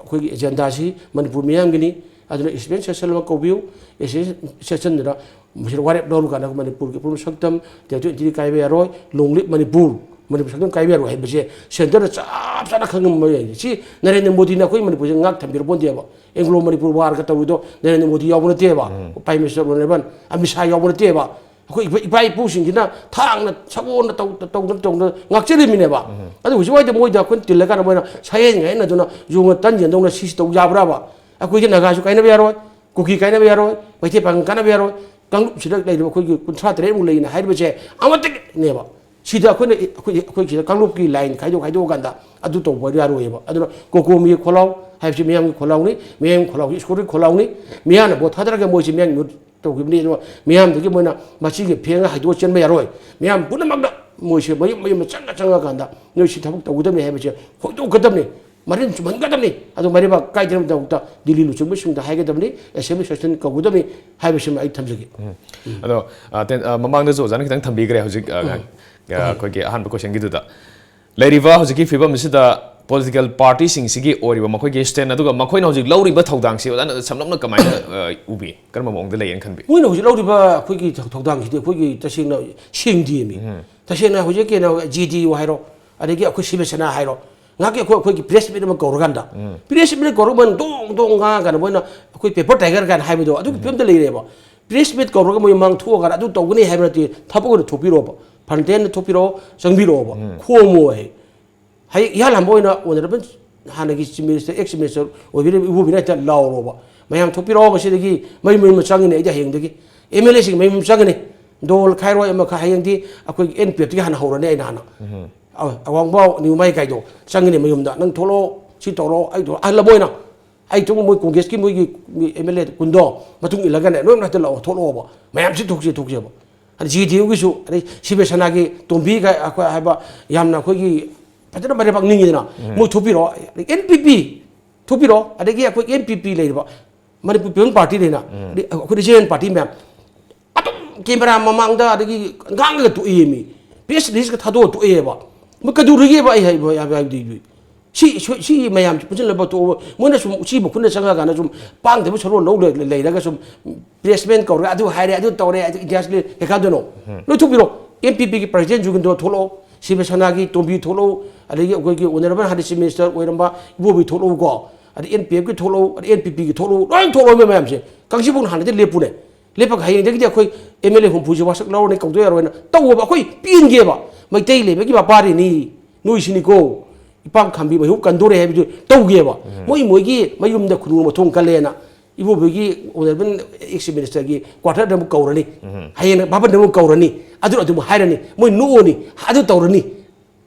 ꯑꯩꯈꯣꯏꯒꯤ ꯑꯦꯖꯦꯟꯗꯥꯁꯤ ꯃꯅꯤꯄꯨꯔ ꯃꯤꯌꯥꯝꯒꯤꯅꯤ꯫ ꯑꯗꯨꯅ ꯏꯁꯄꯦꯁꯦꯜ ꯁꯦꯁꯟ ꯑꯃ ꯀꯧꯕꯤꯌꯨ꯫ ꯏꯁꯄꯦꯁꯦꯜ ꯁꯦꯁꯟꯗꯨꯗ ꯃꯁꯤꯗ ꯋꯥꯔꯦꯞ ꯂꯧꯔꯀꯥꯟꯗ ꯃꯅꯤꯄꯨꯔꯒꯤ ꯑꯄꯨꯟꯕ ꯁꯛꯇꯝ, ꯇꯦꯔꯤꯇꯣꯔꯤ ꯏꯟꯇꯤꯒ꯭ꯔꯤꯇꯤ ꯀꯥꯏꯕ ꯌꯥꯔꯣꯏ, ꯂꯣꯡ ꯂꯤꯞ ꯃꯅꯤꯄꯨꯔ, ꯃꯅꯤꯄꯨꯔ ꯁꯛꯇꯝ ꯀꯥꯏꯕ ꯌꯥꯔꯣꯏ ꯍꯥꯏꯕꯁꯦ ꯁꯦꯟꯇꯔꯗ ꯆꯞ ꯆꯥꯅ ꯈꯪꯉꯝꯕ ꯌꯥꯏ꯫ ꯁꯤ ꯅꯔꯦꯟꯗ꯭ꯔ ꯃꯣꯗꯤꯅ ꯑꯩꯈꯣꯏ ꯃꯅꯤꯄꯨꯔꯁꯦ ꯉꯥꯛ ꯊꯝꯕꯤꯔ ꯄꯣꯟꯗꯦꯕ꯫ ꯑꯦꯡꯒ꯭ꯂꯣ ꯃꯅꯤꯄꯨꯔ ꯋꯥꯔꯒ ꯇꯧꯔꯤꯗꯣ ꯅꯔꯦꯟꯗ꯭ꯔ ꯃꯣꯗꯤ ꯌꯥꯎꯕ ꯅꯠꯇꯦꯕ, prime minister honourable Amit Shah ꯌꯥꯎꯕ ꯅꯠꯇꯦꯕ꯫ ꯑꯩꯈꯣꯏ ꯏꯄꯥ, ꯏꯄꯥ ꯏꯄꯨꯁꯤꯡꯁꯤꯅ ꯊꯥꯡꯅ ꯁꯒꯣꯜꯅ ꯇꯧ-, ꯇꯧꯗꯅ ꯇꯧꯗꯅ ꯉꯥꯛꯆꯔꯤꯕꯅꯦꯕ꯫ ꯑꯗꯨ ꯍꯧꯖꯤꯛ ꯋꯥꯏꯗ ꯃꯣꯏꯗ ꯑꯩꯈꯣꯏꯅ ꯇꯤꯜꯂꯀꯥꯟꯗ ꯃꯣꯏꯅ ꯁꯥꯌꯦꯟ ꯉꯥꯏꯅꯗꯨꯅ ꯌꯣꯡꯅ ꯇꯟ ꯌꯦꯟꯗꯧꯅ ꯁꯤꯁꯤ ꯇꯧ ꯌꯥꯕ꯭ꯔꯕ? ꯑꯩꯈꯣꯏꯒꯤ ꯅꯥꯒꯥꯁꯨ ꯀꯥꯏꯅꯕ ꯌꯥꯔꯣꯏ, ꯀꯨꯀꯤ ꯀꯥꯏꯅꯕ ꯌꯥꯔꯣꯏ, ꯃꯩꯇꯩ ꯄꯥꯉꯜ ꯀꯥꯏꯅꯕ ꯌꯥꯔꯣꯏ꯫ ꯀꯥꯡꯂꯨꯞꯁꯤꯗ ꯂꯩꯔꯤꯕ ꯑꯩꯈꯣꯏꯒꯤ ꯀꯨꯟꯊ꯭ꯔꯥ ꯇꯔꯦꯠꯃꯨꯛ ꯂꯩꯅ ꯍꯥꯏꯔꯤꯕꯁꯦ ꯑꯃꯠꯇꯅꯦꯕ꯫ ꯁꯤꯗ ꯑꯩꯈꯣꯏꯅ, ꯑꯩꯈꯣꯏ, ꯑꯩꯈꯣꯏ ꯁꯤꯗ ꯀꯥꯡꯂꯨꯞꯀꯤ ꯂꯥꯏꯟ ꯈꯥꯏꯗꯣꯛ ꯈꯥꯏꯗꯣꯛꯑꯀꯥꯟꯗ ꯑꯗꯨ ꯇꯧꯕ ꯌꯥꯔꯣꯏꯌꯦꯕ꯫ ꯑꯗꯨꯅ ꯀꯣꯀꯣꯃꯤ ꯈꯣꯜꯂꯥꯎ ꯍꯥꯏꯕꯁꯤ ꯃꯤꯌꯥꯝꯒꯤ ꯈꯣꯜꯂꯥꯎꯅꯤ, ꯃꯤꯌꯥꯝꯒꯤ ꯈꯣꯜꯂꯥꯎꯁꯤ ꯁ꯭ꯀꯨꯜꯒꯤ ꯈꯣꯜꯂꯥꯎꯅꯤ, ꯃꯤꯌꯥꯝꯅ ꯚꯣꯠ ꯊꯥꯗꯔꯒ ꯃꯣꯏꯁꯤ ꯃꯤꯌꯥꯝꯒꯤ ꯃꯍꯨꯠ ꯇꯧꯈꯤꯕꯅꯤ꯫ ꯑꯗꯨꯒ ꯃꯤꯌꯥꯝꯗꯒꯤ ꯃꯣꯏꯅ ꯃꯁꯤꯒꯤ ꯐꯦꯡꯉ ꯍꯥꯏꯗꯣꯛꯑ ꯆꯦꯟꯕ ꯌꯥꯔꯣꯏ꯫ ꯃꯤꯌꯥꯝ ꯄꯨꯝꯅꯃꯛꯅ ꯃꯣꯏꯁꯦ ꯃꯌꯨꯝ ꯃꯌꯨꯝꯗ ꯆꯪꯉ ꯆꯪꯉꯀꯥꯟꯗ ꯅꯣꯏ ꯁꯤ ꯊꯕꯛ ꯇꯧꯒꯗꯕꯅꯤ ꯍꯥꯏꯕꯁꯦ ꯐꯣꯡꯗꯣꯛꯀꯗꯕꯅꯤ꯫ ꯃꯔꯤꯟ ꯆꯨꯝꯍꯟꯒꯗꯕꯅꯤ꯫ ꯑꯗꯨ ꯃꯔꯤꯕꯥꯛ ꯀꯥꯏꯗꯅꯕꯒꯤꯗꯃꯛꯇ ꯗꯤꯜꯂꯤ ꯂꯨꯆꯤꯡꯕꯁꯤꯡꯗ ꯍꯥꯏꯒꯗꯕꯅꯤ, assembly session ꯀꯧꯒꯗꯕꯅꯤ ꯍꯥꯏꯕꯁꯤꯃ ꯑꯩ ꯊꯝꯖꯒꯦ꯫ ꯑꯗꯣ ꯑ, ꯇꯦꯟ-, ꯑ, ꯃꯃꯥꯡꯗꯁꯨ ꯑꯣꯖꯥꯅ ꯈꯤꯇꯪ ꯊꯝꯕꯤꯈ꯭ꯔꯦ ꯍꯧꯖꯤꯛ, ꯑ, ꯉꯥꯏꯍꯥꯛ, ꯑ, ꯑꯩꯈꯣꯏꯒꯤ ꯑꯍꯥꯟꯕ questionꯒꯤꯗꯨꯗ꯫ ꯂꯩꯔꯤꯕ ꯍꯧꯖꯤꯛꯀꯤ ꯐꯤꯕꯝ ꯑꯁꯤꯗ political partyꯁꯤꯡꯁꯤꯒꯤ ꯑꯣꯏꯔꯤꯕ ꯃꯈꯣꯏꯒꯤ stand ꯑꯗꯨꯒ ꯃꯈꯣꯏꯅ ꯍꯧꯖꯤꯛ ꯂꯧꯔꯤꯕ ꯊꯧꯗꯥꯡꯁꯤ ꯑꯣꯖꯥꯅ ꯁꯝꯂꯞꯅ ꯀꯃꯥꯏꯅ, ꯑ, ꯎꯕꯤ? ꯀꯔꯝꯕ ꯃꯑꯣꯡꯗ ꯂꯩꯌꯦꯅ ꯈꯟꯕꯤ? ꯃꯣꯏꯅ ꯍꯧꯖꯤꯛ ꯂꯧꯔꯤꯕ ꯑꯩꯈꯣꯏꯒꯤ ꯊꯧ-, ꯊꯧꯗꯥꯡꯁꯤꯗꯤ ꯑꯩꯈꯣꯏꯒꯤ ꯇꯁꯦꯡꯅ ꯁꯦꯡꯗꯦꯃꯤ꯫ ꯇꯁꯦꯡꯅ ꯍꯧꯖꯤꯛ ꯀꯩꯅꯣ, ꯖꯦ ꯗꯤ ꯌꯨ ꯍꯥꯏꯔꯣ, ꯑꯗꯒꯤ ꯑꯩꯈꯣꯏ ꯁꯤꯕ ꯁꯦꯅꯥ ꯍꯥꯏꯔꯣ, ꯉꯥꯏꯍꯥꯛꯀꯤ ꯑꯩꯈꯣꯏ, ꯑꯩꯈꯣꯏꯒꯤ press meet ꯑꯃ ꯀꯧꯔꯀꯥꯟꯗ, press meet ꯀꯧꯔꯒ ꯃꯣꯏꯅ ꯗꯣꯡ ꯗꯣꯡ ꯉꯥꯡꯉꯀꯥꯟꯗ ꯃꯣꯏꯅ ꯑꯩꯈꯣꯏ paper tiger ꯀꯥꯏꯅ ꯍꯥꯏꯕꯗꯣ ꯑꯗꯨꯒꯤ ꯐꯤꯕꯝꯗ ꯂꯩꯔꯦꯕ꯫ Press meet ꯀꯧꯔꯒ ꯃꯣꯏ ꯃꯥꯡ ꯊꯣꯛꯑꯀꯥꯟꯗ ꯑꯗꯨ ꯇꯧꯒꯅꯤ ꯍꯥꯏꯕ ꯅꯠꯇꯦ, ꯊꯕꯛ ꯑꯣꯏꯅ ꯊꯣꯛꯄꯤꯔꯛꯑꯣꯕ, ꯐꯔꯟꯇꯦꯟꯗ ꯊꯣꯛꯄꯤꯔꯛꯑꯣ, ꯆꯪꯕꯤꯔꯛꯑꯣꯕ, ꯈꯣꯝꯃꯣ ꯍꯥꯏ꯫ ꯍꯌꯦꯡ ꯏꯍꯥꯟ ꯍꯥꯟꯕ ꯑꯣꯏꯅ honourable ꯍꯥꯟꯅꯒꯤ chief minister, ex minister ꯑꯣꯏꯕꯤꯔꯤꯕ ꯏꯕꯣꯕꯤꯅ ꯍꯦꯛꯇ ꯂꯥꯎꯔꯣꯕ, ꯃꯌꯥꯝ ꯊꯣꯛꯄꯤꯔꯛꯑꯣ, ꯉꯁꯤꯗꯒꯤ ꯃꯌꯨꯝ ꯃꯌꯨꯝ ꯆꯪꯒꯅꯤ, ꯑꯩꯗꯤ ꯍꯌꯦꯡꯗꯒꯤ ꯑꯦꯝ ꯑꯦꯜ ꯑꯦꯁꯤꯡ ꯃꯌꯨꯝ ꯆꯪꯒꯅꯤ, ꯗꯣꯜ ꯈꯥꯏꯔꯣꯏ ꯑꯃ ꯈꯥꯏ-, ꯍꯌꯦꯡꯗꯤ ꯑꯩꯈꯣꯏ ꯑꯦꯟ ꯄꯤ ꯑꯦꯐꯇꯒꯤ ꯍꯥꯟꯅ ꯍꯧꯔꯅꯤ ꯑꯩꯅ ꯍꯥꯟꯅ꯫ ꯑ-, ꯑꯋꯥꯡꯕꯥꯎ ꯅꯤꯌꯨꯃꯥꯏ ꯀꯥꯏꯗꯣ ꯆꯪꯒꯅꯤ ꯃꯌꯨꯝꯗ, "ꯅꯪ ꯊꯣꯛꯂꯛꯑꯣ, ꯁꯤ ꯇꯧꯔꯣ, ꯑꯩ ꯇꯧꯔꯣ", ꯑꯍꯜ ꯂꯃꯟ ꯑꯣꯏꯅ꯫ ꯑꯩ ꯊꯣꯛ-, ꯃꯣꯏ ꯀꯣꯡꯒ꯭ꯔꯦꯁꯀꯤ ꯃꯣꯏꯒꯤ ꯃꯤ ꯑꯦꯝ ꯑꯦꯜ ꯑꯦ ꯀꯨꯟꯗꯣ ꯃꯇꯨꯡ ꯏꯜꯂꯒꯅꯦ, ꯂꯣꯏꯅ ꯍꯦꯛꯇ ꯂꯥꯛꯑꯣ, ꯊꯣꯛꯂꯛꯑꯣꯕ, ꯃꯌꯥꯝꯁꯤ ꯊꯣꯛꯁꯦ, ꯊꯣꯛꯁꯦꯕ꯫ ꯑꯗꯩ ꯖꯤ ꯗꯤ ꯌꯨꯒꯤꯁꯨ, ꯑꯗꯩ ꯁꯤꯕ ꯁꯦꯅꯥꯒꯤ ꯇꯣꯝꯕꯤ ꯀꯥꯏ-, ꯑꯩꯈꯣꯏ ꯍꯥꯏꯕ ꯌꯥꯝꯅ ꯑꯩꯈꯣꯏꯒꯤ ꯐꯖꯅ ꯃꯔꯩꯕꯥꯛ ꯅꯤꯡꯉꯤꯗꯅ, ꯃꯣꯏ ꯊꯣꯛꯄꯤꯔꯛꯑꯣ, ꯑꯗꯩ ꯑꯦꯟ ꯄꯤ ꯄꯤ ꯊꯣꯛꯄꯤꯔꯛꯑꯣ, ꯑꯗꯒꯤ ꯑꯩꯈꯣꯏ ꯑꯦꯟ ꯄꯤ ꯄꯤ ꯂꯩꯔꯤꯕ ꯃꯅꯤꯄꯨꯔ ꯄꯤꯄꯜ ꯄꯥꯔꯇꯤ ꯂꯩꯅ, ꯑꯗꯩ ꯑꯩꯈꯣꯏ ꯔꯤꯖꯅꯦꯜ ꯄꯥꯔꯇꯤ ꯃꯌꯥꯝ ꯑꯗꯨꯝ ꯀꯦꯃꯦꯔꯥ ꯃꯃꯥꯡꯗ ꯑꯗꯒꯤ ꯉꯥꯡꯉꯒ ꯇꯣꯛꯑꯦꯃꯤ, press releaseꯀ ꯊꯥꯗꯣꯛꯑ ꯇꯣꯛꯑꯦꯕ꯫ ꯃꯣꯏ ꯀꯩꯗꯧꯔꯤꯒꯦꯕ ꯑꯩ ꯍꯥꯏꯕ, ꯍꯥꯏꯕ, ꯍꯥꯏꯕꯗꯤ ꯁꯤ, ꯁꯤ, ꯁꯤ ꯃꯌꯥꯝꯁꯤ ꯄꯨꯟꯁꯤꯜꯂꯕ ꯇꯣꯛꯑꯣ꯫ ꯃꯣꯏꯅ ꯁꯨꯝ ꯎꯆꯤ ꯃꯈꯨꯟꯗ ꯆꯪꯉꯀꯥꯟꯗ ꯁꯨꯝ ꯄꯥꯡꯗꯕ ꯁꯔꯨ ꯂꯧ ꯂꯩ-, ꯂꯩꯔꯒ ꯁꯨꯝ press meet ꯀꯧꯔꯒ ꯑꯗꯨ ꯍꯥꯏꯔꯦ, ꯑꯗꯨ ꯇꯧꯔꯦ, ꯑꯗꯨ ꯏꯇꯤꯍꯥꯁ ꯂꯩ, ꯀꯩꯀꯥꯟꯗꯅꯣ? ꯂꯣꯏꯊꯣꯛꯄꯤꯔꯣ꯫ ꯑꯦꯟ ꯄꯤ ꯄꯤꯒꯤ president ꯖꯨꯒꯤꯟꯗ꯭ꯔꯣ ꯊꯣꯛꯂꯛꯑꯣ, ꯁꯤꯕ ꯁꯦꯅꯥꯒꯤ ꯇꯣꯝꯕꯤ ꯊꯣꯛꯂꯛꯎ, ꯑꯗꯒꯤ ꯑꯩꯈꯣꯏꯒꯤ honourable ꯍꯥꯟꯅ chief minister ꯑꯣꯏꯔꯝꯕ ꯏꯕꯣꯕꯤ ꯊꯣꯛꯂꯛꯎꯀꯣ, ꯑꯗꯩ ꯑꯦꯟ ꯄꯤ ꯑꯦꯐꯀꯤ ꯊꯣꯛꯂꯛꯎ, ꯑꯗꯩ ꯑꯦꯟ ꯄꯤ ꯄꯤꯒꯤ ꯊꯣꯛꯂꯛꯎ, ꯂꯣꯏ ꯊꯣꯛꯂꯛꯑꯣ ꯃꯌꯥꯝꯁꯦ꯫ ꯀꯥꯡꯖꯩꯕꯨꯡ ꯍꯥꯟꯅꯗꯤ ꯂꯦꯞꯄꯨꯅꯦ꯫ ꯂꯦꯞꯄꯒ ꯍꯌꯦꯡꯗꯒꯤꯗꯤ ꯑꯩꯈꯣꯏ ꯑꯦꯝ ꯑꯦꯜ ꯑꯦ ꯍꯨꯝꯐꯨꯁꯦ ꯋꯥꯁꯛ ꯂꯧꯔꯅꯤ, ꯀꯧꯗ ꯌꯥꯔꯣꯏꯅ ꯇꯧꯑꯣꯕ꯫ ꯑꯩꯈꯣꯏ ꯄꯦꯟꯒꯦꯕ꯫ ꯃꯩꯇꯩ ꯂꯩꯕꯒꯤ ꯃꯄꯥꯔꯤꯅꯤ, ꯅꯣꯏꯁꯤꯅꯤꯀꯣ꯫ ꯏꯄꯥꯝ ꯈꯥꯝꯕꯤ ꯃꯩꯍꯧ ꯀꯟꯗꯣꯔꯦ ꯍꯥꯏꯕꯗꯨ ꯇꯧꯒꯦꯕ꯫ ꯃꯣꯏ ꯃꯣꯏꯒꯤ ꯃꯌꯨꯝꯗ ꯈꯨꯅꯨ ꯃꯊꯣꯡ ꯀꯜꯂꯦꯅ ꯏꯕꯣꯕꯤꯒꯤ honourable ex ministerꯒꯤ quarterꯗ ꯑꯃꯨꯛ ꯀꯧꯔꯅꯤ, ꯍꯌꯦꯡ ꯚꯕꯟꯗ ꯑꯃꯨꯛ ꯀꯧꯔꯅꯤ, ꯑꯗꯨ ꯑꯗꯨꯝ ꯍꯥꯏꯔꯅꯤ, ꯃꯣꯏ ꯅꯣꯛꯑꯅꯤ, ꯑꯗꯨ ꯇꯧꯔꯅꯤ꯫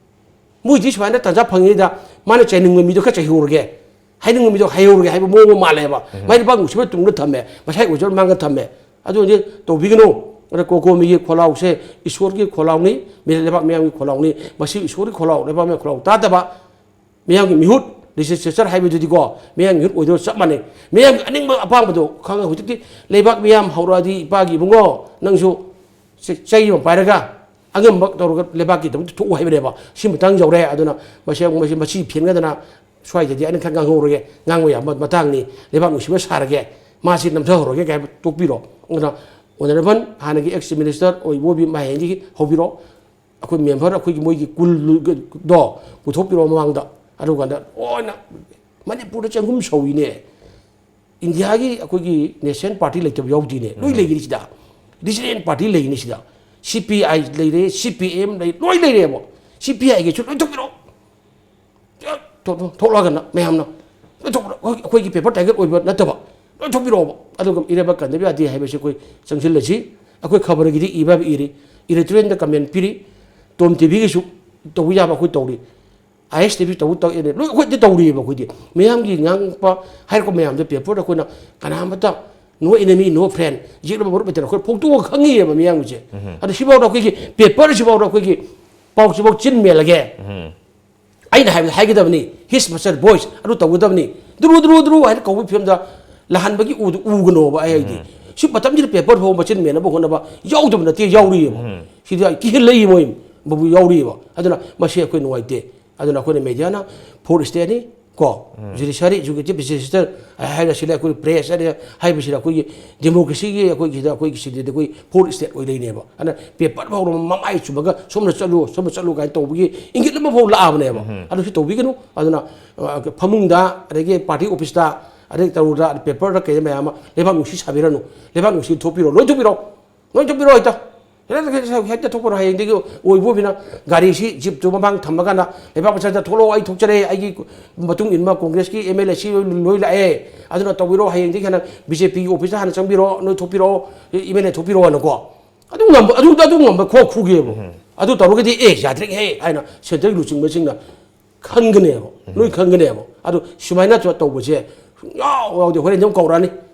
ꯃꯣꯏꯗꯤ ꯁꯨꯃꯥꯏꯅ ꯇꯥꯟꯖꯥ ꯐꯪꯉꯤꯉꯩꯗ ꯃꯥꯅ ꯆꯩꯅꯤꯡꯕ ꯃꯤꯗꯣ ꯈꯔ ꯆꯩꯍꯧꯔꯒꯦ, ꯍꯥꯏꯅꯤꯡꯕ ꯃꯤꯗꯣ ꯍꯥꯏꯍꯧꯔꯒꯦ ꯍꯥꯏꯕ ꯃꯑꯣꯡ ꯑꯃ ꯃꯥꯜꯂꯦꯕ꯫ ꯃꯥꯏ ꯅꯨꯄꯥ ꯅꯨꯡꯁꯤꯕ ꯇꯨꯡꯗ ꯊꯝꯃꯦ, ꯃꯁꯥꯏ ꯑꯣꯏꯖꯕ ꯃꯥꯡꯗ ꯊꯝꯃꯦ꯫ ꯑꯗꯨ ꯑꯣꯏꯔꯗꯤ ꯇꯧꯕꯤꯒꯅꯨ꯫ ꯑꯗ ꯀꯣꯀꯣꯃꯤꯒꯤ ꯈꯣꯜꯂꯥꯎꯁꯦ ꯏꯁꯣꯔꯒꯤ ꯈꯣꯜꯂꯥꯎꯅꯤ, ꯃꯤ-, ꯂꯩꯕꯥꯛ ꯃꯤꯌꯥꯝꯒꯤ ꯈꯣꯜꯂꯥꯎꯅꯤ꯫ ꯃꯁꯤ ꯏꯁꯣꯔꯒꯤ ꯈꯣꯜꯂꯥꯎ, ꯂꯩꯕꯥꯛ ꯃꯤꯌꯥꯝꯒꯤ ꯈꯣꯜꯂꯥꯎ ꯇꯥꯗꯕ, ꯃꯤꯌꯥꯝꯒꯤ ꯃꯤꯍꯨꯠ, ꯂꯦꯖꯤꯁꯂꯦꯆꯔ ꯍꯥꯏꯕꯗꯨꯗꯤꯀꯣ, ꯃꯤꯌꯥꯝꯒꯤ ꯌꯨꯠ ꯑꯣꯏꯗꯧ ꯆꯞ ꯃꯥꯟꯅꯩ꯫ ꯃꯤꯌꯥꯝꯒꯤ ꯑꯅꯤꯡꯕ ꯑꯄꯥꯝꯕꯗꯣ ꯈꯪꯉꯒ, ꯍꯧꯖꯤꯛꯇꯤ ꯂꯩꯕꯥꯛ ꯃꯤꯌꯥꯝ ꯍꯧꯔꯛꯑꯗꯤ, ꯏꯄꯥꯒꯤ ꯏꯕꯨꯡꯉꯣ, ꯅꯪꯁꯨ ꯆꯩ ꯑꯃ ꯄꯥꯏꯔꯒ ꯑꯉꯝꯕ ꯇꯧꯔꯒ ꯂꯩꯕꯥꯛꯀꯤꯗꯃꯛꯇ ꯊꯣꯛꯎ ꯍꯥꯏꯕꯅꯦꯕ꯫ ꯁꯤ ꯃꯇꯥꯡ ꯌꯧꯔꯦ꯫ ꯑꯗꯨꯅ ꯃꯁꯤ, ꯃꯁꯤ, ꯃꯁꯤ ꯐꯦꯟꯒꯗꯅ ꯁ꯭ꯋꯥꯏꯗꯗꯤ ꯑꯩꯅ ꯈꯔ ꯉꯥꯡꯍꯧꯔꯒꯦ, ꯉꯥꯡꯕ ꯌꯥꯕ ꯃꯇꯥꯡꯅꯤ, ꯂꯩꯕꯥꯛ ꯅꯨꯡꯁꯤꯕ ꯁꯥꯔꯒꯦ, ꯃꯥꯁꯤ ꯅꯝꯊꯍꯧꯔꯒꯦ ꯀꯥꯏ ꯇꯣꯛꯄꯤꯔꯣ꯫ ꯑꯗꯨꯅ ꯑꯣꯅꯔꯦꯕꯜ ꯍꯥꯟꯅꯒꯤ ꯑꯦꯛꯁ ꯃꯤꯅꯤꯁꯇꯔ ꯑꯣꯏꯕ ꯑꯣꯏꯕꯤ ꯃꯍꯦꯟꯒꯤ ꯍꯧꯕꯤꯔꯣ꯫ ꯑꯩꯈꯣꯏ ꯃꯦꯝꯕꯔ ꯑꯩꯈꯣꯏꯒꯤ ꯃꯣꯏꯒꯤ ꯀꯨꯜꯗꯣ ꯄꯨꯊꯣꯛꯄꯤꯔꯛꯑꯣ ꯃꯃꯥꯡꯗ꯫ ꯑꯗꯨꯀꯥꯟꯗ ꯂꯣꯏꯅ ꯃꯅꯤꯄꯨꯔꯗ ꯆꯪꯒꯨꯝ ꯁꯧꯏꯅꯦ꯫ ꯏꯟꯗꯤꯌꯥꯒꯤ ꯑꯩꯈꯣꯏꯒꯤ ꯅꯦꯁꯅꯦꯜ ꯄꯥꯔꯇꯤ ꯂꯩꯇꯕ ꯌꯥꯎꯗꯦꯅꯦ꯫ ꯂꯣꯏ ꯂꯩꯒꯅꯤ ꯁꯤꯗ꯫ ꯔꯤꯖꯅꯦꯜ ꯄꯥꯔꯇꯤ ꯂꯩꯒꯅꯤ ꯁꯤꯗ꯫ ꯁꯤ ꯄꯤ ꯑꯥꯏ ꯂꯩꯔꯦ, ꯁꯤ ꯄꯤ ꯑꯦꯝ ꯂꯩ, ꯂꯣꯏ ꯂꯩꯔꯦꯕ꯫ ꯁꯤ ꯄꯤ ꯑꯥꯏꯒꯤꯁꯨ ꯂꯣꯏ ꯊꯣꯛꯄꯤꯔꯛꯑꯣ꯫ ꯊꯣꯛ-, ꯊꯣꯛ-, ꯊꯣꯛꯂꯛꯑꯒꯅ ꯃꯌꯥꯝꯅ ꯂꯣꯏ ꯊꯣꯛꯄꯤꯔꯛꯑꯣ꯫ ꯑꯩꯈꯣꯏ-, ꯑꯩꯈꯣꯏꯒꯤ ꯄꯦꯄꯔ ꯇꯥꯏꯒꯔ ꯑꯣꯏꯕ ꯅꯠꯇꯕ ꯂꯣꯏ ꯊꯣꯛꯄꯤꯔꯛꯑꯣꯕ꯫ ꯑꯗꯨꯒ ꯏꯔꯩꯕꯥꯛ ꯀꯟꯗꯕ ꯌꯥꯗꯦ ꯍꯥꯏꯕꯁꯤ ꯑꯩꯈꯣꯏ ꯆꯪꯁꯤꯜꯂꯁꯤ꯫ ꯑꯩꯈꯣꯏ ꯈꯕꯔꯒꯤꯗꯤ ꯏꯕ ꯏꯔꯤ, ꯏꯗꯤꯇꯣꯔꯤꯌꯦꯜꯗ ꯀꯃꯦꯟ ꯄꯤꯔꯤ, ꯇꯣꯝ ꯇꯤꯚꯤꯒꯤꯁꯨ ꯇꯧꯕ ꯌꯥꯕ ꯑꯩꯈꯣꯏ ꯇꯧꯔꯤ꯫ ꯑꯥꯏ ꯑꯦꯁ ꯇꯤ ꯚꯤ ꯇꯧꯕ ꯇꯧ-, ꯑꯦ, ꯂꯣꯏ ꯑꯩꯈꯣꯏꯗꯤ ꯇꯧꯔꯤꯑꯕ꯫ ꯑꯩꯈꯣꯏꯗꯤ ꯃꯌꯥꯝꯒꯤ ꯉꯥꯡꯕ ꯍꯥꯏꯔꯛꯄ ꯃꯌꯥꯝꯗꯣ ꯄꯦꯄꯔꯗ ꯑꯩꯈꯣꯏꯅ ꯀꯅꯥꯃꯠꯇ no enemy, no friend, ꯌꯦꯛꯅꯕ ꯃꯔꯨꯞ ꯂꯩꯇꯅ ꯑꯩꯈꯣꯏ ꯐꯣꯡꯗꯣꯛꯑꯒ ꯈꯪꯉꯤꯑꯕ ꯃꯌꯥꯝꯒꯤꯁꯦ꯫ ꯑꯗꯣ ꯁꯤꯐꯥꯎꯗ ꯑꯩꯈꯣꯏꯒꯤ ꯄꯦꯄꯔꯁꯤꯐꯥꯎꯗ ꯑꯩꯈꯣꯏꯒꯤ ꯄꯥꯎꯁꯤꯐꯥꯎ ꯆꯤꯟ ꯃꯦꯜꯂꯒꯦ꯫ ꯑꯩꯅ ꯍꯥꯏꯕꯗ ꯍꯥꯏꯒꯗꯕꯅꯤ, his mother voice, ꯑꯗꯨ ꯇꯧꯒꯗꯕꯅꯤ, ꯗꯨꯔꯨ ꯗꯨꯔꯨ ꯗꯨꯔꯨ ꯍꯥꯏꯅ ꯀꯧꯕꯒꯤ ꯐꯤꯕꯝꯗ ꯂꯥꯍꯟꯕꯒꯤ ꯎꯗꯨ ꯎꯒꯅꯣꯕ꯫ ꯑꯩ ꯍꯥꯏꯗꯤ ꯁꯤ ꯃꯇꯝꯁꯤꯗ ꯄꯦꯄꯔ ꯐꯥꯎ ꯃꯆꯤꯟ ꯃꯦꯟꯅꯕ ꯍꯣꯠꯅꯕ ꯌꯥꯎꯗꯕ ꯅꯠꯇꯦ, ꯌꯥꯎꯔꯤꯑꯕ꯫ ꯁꯤꯗꯤ ꯀꯤꯍꯜꯂꯛꯏ ꯃꯣꯏ ꯕꯥꯕꯨ ꯌꯥꯎꯔꯤꯑꯕ꯫ ꯑꯗꯨꯅ ꯃꯁꯤ ꯑꯩꯈꯣꯏ ꯅꯨꯡꯉꯥꯏꯇꯦ꯫ ꯑꯗꯨꯅ ꯑꯩꯈꯣꯏꯅ ꯃꯦꯗꯤꯌꯥꯅ ꯐꯣꯔ ꯏꯁꯇꯦꯠꯅꯤ ꯀꯣ, ꯖꯨꯗꯤꯁꯤꯌꯔꯤ, ꯑꯦꯛꯖꯤꯀ꯭ꯌꯨꯇꯤꯚ, ꯂꯦꯖꯤꯁꯂꯦꯆꯔ ꯍꯥꯏꯔꯁꯤꯅ ꯑꯩꯈꯣꯏ ꯄ꯭ꯔꯦꯁ ꯍꯥꯏꯔ ꯍꯥꯏꯕꯁꯤꯗ ꯑꯩꯈꯣꯏꯒꯤ ꯗꯦꯃꯣꯀ꯭ꯔꯦꯁꯤꯒꯤ ꯑꯩꯈꯣꯏꯒꯤꯗ ꯑꯩꯈꯣꯏꯒꯤ ꯁꯤꯗꯗꯤ ꯑꯩꯈꯣꯏ ꯐꯣꯔ ꯏꯁꯇꯦꯠ ꯑꯣꯏꯗꯣꯏꯅꯦꯕ꯫ ꯑꯗꯨꯅ ꯄꯦꯄꯔ ꯐꯥꯎꯕ ꯃꯃꯥꯏ ꯆꯨꯝꯃꯒ ꯁꯣꯝꯗ ꯆꯠꯂꯨ, ꯁꯣꯝꯗ ꯆꯠꯂꯨ ꯀꯥꯏꯅ ꯇꯧꯕꯒꯤ ꯏꯪꯒꯤꯠ ꯑꯃ ꯐꯥꯎ ꯂꯥꯛꯑꯕꯅꯦꯕ꯫ ꯑꯗꯨ ꯁꯤ ꯇꯧꯕꯤꯒꯅꯨ꯫ ꯑꯗꯨꯅ, ꯑ, ꯐꯃꯨꯡꯗ, ꯑꯗꯒꯤ ꯄꯥꯔꯇꯤ ꯑꯣꯐꯤꯁꯇ, ꯑꯗꯒꯤ ꯇꯧꯔꯨꯗ, ꯄꯦꯄꯔꯗ ꯀꯩꯗ ꯃꯌꯥꯝ ꯑꯃ ꯂꯩꯕꯥꯛ ꯅꯨꯡꯁꯤ ꯁꯥꯕꯤꯔꯅꯨ꯫ ꯂꯩꯕꯥꯛ ꯅꯨꯡꯁꯤ ꯊꯣꯛꯄꯤꯔꯣ, ꯂꯣꯏ ꯊꯣꯛꯄꯤꯔꯣ꯫ ꯂꯣꯏ ꯊꯣꯛꯄꯤꯔꯣ ꯍꯦꯛꯇ꯫ ꯍꯦꯛꯇ, ꯍꯦꯛꯇ, ꯍꯦꯛꯇ ꯊꯣꯛꯄꯤꯔꯣ꯫ ꯍꯌꯦꯡꯗꯒꯤ ꯑꯣꯏꯕ ꯑꯣꯏꯕꯤꯅ ꯒꯥꯔꯤꯁꯤ, ꯖꯤꯞꯇꯨ ꯃꯃꯥꯡ ꯊꯝꯃꯀꯥꯟꯗ, "ꯂꯩꯕꯥꯛ ꯃꯆꯥꯗ ꯊꯣꯛꯂꯛꯑꯣ, ꯑꯩ ꯊꯣꯛꯆꯔꯦ, ꯑꯩꯒꯤ ꯃꯇꯨꯡ ꯏꯟꯕ ꯀꯣꯡꯒ꯭ꯔꯦꯁꯀꯤ ꯑꯦꯝ ꯑꯦꯜ ꯑꯦ ꯁꯤ ꯂꯣꯏ ꯂꯥꯛꯑꯦ, ꯑꯗꯨꯅ ꯇꯧꯕꯤꯔꯣ, ꯍꯌꯦꯡꯗꯒꯤ ꯍꯦꯟꯅ ꯕꯤ ꯖꯦ ꯄꯤꯒꯤ ꯑꯣꯐꯤꯁꯇ ꯍꯥꯟꯅ ꯆꯪꯕꯤꯔꯣ, ꯅꯣꯏ ꯊꯣꯛꯄꯤꯔꯛꯑꯣ, ꯑꯦꯝ ꯑꯦꯜ ꯑꯦ ꯊꯣꯛꯄꯤꯔꯛꯑꯣ" ꯍꯥꯏꯅꯀꯣ꯫ ꯑꯗꯨ ꯉꯝꯕ, ꯑꯗꯨ, ꯑꯗꯨ ꯉꯝꯕ ꯈꯣꯡ ꯈꯨꯒꯦꯕ꯫ ꯑꯗꯨ ꯇꯧꯔꯒꯗꯤ, "ꯑꯦ, ꯌꯥꯗ꯭ꯔꯦꯍꯦ" ꯍꯥꯏꯅ ꯁꯦꯟꯇꯔꯒꯤ ꯂꯨꯆꯤꯡꯕꯁꯤꯡꯅ ꯈꯟꯒꯅꯦꯕ, ꯂꯣꯏ ꯈꯟꯒꯅꯦꯕ꯫ ꯑꯗꯨ ꯁꯨꯃꯥꯏꯅ ꯇꯧ-, ꯇꯧꯕꯁꯦ ꯁꯨꯡꯌꯥꯎ ꯌꯥꯎꯗꯦ꯫ ꯍꯣꯔꯦꯟꯗꯤ ꯑꯃꯨꯛ ꯀꯧꯔꯛꯑꯅꯤ,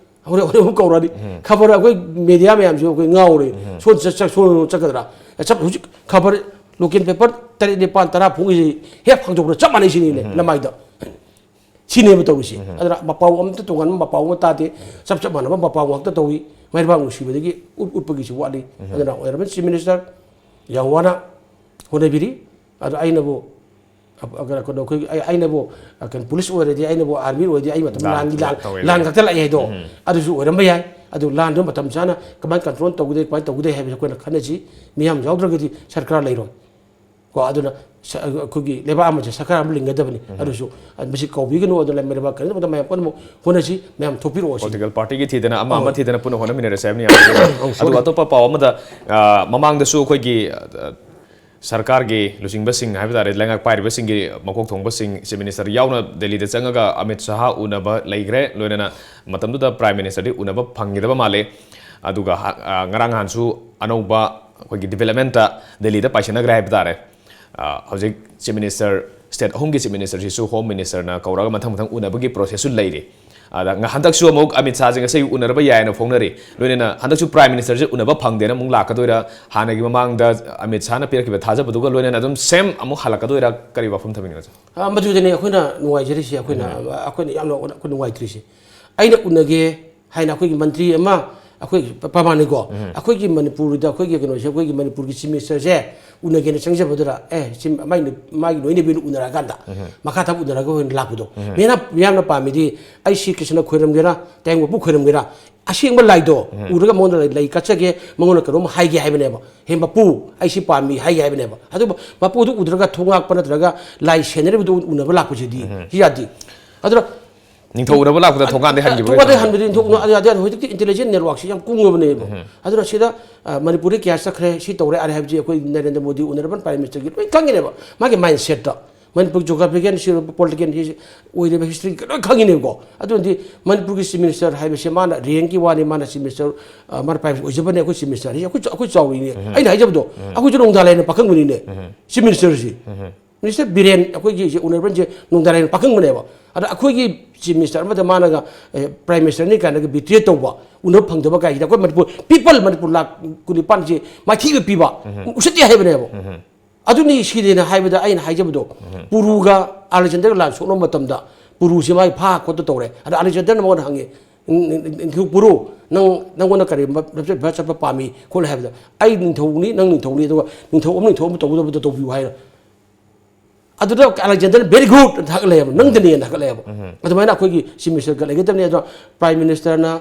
ꯍꯣꯔꯦꯟ, ꯍꯣꯔꯦꯟ ꯑꯃꯨꯛ ꯀꯧꯔꯛꯑꯅꯤ꯫ ꯈꯕꯔ ꯑꯩꯈꯣꯏ ꯃꯦꯗꯤꯌꯥ ꯃꯌꯥꯝꯁꯨ ꯑꯩꯈꯣꯏ ꯉꯥꯎꯔꯦ꯫ ꯁꯣꯝ ꯆꯠ-, ꯆꯠ-, ꯁꯣꯝ ꯆꯠꯀꯗ꯭ꯔꯥ? ꯆꯠ-, ꯍꯧꯖꯤꯛ ꯈꯕꯔ ꯂꯣꯀꯦꯜ ꯄꯦꯄꯔ ꯇꯔꯦꯠ ꯅꯤꯄꯥꯜ ꯇꯔꯥ ꯐꯣꯡꯉꯤꯁꯤ ꯍꯦꯛ ꯍꯥꯡꯗꯣꯛꯄꯗ ꯆꯞ ꯃꯥꯟꯅꯩ ꯁꯤꯅꯤꯅꯦ, ꯅꯃꯥꯏꯗ꯫ ꯁꯤꯅꯦꯕ ꯇꯧꯔꯤꯁꯦ꯫ ꯑꯗꯨꯅ ꯃꯄꯥꯎ ꯑꯝꯇ ꯇꯣꯉꯥꯟꯕ ꯃꯄꯥꯎ ꯑꯃ ꯇꯥꯗꯦ꯫ ꯆꯞ ꯆꯞ ꯃꯥꯟꯅꯕ ꯃꯄꯥꯎ ꯉꯥꯛꯇ ꯇꯧꯏ꯫ ꯃꯩꯔꯕꯥꯛ ꯅꯨꯡꯁꯤꯕꯗꯒꯤ ꯎꯠ-, ꯎꯠꯄꯒꯤꯁꯨ ꯋꯥꯠꯂꯤ꯫ ꯑꯗꯨꯅ ꯑꯣꯏꯔꯕ ꯆꯤꯐ ꯃꯤꯅꯤꯁꯇꯔ ꯌꯥꯝ ꯋꯥꯅ ꯍꯣꯠꯅꯕꯤꯔꯤ꯫ ꯑꯗꯣ ꯑꯩꯅꯕꯨ ꯑ-, ꯑ-, ꯀꯩꯅꯣ, ꯑꯩꯈꯣꯏꯒꯤ, ꯑꯩ-, ꯑꯩꯅꯕꯨ, ꯑ, ꯀꯩꯅꯣ, ꯄꯨꯂꯤꯁ ꯑꯣꯏꯔꯗꯤ, ꯑꯩꯅꯕꯨ ꯑꯥꯔꯃꯤ ꯑꯣꯏꯔꯗꯤ, ꯑꯩ ꯃꯇꯝ ꯂꯥꯟ ꯂꯥꯟꯒꯤ ꯂꯥꯟ, ꯇꯧꯋꯦ꯫ ꯂꯥꯟ ꯈꯛꯇ ꯂꯥꯛꯑꯦ ꯍꯥꯏꯗꯣ, ꯑꯗꯨꯁꯨ ꯑꯣꯏꯔꯝꯕ ꯌꯥꯏ꯫ ꯑꯗꯨ ꯂꯥꯟꯗꯨ ꯃꯇꯝ ꯆꯥꯅ ꯀꯃꯥꯏꯅ ꯀꯟꯇ꯭ꯔꯣꯜ ꯇꯧꯒꯗꯦ, ꯀꯃꯥꯏꯅ ꯇꯧꯒꯗꯦ ꯍꯥꯏꯕꯁꯤ ꯑꯩꯈꯣꯏꯅ ꯈꯟꯅꯁꯤ꯫ ꯃꯤꯌꯥꯝ ꯌꯥꯎꯗ꯭ꯔꯒꯗꯤ ꯁꯔꯀꯥꯔ ꯂꯩꯔꯣꯏ꯫ ꯀꯣ, ꯑꯗꯨꯅ ꯁ-, ꯑꯩꯈꯣꯏꯒꯤ ꯂꯩꯕꯥꯛ ꯑꯃꯁꯦ ꯁꯔꯀꯥꯔ ꯑꯃ ꯂꯤꯡꯒꯗꯕꯅꯤ꯫ ꯑꯗꯨꯁꯨ, ꯑ, ꯃꯁꯤ ꯀꯧꯕꯤꯒꯅꯨ, ꯑꯗꯨꯅ ꯂꯩꯕꯥꯛ ꯀꯩꯅꯣ ꯇꯧꯕꯗ ꯃꯌꯥꯝ ꯄꯨꯝꯅꯃꯛ ꯍꯣꯠꯅꯁꯤ, ꯃꯌꯥꯝ ꯊꯣꯛꯄꯤꯔꯛꯑꯣ ꯁꯤꯅꯤ꯫ ꯄꯣꯂꯤꯇꯤꯀꯦꯜ ꯄꯥꯔꯇꯤꯒꯤ ꯊꯤꯗꯅ ꯑꯃ ꯑꯃ ꯊꯤꯗꯅ ꯄꯨꯟꯅ ꯍꯣꯠꯅꯃꯤꯟꯅꯔꯁꯦ ꯍꯥꯏꯕꯅꯤ ꯌꯥꯝ ꯐꯖꯅ꯫ ꯑꯗꯨꯒ ꯑꯇꯣꯞꯄ ꯄꯥꯎ ꯑꯃꯗ, ꯑ, ꯃꯃꯥꯡꯗꯁꯨ ꯑꯩꯈꯣꯏꯒꯤ, ꯑ, ꯁꯔꯀꯥꯔꯒꯤ ꯂꯨꯆꯤꯡꯕꯁꯤꯡ ꯍꯥꯏꯕ ꯇꯥꯔꯦ, ꯂꯩꯉꯥꯛ ꯄꯥꯏꯔꯤꯕꯁꯤꯡꯒꯤ ꯃꯀꯣꯛ ꯊꯣꯡꯕꯁꯤꯡ, ꯆꯤꯐ ꯃꯤꯅꯤꯁꯇꯔ ꯌꯥꯎꯅ ꯗꯦꯜꯂꯤꯗ ꯆꯪꯉꯒ ꯑꯃꯤꯠ ꯁꯍꯥ ꯎꯅꯕ ꯂꯩꯈ꯭ꯔꯦ꯫ ꯂꯣꯏꯅꯅ ꯃꯇꯝꯗꯨꯗ ꯄ꯭ꯔꯥꯏꯝ ꯃꯤꯅꯤꯁꯇꯔꯗꯤ ꯎꯅꯕ ꯐꯪꯈꯤꯗꯕ ꯃꯥꯜꯂꯦ꯫ ꯑꯗꯨꯒ ꯍ-, ꯑ, ꯉꯔꯥꯡ ꯅꯍꯥꯟꯁꯨ ꯑꯅꯧꯕ ꯑꯩꯈꯣꯏꯒꯤ ꯗꯤꯕꯦꯂꯞꯃꯦꯟꯇ ꯗꯦꯜꯂꯤꯗ ꯄꯥꯏꯁꯤꯟꯅꯈ꯭ꯔꯦ ꯍꯥꯏꯕ ꯇꯥꯔꯦ꯫ ꯑ, ꯍꯧꯖꯤꯛ ꯆꯤꯐ ꯃꯤꯅꯤꯁꯇꯔ, ꯁ꯭ꯇꯦꯠ ꯑꯍꯨꯝꯒꯤ ꯆꯤꯐ ꯃꯤꯅꯤꯁꯇꯔꯁꯤꯁꯨ ꯍꯣꯝ ꯃꯤꯅꯤꯁꯇꯔꯅ ꯀꯧꯔꯒ ꯃꯊꯪ ꯃꯊꯪ ꯎꯅꯕꯒꯤ ꯄ꯭ꯔꯣꯁꯦꯁꯁꯨ ꯂꯩꯔꯤ꯫ ꯑꯗ ꯉ-, ꯍꯟꯗꯛꯁꯨ ꯑꯃꯨꯛ ꯑꯃꯤꯠ ꯁꯥꯍꯁꯦ ꯉꯁꯤ ꯎꯅꯔꯕ ꯌꯥꯏꯅ ꯐꯣꯡꯅꯔꯤ꯫ ꯂꯣꯏꯅꯅ ꯍꯟꯗꯛꯁꯨ ꯄ꯭ꯔꯥꯏꯝ ꯃꯤꯅꯤꯁꯇꯔꯁꯦ ꯎꯅꯕ ꯐꯪꯗꯦꯅ ꯑꯃꯨꯛ ꯂꯥꯛꯀꯗꯣꯏꯔꯥ? ꯍꯥꯟꯅꯒꯤ ꯃꯃꯥꯡꯗ ꯑꯃꯤꯠ ꯁꯥꯍꯅ ꯄꯤꯔꯛꯈꯤꯕ ꯊꯥꯖꯕꯗꯨꯒ ꯂꯣꯏꯅꯅ ꯑꯗꯨꯝ ꯁꯦꯝ ꯑꯃꯨꯛ ꯍꯜꯂꯛꯀꯗꯣꯏꯔꯥ? ꯀꯔꯤ ꯋꯥꯐꯝ ꯊꯝꯕꯤꯅꯤꯡꯉꯤ, ꯑꯣꯖꯥ? ꯑ, ꯃꯗꯨꯗꯅꯦ ꯑꯩꯈꯣꯏꯅ ꯅꯨꯡꯉꯥꯏꯖꯔꯤꯁꯦ, ꯑꯩꯈꯣꯏꯅ, ꯑꯩꯈꯣꯏꯅ ꯌꯥꯝꯅ ꯋꯥ-, ꯑꯩꯈꯣꯏ ꯅꯨꯡꯉꯥꯏꯇ꯭ꯔꯤꯁꯦ꯫ ꯑꯩꯅ ꯎꯅꯒꯦ ꯍꯥꯏꯅ ꯑꯩꯈꯣꯏꯒꯤ ꯃꯟꯇ꯭ꯔꯤ ꯑꯃ, ꯑꯩꯈꯣꯏ ꯄ-, ꯄ꯭ꯔꯃꯥꯟꯅꯤꯀꯣ, ꯑꯩꯈꯣꯏꯒꯤ ꯃꯅꯤꯄꯨꯔꯗ ꯑꯩꯈꯣꯏꯒꯤ ꯀꯩꯅꯣꯁꯦ, ꯑꯩꯈꯣꯏꯒꯤ ꯃꯅꯤꯄꯨꯔꯒꯤ ꯆꯤꯐ ꯃꯤꯅꯤꯁꯇꯔꯁꯦ ꯎꯅꯒꯦꯅ ꯆꯪꯖꯕꯗꯨꯗ, ꯑꯦ, ꯁꯤ ꯃꯥꯏ ꯅꯨ-, ꯃꯥꯒꯤ ꯂꯣꯏꯅꯕꯤꯅ ꯎꯅꯔꯛꯑꯀꯥꯟꯗ ꯃꯈꯥ ꯊꯥꯕ ꯎꯅꯔꯒ ꯑꯣꯏꯅ ꯂꯥꯛꯄꯗꯣ, ꯃꯤꯌꯥꯝꯅ, ꯃꯤꯌꯥꯝꯅ ꯄꯥꯝꯃꯤꯗꯤ ꯑꯩ ꯁꯤ ꯀ꯭ꯔꯤꯁꯅ ꯈꯣꯏꯔꯝꯒꯦꯔꯥ, ꯇꯥꯏꯕꯪ ꯃꯄꯨ ꯈꯣꯏꯔꯝꯒꯦꯔꯥ, ꯑꯁꯦꯡꯕ ꯂꯥꯏꯗꯣ ꯎꯔꯒ ꯃꯉꯣꯟꯗ ꯂꯩ, ꯂꯩ ꯀꯠꯆꯒꯦ, ꯃꯉꯣꯟꯗ ꯀꯩꯅꯣꯝ ꯍꯥꯏꯒꯦ ꯍꯥꯏꯕꯅꯦꯕ꯫ "ꯍꯦ ꯃꯄꯨ, ꯑꯩ ꯁꯤ ꯄꯥꯝꯃꯤ" ꯍꯥꯏꯒꯦ ꯍꯥꯏꯕꯅꯦꯕ꯫ ꯑꯗꯨꯕꯨ ꯃꯄꯨꯗꯨ ꯎꯗ꯭ꯔꯒ ꯊꯣꯡ ꯉꯥꯛꯄ ꯅꯠꯇ꯭ꯔꯒ ꯂꯥꯏ ꯁꯦꯟꯅꯔꯤꯕꯗꯨ ꯎꯅꯕ ꯂꯥꯛꯄꯁꯤꯗꯤ ꯁꯤ ꯌꯥꯗꯦ꯫ ꯑꯗꯨꯅ ꯅꯤꯡꯊꯧ ꯎꯅꯕ ꯂꯥꯛꯄꯗ ꯊꯣꯡꯒꯥꯟꯗꯩ ꯍꯟꯈꯤꯕ ꯊꯣꯡꯒꯥꯟꯗꯩ ꯍꯟꯕꯗꯤ ꯅꯤꯡꯊꯧ ꯎꯅ-, ꯌꯥꯗꯦ, ꯌꯥꯗꯦ꯫ ꯍꯧꯖꯤꯛꯇꯤ ꯏꯟꯇꯦꯂꯤꯖꯦꯟ ꯅꯦꯠꯋꯥꯛꯁꯤ ꯌꯥꯝ ꯀꯨꯡꯉꯕꯅꯦꯕ꯫ ꯑꯗꯨꯅ ꯁꯤꯗ, ꯑ, ꯃꯅꯤꯄꯨꯔꯗ ꯀꯌꯥ ꯆꯠꯈ꯭ꯔꯦ, ꯁꯤ ꯇꯧꯔꯦ, ꯑꯥꯔꯦ ꯍꯥꯏꯕꯁꯤ ꯑꯩꯈꯣꯏ ꯅꯔꯦꯟꯗ꯭ꯔ ꯃꯣꯗꯤ ꯎꯅꯔꯕ ꯄ꯭ꯔꯥꯏꯝ ꯃꯤꯅꯤꯁꯇꯔꯒꯤ ꯂꯣꯏ ꯈꯪꯉꯤꯅꯦꯕ꯫ ꯃꯥꯒꯤ ꯃꯥꯏꯟ ꯁꯦꯠꯇ ꯃꯅꯤꯄꯨꯔ ꯖꯣꯒ꯭ꯔꯥꯐꯤꯀꯦꯜ ꯁꯤ ꯄꯣꯂꯤꯇꯤꯀꯦꯜ ꯁꯤ ꯑꯣꯏꯔꯤꯕ ꯍꯤꯁꯇ꯭ꯔꯤ ꯂꯣꯏ ꯈꯪꯉꯤꯅꯦꯕꯀꯣ꯫ ꯑꯗꯨꯅꯗꯤ ꯃꯅꯤꯄꯨꯔꯒꯤ ꯆꯤꯐ ꯃꯤꯅꯤꯁꯇꯔ ꯍꯥꯏꯕꯁꯦ ꯃꯥꯅ ꯔꯦꯡꯀꯤ ꯋꯥꯅꯤ, ꯃꯥꯅ ꯆꯤꯐ ꯃꯤꯅꯤꯁꯇꯔ, ꯑ, ꯃꯥꯅ ꯄ꯭ꯔꯥꯏꯝ ꯃꯤꯅꯤꯁꯇꯔ ꯑꯣꯏꯖꯕꯅꯦ, ꯑꯩꯈꯣꯏ ꯆꯤꯐ ꯃꯤꯅꯤꯁꯇꯔ ꯍꯥꯏꯁꯦ ꯑꯩꯈꯣꯏ, ꯑꯩꯈꯣꯏ ꯆꯥꯎꯔꯤꯅꯦ꯫ ꯑꯩꯅ ꯍꯥꯏꯖꯕꯗꯣ, ꯑꯩꯈꯣꯏꯁꯨ ꯅꯣꯡꯗꯥ ꯂꯥꯏꯔꯦꯟ ꯄꯥꯈꯪꯕꯅꯤꯅꯦ ꯆꯤꯐ ꯃꯤꯅꯤꯁꯇꯔꯁꯤ꯫ ꯃꯤꯅꯤꯁꯇꯔ ꯕꯤꯔꯦꯟ ꯑꯩꯈꯣꯏꯒꯤ ꯁꯤ ꯑꯣꯅꯔꯦꯕꯜꯁꯦ ꯅꯣꯡꯗꯥ ꯂꯥꯏꯔꯦꯟ ꯄꯥꯈꯪꯕꯅꯦꯕ꯫ ꯑꯗ ꯑꯩꯈꯣꯏꯒꯤ ꯆꯤꯐ ꯃꯤꯅꯤꯁꯇꯔ ꯑꯃꯗ ꯃꯥꯅꯒ, ꯑꯦ, ꯄ꯭ꯔꯥꯏꯝ ꯃꯤꯅꯤꯁꯇꯔꯅꯤ ꯀꯥꯏꯅꯒ ꯕꯤꯇ꯭ꯔꯦ ꯇꯧꯕ, ꯎꯅꯕ ꯐꯪꯗꯕ ꯀꯥꯏꯁꯤꯗ ꯑꯩꯈꯣꯏ ꯃꯅꯤꯄꯨꯔ ꯄꯤꯄꯜ, ꯃꯅꯤꯄꯨꯔ ꯂꯥꯛ ꯀꯨꯟꯅꯤꯄꯥꯟꯁꯤ ꯃꯥꯏꯊꯤꯕ ꯄꯤꯕ, ꯎꯁꯤꯠꯇꯦ ꯍꯥꯏꯕꯅꯦꯕ꯫ ꯑꯗꯨꯅꯤ ꯁꯤꯗꯦꯅ ꯍꯥꯏꯕꯗ ꯑꯩꯅ ꯍꯥꯏꯖꯕꯗꯣ, ꯄꯨꯔꯨꯒ ꯑꯂꯦꯛꯖꯦꯟꯗꯔꯒ ꯂꯥꯟ ꯁꯣꯛꯅꯕ ꯃꯇꯝꯗ ꯄꯨꯔꯨꯁꯤ ꯃꯥꯒꯤ ꯐꯥ ꯈꯣꯠꯇ ꯇꯧꯔꯦ꯫ ꯑꯗ ꯑꯂꯦꯛꯖꯦꯟꯗꯔꯅ ꯃꯉꯣꯟꯗ ꯍꯪꯉꯤ, "ꯅꯤꯡꯊꯧ ꯄꯨꯔꯨ, ꯅꯪ, ꯅꯪꯉꯣꯟꯗ ꯀꯔꯤ ꯆꯠꯄ ꯄꯥꯝꯃꯤ ꯈꯣꯠꯂꯤ?" ꯍꯥꯏꯕꯗ, "ꯑꯩ ꯅꯤꯡꯊꯧꯅꯤ, ꯅꯪ ꯅꯤꯡꯊꯧꯅꯤ, ꯑꯗꯨꯒ ꯅꯤꯡꯊꯧ ꯑꯃ ꯅꯤꯡꯊꯧ ꯑꯃ ꯇꯧꯒꯗꯕꯗꯣ ꯇꯧꯕꯤꯌꯨ" ꯍꯥꯏꯅ꯫ ꯑꯗꯨꯗ ꯑꯂꯦꯛꯖꯦꯟꯗꯔꯅ "ꯚꯦꯔꯤ ꯒꯨꯗ" ꯊꯥꯒꯠꯂꯛꯑꯦꯕ, "ꯅꯪꯗꯅꯦꯅ" ꯊꯥꯒꯠꯂꯛꯑꯦꯕ꯫ ꯑꯗꯨꯃꯥꯏꯅ ꯑꯩꯈꯣꯏꯒꯤ ꯆꯤꯐ ꯃꯤꯅꯤꯁꯇꯔꯒ ꯂꯩꯒꯗꯕꯅꯤ꯫ ꯑꯗꯣ ꯄ꯭ꯔꯥꯏꯝ ꯃꯤꯅꯤꯁꯇꯔꯅ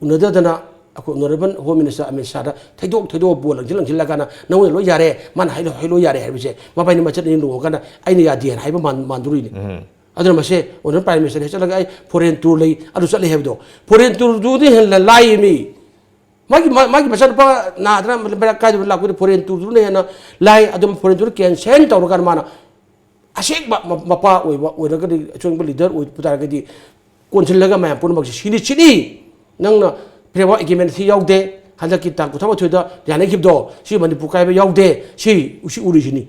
ꯎꯅꯗꯗꯅ ꯑꯩꯈꯣꯏ ꯑꯣꯅꯔꯦꯕꯜ ꯍꯣꯝ ꯃꯤꯅꯤꯁꯇꯔ ꯑꯃꯤꯠ ꯁꯥꯍꯗ ꯊꯩꯗꯣꯛ ꯊꯩꯗꯣꯛꯑ ꯕꯣꯜ ꯂꯪꯁꯤꯜ ꯂꯪꯁꯤꯜꯂꯀꯥꯟꯗ, "ꯅꯉꯣꯟꯗ ꯂꯣꯏ ꯌꯥꯔꯦ, ꯃꯥꯅ ꯍꯥꯏ ꯂꯣꯏ ꯌꯥꯔꯦ" ꯍꯥꯏꯕꯁꯦ, ꯃꯕꯥꯏꯅꯤ ꯃꯆꯠ ꯑꯅꯤ ꯂꯨꯍꯣꯡꯉꯀꯥꯟꯗ ꯑꯩꯅ ꯌꯥꯗꯦꯅ ꯍꯥꯏꯕ ꯃꯥꯟ-, ꯃꯥꯟꯗꯣꯔꯤꯅꯤ꯫ ꯑꯗꯨꯅ ꯃꯁꯦ ꯑꯣꯅꯔꯦꯕꯜ ꯄ꯭ꯔꯥꯏꯝ ꯃꯤꯅꯤꯁꯇꯔ ꯍꯦꯛ ꯆꯠꯂꯒ "ꯑꯩ ꯐꯣꯔꯦꯟ ꯇꯨꯔ ꯂꯩ, ꯑꯗꯨ ꯆꯠꯂꯦ" ꯍꯥꯏꯕꯗꯣ, ꯐꯣꯔꯦꯟ ꯇꯨꯔꯗꯨꯗꯤ ꯍꯦꯟꯅ ꯂꯥꯏꯌꯦ ꯃꯤ꯫ ꯃꯥꯒꯤ, ꯃꯥ-, ꯃꯥꯒꯤ ꯃꯆꯥꯅꯨꯄꯥ ꯅꯥꯗꯅ ꯂꯩꯕꯥꯛ ꯀꯥꯏꯗꯕ ꯂꯥꯛꯄꯗ ꯐꯣꯔꯦꯟ ꯇꯨꯔꯗꯨꯅ ꯍꯦꯟꯅ ꯂꯥꯏ꯫ ꯑꯗꯨꯝ ꯐꯣꯔꯦꯟ ꯇꯨꯔ ꯀꯦꯟꯁꯦꯜ ꯇꯧꯔꯀꯥꯟꯗ ꯃꯥꯅ ꯑꯁꯦꯡꯕ ꯃ-, ꯃꯄꯥ ꯑꯣꯏꯕ ꯑꯣꯏꯔꯒꯗꯤ, ꯑꯆꯨꯝꯕ ꯂꯤꯗꯔ ꯑꯣꯏꯕ ꯇꯥꯔꯒꯗꯤ, ꯀꯣꯟꯁꯤꯜꯂꯒ ꯃꯌꯥꯝ ꯄꯨꯝꯅꯃꯛꯁꯦ ꯁꯤꯅꯤ, ꯁꯤꯅꯤ, ꯅꯪꯅ ꯐ꯭ꯔꯦꯝꯋꯥꯔꯛ ꯑꯦꯒ꯭ꯔꯤꯃꯦꯟ ꯁꯤ ꯌꯥꯎꯗꯦ, ꯍꯟꯗꯛꯀꯤ ꯇꯥꯡ ꯀꯨꯟꯊ꯭ꯔꯥ ꯃꯥꯊꯣꯏꯗ ꯌꯥꯅꯈꯤꯕꯗꯣ, ꯁꯤ ꯃꯅꯤꯄꯨꯔ ꯀꯥꯏꯕ ꯌꯥꯎꯗꯦ, ꯁꯤ, ꯁꯤ ꯎꯔꯤꯁꯤꯅꯤ꯫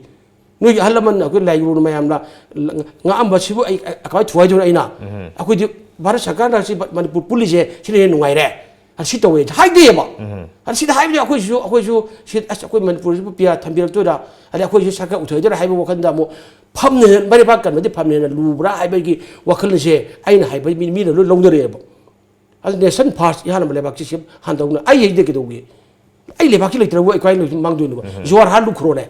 ꯅꯣꯏꯒꯤ ꯑꯍꯜ ꯂꯃꯟ, ꯑꯩꯈꯣꯏ ꯂꯥꯏ ꯒꯨꯔꯨ ꯃꯌꯥꯝꯅ ꯉꯥꯛꯑꯝꯕꯁꯤꯕꯨ ꯑꯩ, ꯑꯩ ꯀꯃꯥꯏꯅ ꯊꯨꯒꯥꯏꯗꯣꯏꯅꯣ ꯑꯩꯅ? ꯑꯩꯈꯣꯏꯗꯤ ꯚꯥꯔꯠ ꯁꯔꯀꯥꯔꯅ ꯁꯤ ꯃꯅꯤꯄꯨꯔ ꯄꯨꯜꯂꯤꯁꯦ ꯁꯤꯅ ꯍꯦꯟꯅ ꯅꯨꯡꯉꯥꯏꯔꯦ꯫ ꯑꯁꯤ ꯇꯧꯋꯦ ꯍꯥꯏꯗꯦꯕ꯫ ꯑꯗ ꯁꯤꯗ ꯍꯥꯏꯕꯗꯤ ꯑꯩꯈꯣꯏꯁꯨ, ꯑꯩꯈꯣꯏꯁꯨ ꯁꯤ, "ꯑꯁ, ꯑꯩꯈꯣꯏ ꯃꯅꯤꯄꯨꯔꯁꯤꯕꯨ ꯄꯤꯌꯥ ꯊꯝꯕꯤꯔꯛꯇꯣꯏꯔꯥ?" ꯑꯗꯩ ꯑꯩꯈꯣꯏꯁꯨ ꯁꯔꯀꯥꯔ ꯎꯊꯣꯏꯗꯣꯏꯔꯥ ꯍꯥꯏꯕ ꯋꯥꯈꯜꯗ ꯑꯃꯨꯛ ꯐꯝꯅ ꯍꯦꯟꯅ, ꯃꯔꯩꯕꯥꯛ ꯀꯟꯕꯗꯤ ꯐꯝꯅ ꯍꯦꯟꯅ ꯂꯨꯕ꯭ꯔꯥ ꯍꯥꯏꯕꯒꯤ ꯋꯥꯈꯜꯁꯦ ꯑꯩꯅ ꯍꯥꯏꯕ ꯃꯤ, ꯃꯤꯅ ꯂꯣꯏ ꯂꯧꯅꯔꯛꯑꯦꯕ꯫ ꯑꯗꯨ ꯅꯦꯁꯟ ꯐꯥꯔꯁ, ꯏꯍꯥꯟ ꯍꯥꯟꯕ ꯂꯩꯕꯥꯛꯁꯤ ꯁꯤ ꯍꯥꯟꯅ ꯇꯧꯅ ꯑꯩ ꯍꯦꯛꯇ ꯀꯩꯗꯧꯒꯦ? ꯑꯩ ꯂꯩꯕꯥꯛꯁꯤ ꯂꯩꯇ꯭ꯔꯕꯨ ꯑꯩ ꯀꯥꯏ ꯂꯩ-, ꯃꯥꯡꯗꯣꯏꯅꯣꯕ? ꯖꯨꯍꯥꯔ ꯍꯥꯔ ꯂꯨꯈ꯭ꯔꯣꯅꯦ꯫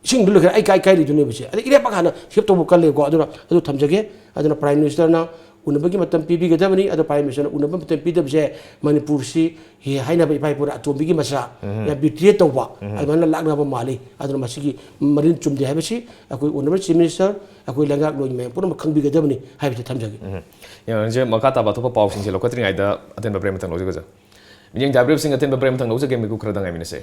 ꯏꯁꯤꯡꯗꯨ ꯂꯩꯈ꯭ꯔꯦ, ꯑꯩ ꯀꯥꯏ, ꯀꯥꯏ ꯂꯩꯗꯣꯏꯅꯣꯕ ꯁꯦ? ꯑꯗꯩ ꯏꯔꯩꯄꯥꯛ ꯍꯥꯟꯅ ꯁꯦꯞ ꯇꯧꯕ ꯀꯜꯂꯦꯀꯣ꯫ ꯑꯗꯨꯅ ꯑꯗꯨ ꯊꯝꯖꯒꯦ꯫ ꯑꯗꯨꯅ ꯄ꯭ꯔꯥꯏꯝ ꯃꯤꯅꯤꯁꯇꯔꯅ ꯎꯅꯕꯒꯤ ꯃꯇꯝ ꯄꯤꯕꯤꯒꯗꯕꯅꯤ꯫ ꯑꯗꯣ ꯄ꯭ꯔꯥꯏꯝ ꯃꯤꯅꯤꯁꯇꯔꯅ ꯎꯅꯕ ꯃꯇꯝ ꯄꯤꯗꯕꯁꯦ ꯃꯅꯤꯄꯨꯔꯁꯤ ꯍꯦ ꯍꯥꯏꯅꯕ ꯏꯄꯥ ꯏꯄꯨꯅ ꯑꯇꯣꯝꯕꯤꯒꯤ ꯃꯆꯥ, ꯌꯥꯝ ꯕꯤꯇ꯭ꯔꯦ ꯇꯧꯕ, ꯑꯗꯨꯃꯥꯏꯅ ꯂꯥꯛꯅꯕ ꯃꯥꯜꯂꯤ꯫ ꯑꯗꯨꯅ ꯃꯁꯤꯒꯤ ꯃꯔꯤꯜ ꯆꯨꯝꯗꯦ ꯍꯥꯏꯕꯁꯤ ꯑꯩꯈꯣꯏ ꯑꯣꯅꯔꯦꯕꯜ ꯆꯤꯐ ꯃꯤꯅꯤꯁꯇꯔ, ꯑꯩꯈꯣꯏ ꯂꯩꯉꯥꯛꯂꯣꯏ ꯃꯌꯥꯝ ꯄꯨꯝꯅꯃꯛ ꯈꯪꯕꯤꯒꯗꯕꯅꯤ ꯍꯥꯏꯕꯁꯤ ꯊꯝꯖꯒꯦ꯫ ꯎꯝ꯫ ꯌꯥꯝ ꯅꯨꯡꯉꯥꯏꯖꯩ꯫ ꯃꯈꯥ ꯇꯥꯕ ꯑꯇꯣꯞꯄ ꯄꯥꯎꯁꯤꯡꯁꯦ ꯂꯧꯈꯠꯇ꯭ꯔꯤꯉꯩꯗ ꯑꯊꯦꯟꯕ ꯕ꯭ꯔꯦꯛ ꯑꯃꯇꯪ ꯂꯧꯖꯒꯦ꯫ ꯃꯤꯠꯌꯦꯡ ꯇꯥꯕꯤꯔꯤꯕꯁꯤꯡ, ꯑꯊꯦꯟꯕ ꯕ꯭ꯔꯦꯛ ꯑꯃꯇꯪ ꯂꯧꯖꯒꯦ, ꯃꯤꯀꯨꯞ ꯈꯔꯗ ꯉꯥꯏꯃꯤꯟꯅꯁꯦ꯫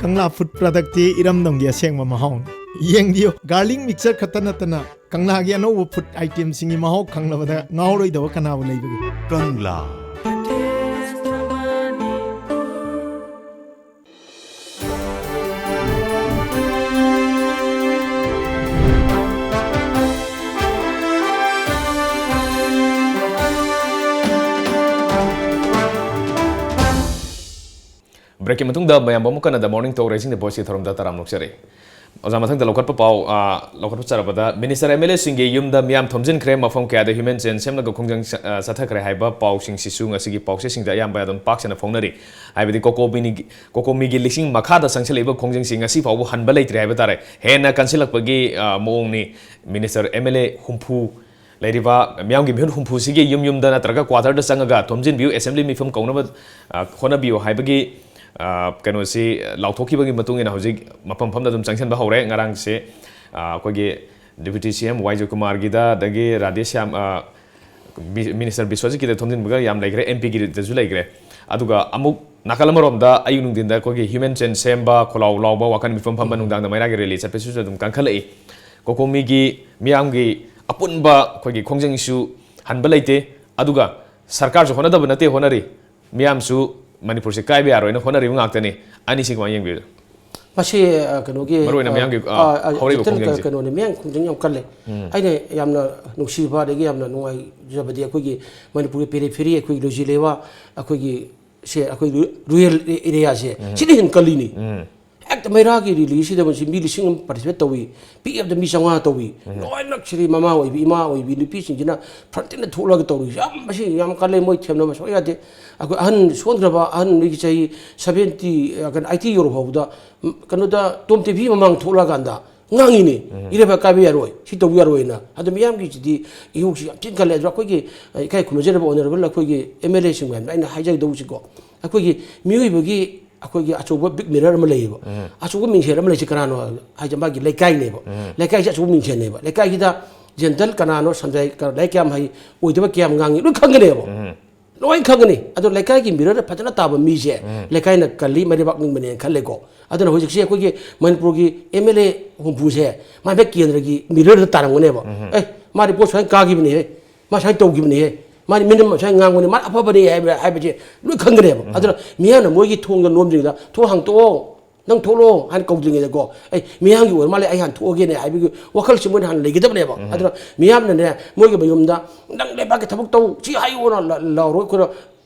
ꯀꯪꯂꯥ ꯐꯨꯗ ꯄ꯭ꯔꯗꯛꯇꯤ ꯏꯔꯝꯗꯝꯒꯤ ꯑꯁꯦꯡꯕ ꯃꯍꯥꯎꯅꯤ꯫ ꯌꯦꯡꯕꯤꯌꯨ, ꯒꯥꯔꯂꯤꯛ ꯃꯤꯛꯆꯔ ꯈꯛꯇ ꯅꯠꯇꯅ ꯀꯪꯂꯥꯒꯤ ꯑꯅꯧꯕ ꯐꯨꯗ ꯑꯥꯏꯇꯦꯝꯁꯤꯡꯒꯤ ꯃꯍꯥꯎ ꯈꯪꯂꯕꯗ ꯉꯥꯎꯔꯣꯏꯗꯕ ꯀꯅꯥꯕꯨ ꯂꯩꯕꯒꯦ? ꯀꯪꯂꯥ꯫ ꯕ꯭ꯔꯦꯛꯀꯤ ꯃꯇꯨꯡꯗ ꯃꯌꯥꯝ ꯑꯃꯨꯛ ꯀꯟꯅ The Morning Talk Raising the Voice ꯊꯧꯔꯝꯗ ꯇꯔꯥꯝꯅ ꯑꯣꯛꯆꯔꯤ꯫ ꯑꯣꯖꯥ, ꯃꯊꯪꯗ ꯂꯧꯈꯠꯄ ꯄꯥꯎ, ꯑ, ꯂꯧꯈꯠꯄ ꯆꯠꯆꯔꯕꯗ, ꯃꯤꯅꯤꯁꯇꯔ, ꯑꯦꯝ ꯑꯦꯜ ꯑꯦꯁꯤꯡꯒꯤ ꯌꯨꯝꯗ ꯃꯤꯌꯥꯝ ꯊꯣꯝꯖꯤꯟꯈ꯭ꯔꯦ, ꯃꯐꯝ ꯀꯌꯥꯗ ꯍ꯭ꯌꯨꯃꯦꯟ ꯆꯦꯟ ꯁꯦꯝꯂꯒ ꯈꯣꯡꯖꯪ ꯆ-, ꯑ, ꯆꯠꯊꯈ꯭ꯔꯦ ꯍꯥꯏꯕ ꯄꯥꯎꯁꯤꯡꯁꯤꯁꯨ ꯉꯁꯤꯒꯤ ꯄꯥꯎꯆꯦꯁꯤꯡꯗ ꯑꯌꯥꯝꯕ ꯑꯗꯨꯝ ꯄꯥꯛ ꯁꯟꯅ ꯐꯣꯡꯅꯔꯤ꯫ ꯍꯥꯏꯕꯗꯤ ꯀꯣꯀꯣꯃꯤꯅꯤꯒꯤ-, ꯀꯣꯀꯣꯃꯤꯒꯤ ꯂꯤꯁꯤꯡ ꯃꯈꯥꯗ ꯆꯪꯁꯤꯜꯂꯛꯏꯕ ꯈꯣꯡꯖꯪꯁꯤ ꯉꯁꯤ ꯐꯥꯎꯕ ꯍꯟꯕ ꯂꯩꯇ꯭ꯔꯦ ꯍꯥꯏꯕ ꯇꯥꯔꯦ꯫ ꯍꯦꯟꯅ ꯀꯟꯁꯤꯜꯂꯛꯄꯒꯤ, ꯑ, ꯃꯑꯣꯡꯅꯤ꯫ ꯃꯤꯅꯤꯁꯇꯔ, ꯑꯦꯝ ꯑꯦꯜ ꯑꯦ ꯍꯨꯝꯐꯨ ꯂꯩꯔꯤꯕ ꯃꯤꯌꯥꯝꯒꯤ ꯃꯤꯍꯨꯠ ꯍꯨꯝꯐꯨꯁꯤꯒꯤ ꯌꯨꯝ ꯌꯨꯝꯗ ꯅꯠꯇ꯭ꯔꯒ ꯀ꯭ꯋꯥꯇꯔꯗ ꯆꯪꯉꯒ ꯊꯣꯝꯖꯤꯟꯕꯤꯌꯨ, ꯑꯦꯁꯦꯝꯕ꯭ꯂꯤ ꯃꯤꯐꯝ ꯀꯧꯅꯕ, ꯑ, ꯍꯣꯠꯅꯕꯤꯌꯨ ꯍꯥꯏꯕꯒꯤ, ꯑ, ꯀꯩꯅꯣꯁꯤ ꯂꯥꯎꯊꯣꯛꯈꯤꯕꯒꯤ ꯃꯇꯨꯡ ꯏꯟꯅ ꯍꯧꯖꯤꯛ ꯃꯐꯝ ꯃꯐꯝꯗ ꯑꯗꯨꯝ ꯆꯪꯁꯤꯟꯕ ꯍꯧꯔꯦ꯫ ꯉꯔꯥꯡꯁꯦ, ꯑ, ꯑꯩꯈꯣꯏꯒꯤ ꯗꯤꯄ꯭ꯌꯨꯇꯤ ꯁꯤ ꯑꯦꯝ ꯋꯥꯏ ꯖꯣꯏꯀꯨꯃꯥꯔꯒꯤꯗ, ꯑꯗꯒꯤ ꯔꯥꯙꯦ ꯁ꯭ꯌꯥꯝ, ꯑ, ꯕꯤ-, ꯃꯤꯅꯤꯁꯇꯔ ꯕꯤꯁ꯭ꯋꯖꯤꯠꯀꯤꯗ ꯊꯣꯝꯖꯤꯟꯕꯒ ꯌꯥꯝ ꯂꯩꯈ꯭ꯔꯦ, ꯑꯦꯝ ꯄꯤꯒꯤꯗꯁꯨ ꯂꯩꯈ꯭ꯔꯦ꯫ ꯑꯗꯨꯒ ꯑꯃꯨꯛ ꯅꯥꯀꯜ ꯑꯃꯔꯣꯝꯗ ꯑꯌꯨꯛ ꯅꯨꯡꯊꯤꯟꯗ ꯑꯩꯈꯣꯏꯒꯤ ꯍ꯭ꯌꯨꯃꯦꯟ ꯆꯦꯟ ꯁꯦꯝꯕ, ꯈꯣꯜꯂꯥꯎ ꯂꯥꯎꯕ, ꯋꯥꯀꯟ ꯃꯤꯐꯝ ꯐꯝꯕ, ꯅꯨꯡꯗꯥꯡꯗ ꯃꯩꯔꯥꯒꯤ ꯔꯦꯂꯤ ꯆꯠꯄꯁꯤꯁꯨ ꯑꯗꯨꯝ ꯀꯟꯈꯠꯂꯛꯏ꯫ ꯀꯣꯀꯣꯃꯤꯒꯤ ꯃꯤꯌꯥꯝꯒꯤ ꯑꯄꯨꯟꯕ ꯑꯩꯈꯣꯏꯒꯤ ꯈꯣꯡꯖꯪꯁꯨ ꯍꯟꯕ ꯂꯩꯇꯦ꯫ ꯑꯗꯨꯒ ꯁꯔꯀꯥꯔꯁꯨ ꯍꯣꯠꯅꯗꯕ ꯅꯠꯇꯦ, ꯍꯣꯠꯅꯔꯤ꯫ ꯃꯤꯌꯥꯝꯁꯨ ꯃꯅꯤꯄꯨꯔꯁꯦ ꯀꯥꯏꯕ ꯌꯥꯔꯣꯏꯅ ꯍꯣꯠꯅꯔꯤꯕ ꯉꯥꯛꯇꯅꯤ꯫ ꯑꯅꯤꯁꯤ ꯀꯃꯥꯏꯅ ꯌꯦꯡꯕꯤꯕ? ꯃꯁꯤ, ꯑ, ꯀꯩꯅꯣꯒꯤ, ꯃꯔꯨ ꯑꯣꯏꯅ ꯑ, ꯃꯤꯌꯥꯝꯒꯤ, ꯑ, ꯑ, ꯍꯧꯔꯛꯏꯕ ꯖꯦꯅꯔꯦꯜ ꯈꯣꯡꯖꯪꯁꯦ꯫ ꯀꯩꯅꯣꯅꯤ, ꯃꯤꯌꯥꯝ ꯈꯣꯡꯖꯪ ꯌꯥꯝ ꯀꯜꯂꯦ꯫ ꯎꯝ꯫ ꯑꯩꯅ ꯌꯥꯝꯅ ꯅꯨꯡꯁꯤꯕ ꯑꯗꯒꯤ ꯌꯥꯝꯅ ꯅꯨꯡꯉꯥꯏꯖꯕꯗꯤ ꯑꯩꯈꯣꯏꯒꯤ ꯃꯅꯤꯄꯨꯔꯒꯤ ꯄꯦꯔꯤꯐꯦꯔꯤ, ꯑꯩꯈꯣꯏꯒꯤ ꯂꯣꯏꯖꯤ ꯂꯩꯋꯥ, ꯑꯩꯈꯣꯏꯒꯤ ꯁꯦ, ꯑꯩꯈꯣꯏ ꯔꯨ-, ꯔꯨꯔꯦꯜ ꯑꯦꯔꯤꯌꯥꯁꯦ, ꯎꯝ꯫ ꯁꯤꯅ ꯍꯦꯟꯅ ꯀꯜꯂꯤꯅꯤ꯫ ꯎꯝ꯫ ꯍꯦꯛꯇ ꯃꯩꯔꯥꯒꯤ ꯔꯦꯂꯤꯁꯤꯗ ꯃꯁꯤ ꯃꯤ ꯂꯤꯁꯤꯡ ꯑꯃ ꯄꯥꯔꯇꯤꯁꯤꯄꯦꯠ ꯇꯧꯏ, ꯄꯤꯛꯑꯕꯗ ꯃꯤ ꯆꯥꯝꯃꯉꯥ ꯇꯧꯏ꯫ ꯎꯝ꯫ ꯂꯣꯏꯅꯃꯛ ꯁꯤꯗꯤ ꯃꯃꯥ ꯑꯣꯏꯕꯤ, ꯏꯃꯥ ꯑꯣꯏꯕꯤ, ꯅꯨꯄꯤꯁꯤꯡꯁꯤꯅ ꯐ꯭ꯔꯟꯇꯤꯟꯗ ꯊꯣꯛꯂꯒ ꯇꯧꯔꯤ꯫ ꯌꯥꯝ ꯃꯁꯤ ꯌꯥꯝ ꯀꯜꯂꯦ, ꯃꯣꯏ ꯊꯦꯝꯅꯕ ꯁꯨꯡꯌꯥ ꯌꯥꯗꯦ꯫ ꯑꯩꯈꯣꯏ ꯑꯍꯟ ꯁꯣꯟꯈ꯭ꯔꯕ ꯑꯍꯟ ꯅꯣꯏꯒꯤ ꯆꯍꯤ ꯁꯚꯦꯟꯇꯤ, ꯑ, ꯀꯩꯅꯣ, ꯑꯥꯏꯇꯤ ꯌꯧꯔ ꯐꯥꯎꯕꯗ, ꯎꯝ, ꯀꯩꯅꯣꯗ ꯇꯣꯝ ꯇꯤꯚꯤ ꯃꯃꯥꯡ ꯊꯣꯛꯂꯛꯑꯀꯥꯟꯗ ꯉꯥꯡꯉꯤꯅꯦ꯫ ꯎꯝ꯫ ꯏꯔꯩꯕꯥꯛ ꯀꯥꯏꯕ ꯌꯥꯔꯣꯏ, ꯁꯤ ꯇꯧꯕ ꯌꯥꯔꯣꯏꯅ꯫ ꯑꯗꯣ ꯃꯤꯌꯥꯝꯒꯤꯁꯤꯗꯤ ꯏꯍꯧꯁꯤ ꯌꯥꯝ ꯊꯤꯅ ꯀꯜꯂꯦ꯫ ꯑꯗꯣ ꯑꯩꯈꯣꯏꯒꯤ, ꯑ, ꯏꯀꯥꯏ ꯈꯨꯝꯅꯖꯔꯕ ꯑꯣꯅꯔꯦꯕꯜ ꯑꯩꯈꯣꯏꯒꯤ ꯑꯦꯝ ꯑꯦꯜ ꯑꯦꯁꯤꯡ ꯃꯌꯥꯝꯗ ꯑꯩꯅ ꯍꯥꯏꯖꯒꯗꯧꯕꯁꯤꯀꯣ, ꯑꯩꯈꯣꯏꯒꯤ ꯃꯤꯑꯣꯏꯕꯒꯤ ꯑꯩꯈꯣꯏꯒꯤ ꯑꯆꯧꯕ ꯕꯤꯛ ꯃꯤꯔꯔ ꯑꯃ ꯂꯩꯌꯦꯕ꯫ ꯎꯝ꯫ ꯑꯆꯧꯕ ꯃꯤꯡꯁꯦꯜ ꯑꯃ ꯂꯩꯁꯦ ꯀꯅꯥꯅꯣ ꯍꯥꯏꯁꯦ ꯃꯥꯒꯤ ꯂꯩꯀꯥꯏꯅꯦꯕ꯫ ꯎꯝ꯫ ꯂꯩꯀꯥꯏꯁꯦ ꯑꯆꯧꯕ ꯃꯤꯡꯁꯦꯜꯅꯦꯕ꯫ ꯂꯩꯀꯥꯏꯁꯤꯗ ꯖꯦꯟꯇꯜ ꯀꯅꯥꯅꯣ, ꯁꯟꯖꯥꯏ ꯀ-, ꯂꯥꯏꯔꯤꯛ ꯀꯌꯥꯝ ꯍꯩ, ꯑꯣꯏꯗꯕ ꯀꯌꯥꯝ ꯉꯥꯡꯉꯤ, ꯂꯣꯏ ꯈꯪꯒꯅꯦꯕ꯫ ꯎꯝ꯫ ꯂꯣꯏ ꯈꯪꯒꯅꯤ꯫ ꯑꯗꯣ ꯂꯩꯀꯥꯏꯒꯤ ꯃꯤꯔꯔꯗ ꯐꯖꯅ ꯇꯥꯕ ꯃꯤꯁꯦ ꯂꯩꯀꯥꯏꯅ ꯀꯜꯂꯤ, ꯃꯩꯕꯥꯛ ꯅꯤꯡꯕꯅꯦꯅ ꯈꯜꯂꯦꯀꯣ꯫ ꯑꯗꯨꯅ ꯍꯧꯖꯤꯛꯁꯦ ꯑꯩꯈꯣꯏꯒꯤ ꯃꯅꯤꯄꯨꯔꯒꯤ ꯑꯦꯝ ꯑꯦꯜ ꯑꯦ ꯍꯨꯝꯐꯨꯁꯦ ꯃꯥꯏ ꯃꯥꯏ ꯀꯦꯟꯗ꯭ꯔꯒꯤ ꯃꯤꯔꯔꯗ ꯇꯥꯔꯝꯒꯅꯦꯕ꯫ ꯑꯦ, ꯃꯥꯗꯤ ꯄꯣꯠ ꯁꯨꯃꯥꯏꯅ ꯀꯥꯈꯤꯕꯅꯦꯍꯦ, ꯃꯥ ꯁꯨꯃꯥꯏꯅ ꯇꯧꯈꯤꯕꯅꯦꯍꯦ, ꯃꯥꯗꯤ ꯃꯤꯅꯝ ꯁꯨꯃꯥꯏꯅ ꯉꯥꯡꯕꯅꯦ, ꯃꯥ ꯑꯐꯕꯅꯦ ꯍꯥꯏꯕ, ꯍꯥꯏꯕꯁꯦ ꯂꯣꯏ ꯈꯪꯒꯅꯦꯕ꯫ ꯑꯗꯨꯅ ꯃꯤꯌꯥꯝꯅ ꯃꯣꯏꯒꯤ ꯊꯣꯡꯗ ꯅꯣꯝꯗ꯭ꯔꯤꯉꯩꯗ "ꯊꯣꯡ ꯍꯥꯡꯇꯣꯛꯑꯣ, ꯅꯪ ꯊꯣꯛꯂꯛꯑꯣ" ꯍꯥꯏꯅ ꯀꯧꯗ꯭ꯔꯤꯉꯩꯗꯀꯣ, "ꯑꯩ ꯃꯤꯌꯥꯝꯒꯤ ꯑꯣꯏꯔ ꯃꯥꯜꯂꯦ, ꯑꯩ ꯍꯥꯟꯅ ꯊꯣꯛꯑꯒꯦꯅꯦ" ꯍꯥꯏꯕꯒꯤ ꯋꯥꯈꯜꯁꯤ ꯃꯣꯏꯅ ꯍꯥꯟꯅ ꯂꯩꯒꯗꯕꯅꯦꯕ꯫ ꯑꯗꯨꯅ ꯃꯤꯌꯥꯝꯅꯅꯦ, ꯃꯣꯏꯒꯤ ꯃꯌꯨꯝꯗ "ꯅꯪ ꯂꯩꯕꯥꯛꯀꯤ ꯊꯕꯛ ꯇꯧ, ꯁꯤ ꯍꯥꯏꯌꯣꯅ" ꯂ-, ꯂꯥꯎꯔꯣꯏ ꯑꯩꯈꯣꯏꯅ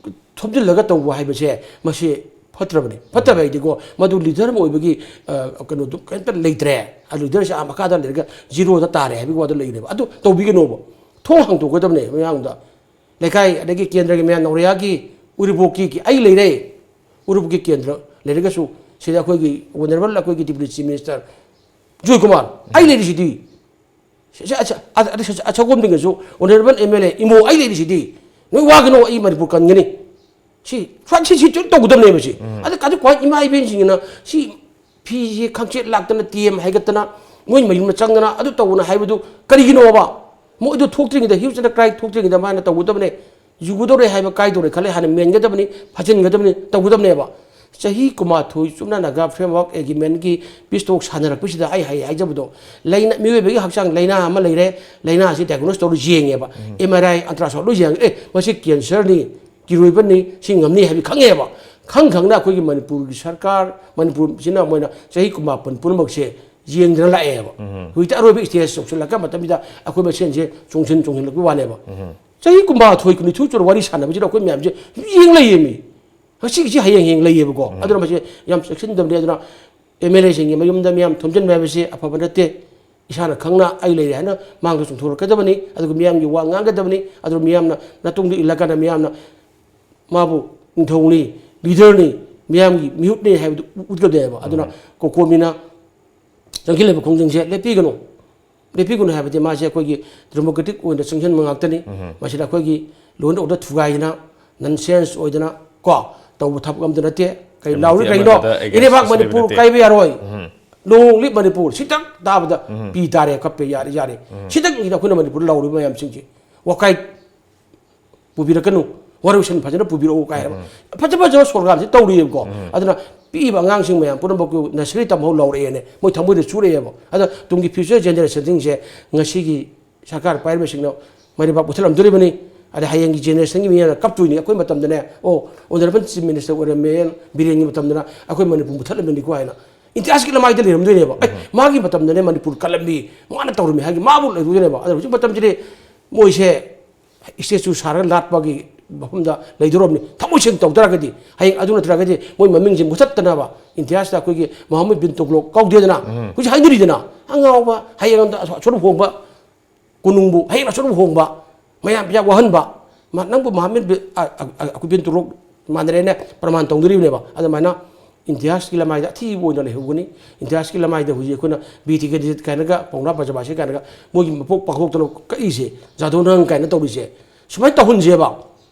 ꯊꯣꯝꯖꯤꯜꯂꯒ ꯇꯧꯕ ꯍꯥꯏꯕꯁꯦ, ꯃꯁꯤ ꯐꯠꯇ꯭ꯔꯕꯅꯤ꯫ ꯐꯠꯇꯕ ꯍꯥꯏꯗꯤꯀꯣ, ꯃꯗꯨ ꯂꯤꯗꯔ ꯑꯃ ꯑꯣꯏꯕꯒꯤ, ꯑ, ꯀꯩꯅꯣꯗꯨ ꯀꯩꯝꯇ ꯂꯩꯇ꯭ꯔꯦ꯫ ꯑ, ꯂꯤꯗꯔꯁꯦ ꯑꯥ ꯃꯈꯥꯗ ꯂꯩꯔꯒ ꯖꯤꯔꯣꯗ ꯇꯥꯔꯦ ꯍꯥꯏꯕꯒꯤ ꯋꯥꯗꯨ ꯂꯩꯔꯦꯕ꯫ ꯑꯗꯨ ꯇꯧꯕꯤꯒꯅꯣꯕ꯫ ꯊꯣꯡ ꯍꯥꯡꯇꯣꯛꯀꯗꯕꯅꯦ ꯃꯌꯥꯝꯗ꯫ ꯂꯩꯀꯥꯏ, ꯑꯗꯒꯤ ꯀꯦꯟꯗ꯭ꯔꯒꯤ ꯃꯌꯥꯝ, ꯅꯧꯔꯦꯌꯥꯒꯤ, ꯎꯔꯤꯄꯣꯛꯀꯤ, ꯑꯩ ꯂꯩꯔꯦ꯫ ꯎꯔꯤꯄꯣꯛꯀꯤ ꯀꯦꯟꯗ꯭ꯔ ꯂꯩꯔꯒꯁꯨ ꯁꯤꯗ ꯑꯩꯈꯣꯏꯒꯤ ꯑꯣꯅꯔꯦꯕꯜ ꯑꯩꯈꯣꯏꯒꯤ ꯗꯤꯄ꯭ꯌꯨꯇꯤ ꯆꯤꯐ ꯃꯤꯅꯤꯁꯇꯔ ꯖꯣꯏꯀꯨꯃꯥꯔ, ꯑꯩ ꯂꯩꯔꯤꯁꯤꯗꯤ꯫ ꯁꯤ, ꯁꯤ, ꯑꯁ-, ꯑꯁ-, ꯑꯁ-, ꯑꯁ-, ꯑꯁꯣꯝꯗꯒꯤꯁꯨ honourable M L A Imo, ꯑꯩ ꯂꯩꯔꯤꯁꯤꯗꯤ꯫ ꯅꯣꯏ ꯋꯥꯒꯅꯣ, ꯑꯩ ꯃꯅꯤꯄꯨꯔ ꯀꯟꯒꯅꯤ꯫ ꯁꯤ, ꯁꯤ, ꯁꯤ, ꯁꯤ ꯇꯧꯒꯗꯕꯅꯦꯕ ꯁꯤ꯫ ꯑꯗ, ꯑꯗ ꯀ꯭ꯋꯥꯏ ꯏꯃꯥ ꯏꯕꯦꯟꯁꯤꯡꯁꯤꯅ ꯁꯤ ꯐꯤꯁꯤ ꯈꯪꯆꯦꯠ ꯂꯥꯛꯇꯅ, ꯇꯤ ꯑꯦꯝ ꯍꯥꯏꯒꯠꯇꯅ, ꯃꯣꯏ ꯃꯌꯨꯝꯗ ꯆꯪꯗꯅ ꯑꯗꯨ ꯇꯧꯗꯅ ꯍꯥꯏꯕꯗꯨ ꯀꯔꯤꯒꯤꯅꯣꯕ? ꯃꯣꯏꯗꯨ ꯊꯣꯛꯇ꯭ꯔꯤꯉꯩꯗ, ꯍ꯭ꯌꯨꯁ ꯑꯦꯟ ꯀ꯭ꯔꯥꯏ ꯊꯣꯛꯇ꯭ꯔꯤꯉꯩꯗ ꯃꯥꯅ ꯇꯧꯒꯗꯕꯅꯦ꯫ ꯌꯨꯒꯗꯧꯔꯦ ꯍꯥꯏꯕ ꯀꯥꯏꯗꯧꯔꯦ ꯈꯜꯂꯦ, ꯍꯥꯟꯅ ꯃꯦꯟꯒꯗꯕꯅꯤ, ꯐꯥꯖꯤꯟꯒꯗꯕꯅꯤ, ꯇꯧꯒꯗꯕꯅꯦꯕ꯫ ꯆꯍꯤ ꯀꯨꯟꯃꯥꯊꯣꯏ ꯆꯨꯞꯅ ꯅꯥꯒꯥ ꯐ꯭ꯔꯦꯝꯋꯥꯔꯛ ꯑꯦꯒ꯭ꯔꯤꯃꯦꯟꯒꯤ ꯄꯤꯁ ꯇꯣꯛ ꯁꯥꯟꯅꯔꯛꯄꯁꯤꯗ ꯑꯩ ꯍꯥꯏ-, ꯍꯥꯏꯖꯕꯗꯣ, ꯂꯥꯏꯅꯥ, ꯃꯤꯑꯣꯏꯕꯒꯤ ꯍꯛꯆꯥꯡ ꯂꯥꯏꯅꯥ ꯑꯃ ꯂꯩꯔꯦ, ꯂꯥꯏꯅꯥꯁꯤ ꯗꯥꯏꯒꯅꯣꯁ ꯇꯧꯔ ꯌꯦꯡꯉꯦꯕ, ꯑꯦꯝ ꯑꯥꯔ ꯑꯥꯏ, ꯑꯜꯇ꯭ꯔꯥꯁꯥꯎꯟ ꯂꯣꯏ ꯌꯦꯡꯉꯦ, "ꯑꯦ, ꯃꯁꯤ ꯀꯦꯟꯁꯔꯅꯤ, ꯀꯤꯔꯣꯏꯕꯅꯤ, ꯁꯤ ꯉꯝꯅꯤ" ꯍꯥꯏꯕ ꯈꯪꯉꯦꯕ꯫ ꯈꯪ ꯈꯪꯅ ꯑꯩꯈꯣꯏꯒꯤ ꯃꯅꯤꯄꯨꯔꯒꯤ ꯁꯔꯀꯥꯔ, ꯃꯅꯤꯄꯨꯔꯁꯤꯅ ꯃꯣꯏꯅ ꯆꯍꯤ ꯀꯨꯟꯃꯥꯄꯟ ꯄꯨꯝꯅꯃꯛꯁꯦ ꯌꯦꯡꯗꯅ ꯂꯥꯛꯑꯦꯕ꯫ ꯍꯧꯖꯤꯛꯇꯤ ꯑꯔꯣꯏꯕ ꯁ꯭ꯇꯦꯖ ꯌꯧꯁꯤꯜꯂꯛꯄ ꯃꯇꯝꯁꯤꯗ ꯑꯩꯈꯣꯏ ꯃꯁꯦꯟꯁꯦ ꯆꯣꯡꯁꯤꯟ ꯆꯣꯡꯁꯤꯜꯂꯛꯄꯒꯤ ꯋꯥꯅꯦꯕ꯫ ꯆꯍꯤ ꯀꯨꯟꯃꯥꯊꯣꯏ, ꯀꯨꯟꯅꯤꯊꯣꯏ ꯆꯨꯔ ꯋꯥꯔꯤ ꯁꯥꯟꯅꯕꯁꯤꯗ ꯑꯩꯈꯣꯏ ꯃꯌꯥꯝꯁꯦ ꯌꯦꯡ ꯂꯩꯌꯦꯃꯤ꯫ ꯉꯁꯤꯒꯤꯁꯤ ꯍꯌꯦꯡ ꯍꯌꯦꯡ ꯂꯩꯌꯦꯕꯀꯣ꯫ ꯑꯗꯨꯅ ꯃꯁꯤ ꯌꯥꯝ ꯆꯦꯛꯁꯤꯟꯗꯕꯅꯤ꯫ ꯑꯗꯨꯅ ꯑꯦꯝ ꯑꯦꯜ ꯑꯦꯁꯤꯡꯒꯤ ꯃꯌꯨꯝꯗ ꯃꯤꯌꯥꯝ ꯊꯣꯝꯖꯤꯟꯕ ꯍꯥꯏꯕꯁꯤ ꯑꯐꯕ ꯅꯠꯇꯦ꯫ ꯏꯁꯥꯅ ꯈꯪꯅ ꯑꯩ ꯂꯩꯔꯦ ꯍꯥꯏꯅ ꯃꯥꯡꯗ ꯆꯣꯡꯊꯣꯔꯛꯀꯗꯕꯅꯤ꯫ ꯑꯗꯨꯒ ꯃꯤꯌꯥꯝꯒꯤ ꯋꯥ ꯉꯥꯡꯒꯗꯕꯅꯤ꯫ ꯑꯗꯨꯒ ꯃꯤꯌꯥꯝꯅ ꯅꯇꯨꯡꯗ ꯏꯜꯂꯀꯥꯟꯗ ꯃꯤꯌꯥꯝꯅ ꯃꯥꯕꯨ ꯅꯤꯡꯊꯧꯅꯤ, ꯂꯤꯗꯔꯅꯤ, ꯃꯤꯌꯥꯝꯒꯤ ꯃꯤꯍꯨꯠꯅꯤ ꯍꯥꯏꯕꯗꯨ ꯎ-, ꯎꯠꯀꯗꯣꯏꯅꯦꯕ꯫ ꯑꯗꯨꯅ ꯀꯣꯀꯣꯃꯤꯅ ꯆꯪꯁꯤꯜꯂꯤꯕ ꯈꯣꯡꯖꯪꯁꯦ ꯂꯦꯞꯄꯤꯒꯅꯨ꯫ ꯂꯦꯞꯄꯤꯒꯅꯨ ꯍꯥꯏꯕꯗꯤ ꯃꯥꯁꯦ ꯑꯩꯈꯣꯏꯒꯤ ꯗꯦꯃꯣꯀ꯭ꯔꯦꯇꯤꯛ ꯑꯣꯏꯅ ꯆꯪꯁꯤꯟꯕ ꯉꯥꯛꯇꯅꯤ꯫ ꯃꯁꯤꯗ ꯑꯩꯈꯣꯏꯒꯤ ꯂꯣ ꯑꯦꯟ ꯑꯣꯔꯗꯔ ꯊꯨꯒꯥꯏꯗꯅ, ꯅꯟ ꯁꯦꯟꯁ ꯑꯣꯏꯗꯅ ꯀꯣ ꯇꯧꯕ ꯊꯕꯛ ꯑꯝꯇ ꯅꯠꯇꯦ꯫ ꯀꯔꯤ ꯂꯥꯎꯔꯤ ꯀꯩꯅꯣ? ꯑꯃꯗ against ꯏꯔꯩꯕꯥꯛ ꯂꯩꯕ ꯃꯅꯤꯄꯨꯔ ꯅꯠꯇꯦ꯫ ꯀꯥꯏꯕ ꯌꯥꯔꯣꯏ꯫ ꯂꯣꯡ ꯂꯤꯞ ꯃꯅꯤꯄꯨꯔ꯫ ꯁꯤꯇꯪ ꯇꯥꯕꯗ ꯄꯤ ꯇꯥꯔꯦ, ꯀꯞꯄꯦ, ꯌꯥꯔꯦ, ꯌꯥꯔꯦ꯫ ꯁꯤꯇꯪꯁꯤꯗ ꯑꯩꯈꯣꯏꯅ ꯃꯅꯤꯄꯨꯔꯗ ꯂꯥꯎꯔꯤꯕ ꯃꯌꯥꯝꯁꯤꯡꯁꯦ ꯋꯥꯀꯥꯏ ꯄꯨꯕꯤꯔꯛꯀꯅꯨ꯫ ꯋꯥꯔꯧꯁꯟ ꯐꯖꯅ ꯄꯨꯕꯤꯔꯛꯎ ꯀꯥꯏ ꯍꯥꯏꯕ꯫ ꯐꯖ ꯐꯖꯕ ꯁꯣꯔꯀꯥꯔꯁꯤ ꯇꯧꯔꯤꯑꯕꯀꯣ꯫ ꯑꯗꯨꯅ ꯄꯤꯛꯏꯕ ꯑꯉꯥꯡꯁꯤꯡ ꯃꯌꯥꯝ ꯄꯨꯝꯅꯃꯛꯀꯤ ꯅꯁꯔꯤ ꯇꯝꯍꯧ ꯂꯧꯔꯛꯑꯦꯅꯦ, ꯃꯣꯏ ꯊꯃꯣꯏꯗ ꯆꯨꯔꯛꯑꯦꯕ꯫ ꯑꯗ ꯇꯨꯡꯒꯤ future generationꯁꯤꯡꯁꯦ ꯉꯁꯤꯒꯤ ꯁꯔꯀꯥꯔ ꯄꯥꯏꯔꯤꯕꯁꯤꯡꯅ ꯃꯩꯔꯩꯕꯥꯛ ꯃꯨꯊꯠꯂꯝꯗꯣꯔꯤꯕꯅꯤ꯫ ꯑꯗꯩ ꯍꯌꯦꯡꯒꯤ generationꯒꯤ ꯃꯤꯅ ꯀꯞꯇꯣꯏꯅꯤ꯫ ꯑꯩꯈꯣꯏ ꯃꯇꯝꯗꯅꯦ, ꯑꯣ, honourable chief minister ꯑꯣꯏꯔꯝꯃꯦ ꯕꯤꯔꯦꯟꯒꯤ ꯃꯇꯝꯗꯅ ꯑꯩꯈꯣꯏ ꯃꯅꯤꯄꯨꯔ ꯃꯨꯊꯠꯂꯝꯕꯅꯤꯀꯣ ꯍꯥꯏꯅ ꯏꯇꯤꯍꯥꯁꯀꯤ ꯂꯃꯥꯏꯗ ꯂꯩꯔꯝꯗꯣꯏꯅꯦꯕ꯫ ꯑꯦ, ꯃꯥꯒꯤ ꯃꯇꯝꯗꯅꯦ ꯃꯅꯤꯄꯨꯔ ꯀꯜꯂꯝꯃꯤ, ꯃꯥꯅ ꯇꯧꯔꯝꯃꯤ ꯍꯥꯏꯒꯤ ꯃꯥꯕꯨ ꯂꯩꯗꯣꯏꯅꯦꯕ꯫ ꯑꯗꯨꯅ ꯍꯧꯖꯤꯛ ꯃꯇꯝꯁꯤꯗꯤ ꯃꯣꯏꯁꯦ statue ꯁꯥꯔꯒ ꯂꯥꯠꯄꯒꯤ ꯃꯐꯝꯗ ꯂꯩꯗꯣꯔꯕꯅꯤ꯫ ꯊꯃꯣꯏ ꯁꯦꯡꯅ ꯇꯧ ꯇꯥꯔꯒꯗꯤ, ꯍꯌꯦꯡ ꯑꯗꯨ ꯅꯠꯇ꯭ꯔꯒꯗꯤ ꯃꯣꯏ ꯃꯃꯤꯡꯁꯦ ꯃꯨꯊꯠꯇꯅꯕ ꯏꯟꯗꯤꯌꯥꯁꯤꯗ ꯑꯩꯈꯣꯏꯒꯤ ꯃꯣꯍꯝꯃꯗ ꯕꯤꯟ ꯇꯨꯒꯂꯣꯛ ꯀꯧꯗꯦꯗꯅ꯫ ꯍꯧꯖꯤꯛ ꯍꯥꯏꯅꯔꯤꯗꯅ, ꯑꯉꯥꯎꯕ, ꯍꯌꯦꯡ ꯑꯝꯗ ꯑꯁꯣꯟꯕ ꯍꯣꯡꯕ, ꯀꯣꯅꯨꯡꯕꯨ ꯍꯌꯦꯡ ꯑꯁꯣꯟꯕ ꯍꯣꯡꯕ, ꯃꯌꯥꯝ ꯄꯩꯁꯥ ꯋꯥꯍꯟꯕ, ꯃꯥ, ꯅꯪꯕꯨ ꯃꯣꯍꯝꯃꯗ ꯕꯤꯟ, ꯑ, ꯑ, ꯑ, ꯑꯩꯈꯣꯏ ꯕꯤꯟ ꯇꯨꯒꯂꯣꯛ ꯃꯥꯟꯅꯔꯦꯅꯦ, ꯄ꯭ꯔꯃꯥꯟ ꯇꯧꯅꯔꯤꯕꯅꯦꯕ꯫ ꯑꯗꯨꯃꯥꯏꯅ ꯏꯟꯗꯤꯌꯥꯁꯀꯤ ꯂꯃꯥꯏꯗ ꯑꯊꯤꯕ ꯑꯣꯏꯅ ꯂꯩꯍꯧꯒꯅꯤ꯫ ꯏꯟꯗꯤꯌꯥꯁꯀꯤ ꯂꯃꯥꯏꯗ ꯍꯧꯖꯤꯛ ꯑꯩꯈꯣꯏꯅ ꯕꯤ ꯇꯤ ꯀꯦꯟꯗꯤꯗꯦꯠ ꯀꯥꯏꯅꯒ, ꯄꯥꯎꯅꯥ ꯕ꯭ꯔꯖꯕꯥꯁꯤ ꯀꯥꯏꯅꯒ ꯃꯣꯏꯒꯤ ꯃꯄꯣꯛ ꯄꯥꯡꯊꯣꯛꯇꯅ ꯀꯛꯏꯁꯦ, ꯖꯥꯗꯣ ꯅꯪ ꯀꯥꯏꯅ ꯇꯧꯔꯤꯁꯦ, ꯁꯨꯃꯥꯏꯅ ꯇꯧꯍꯟꯁꯦꯕ꯫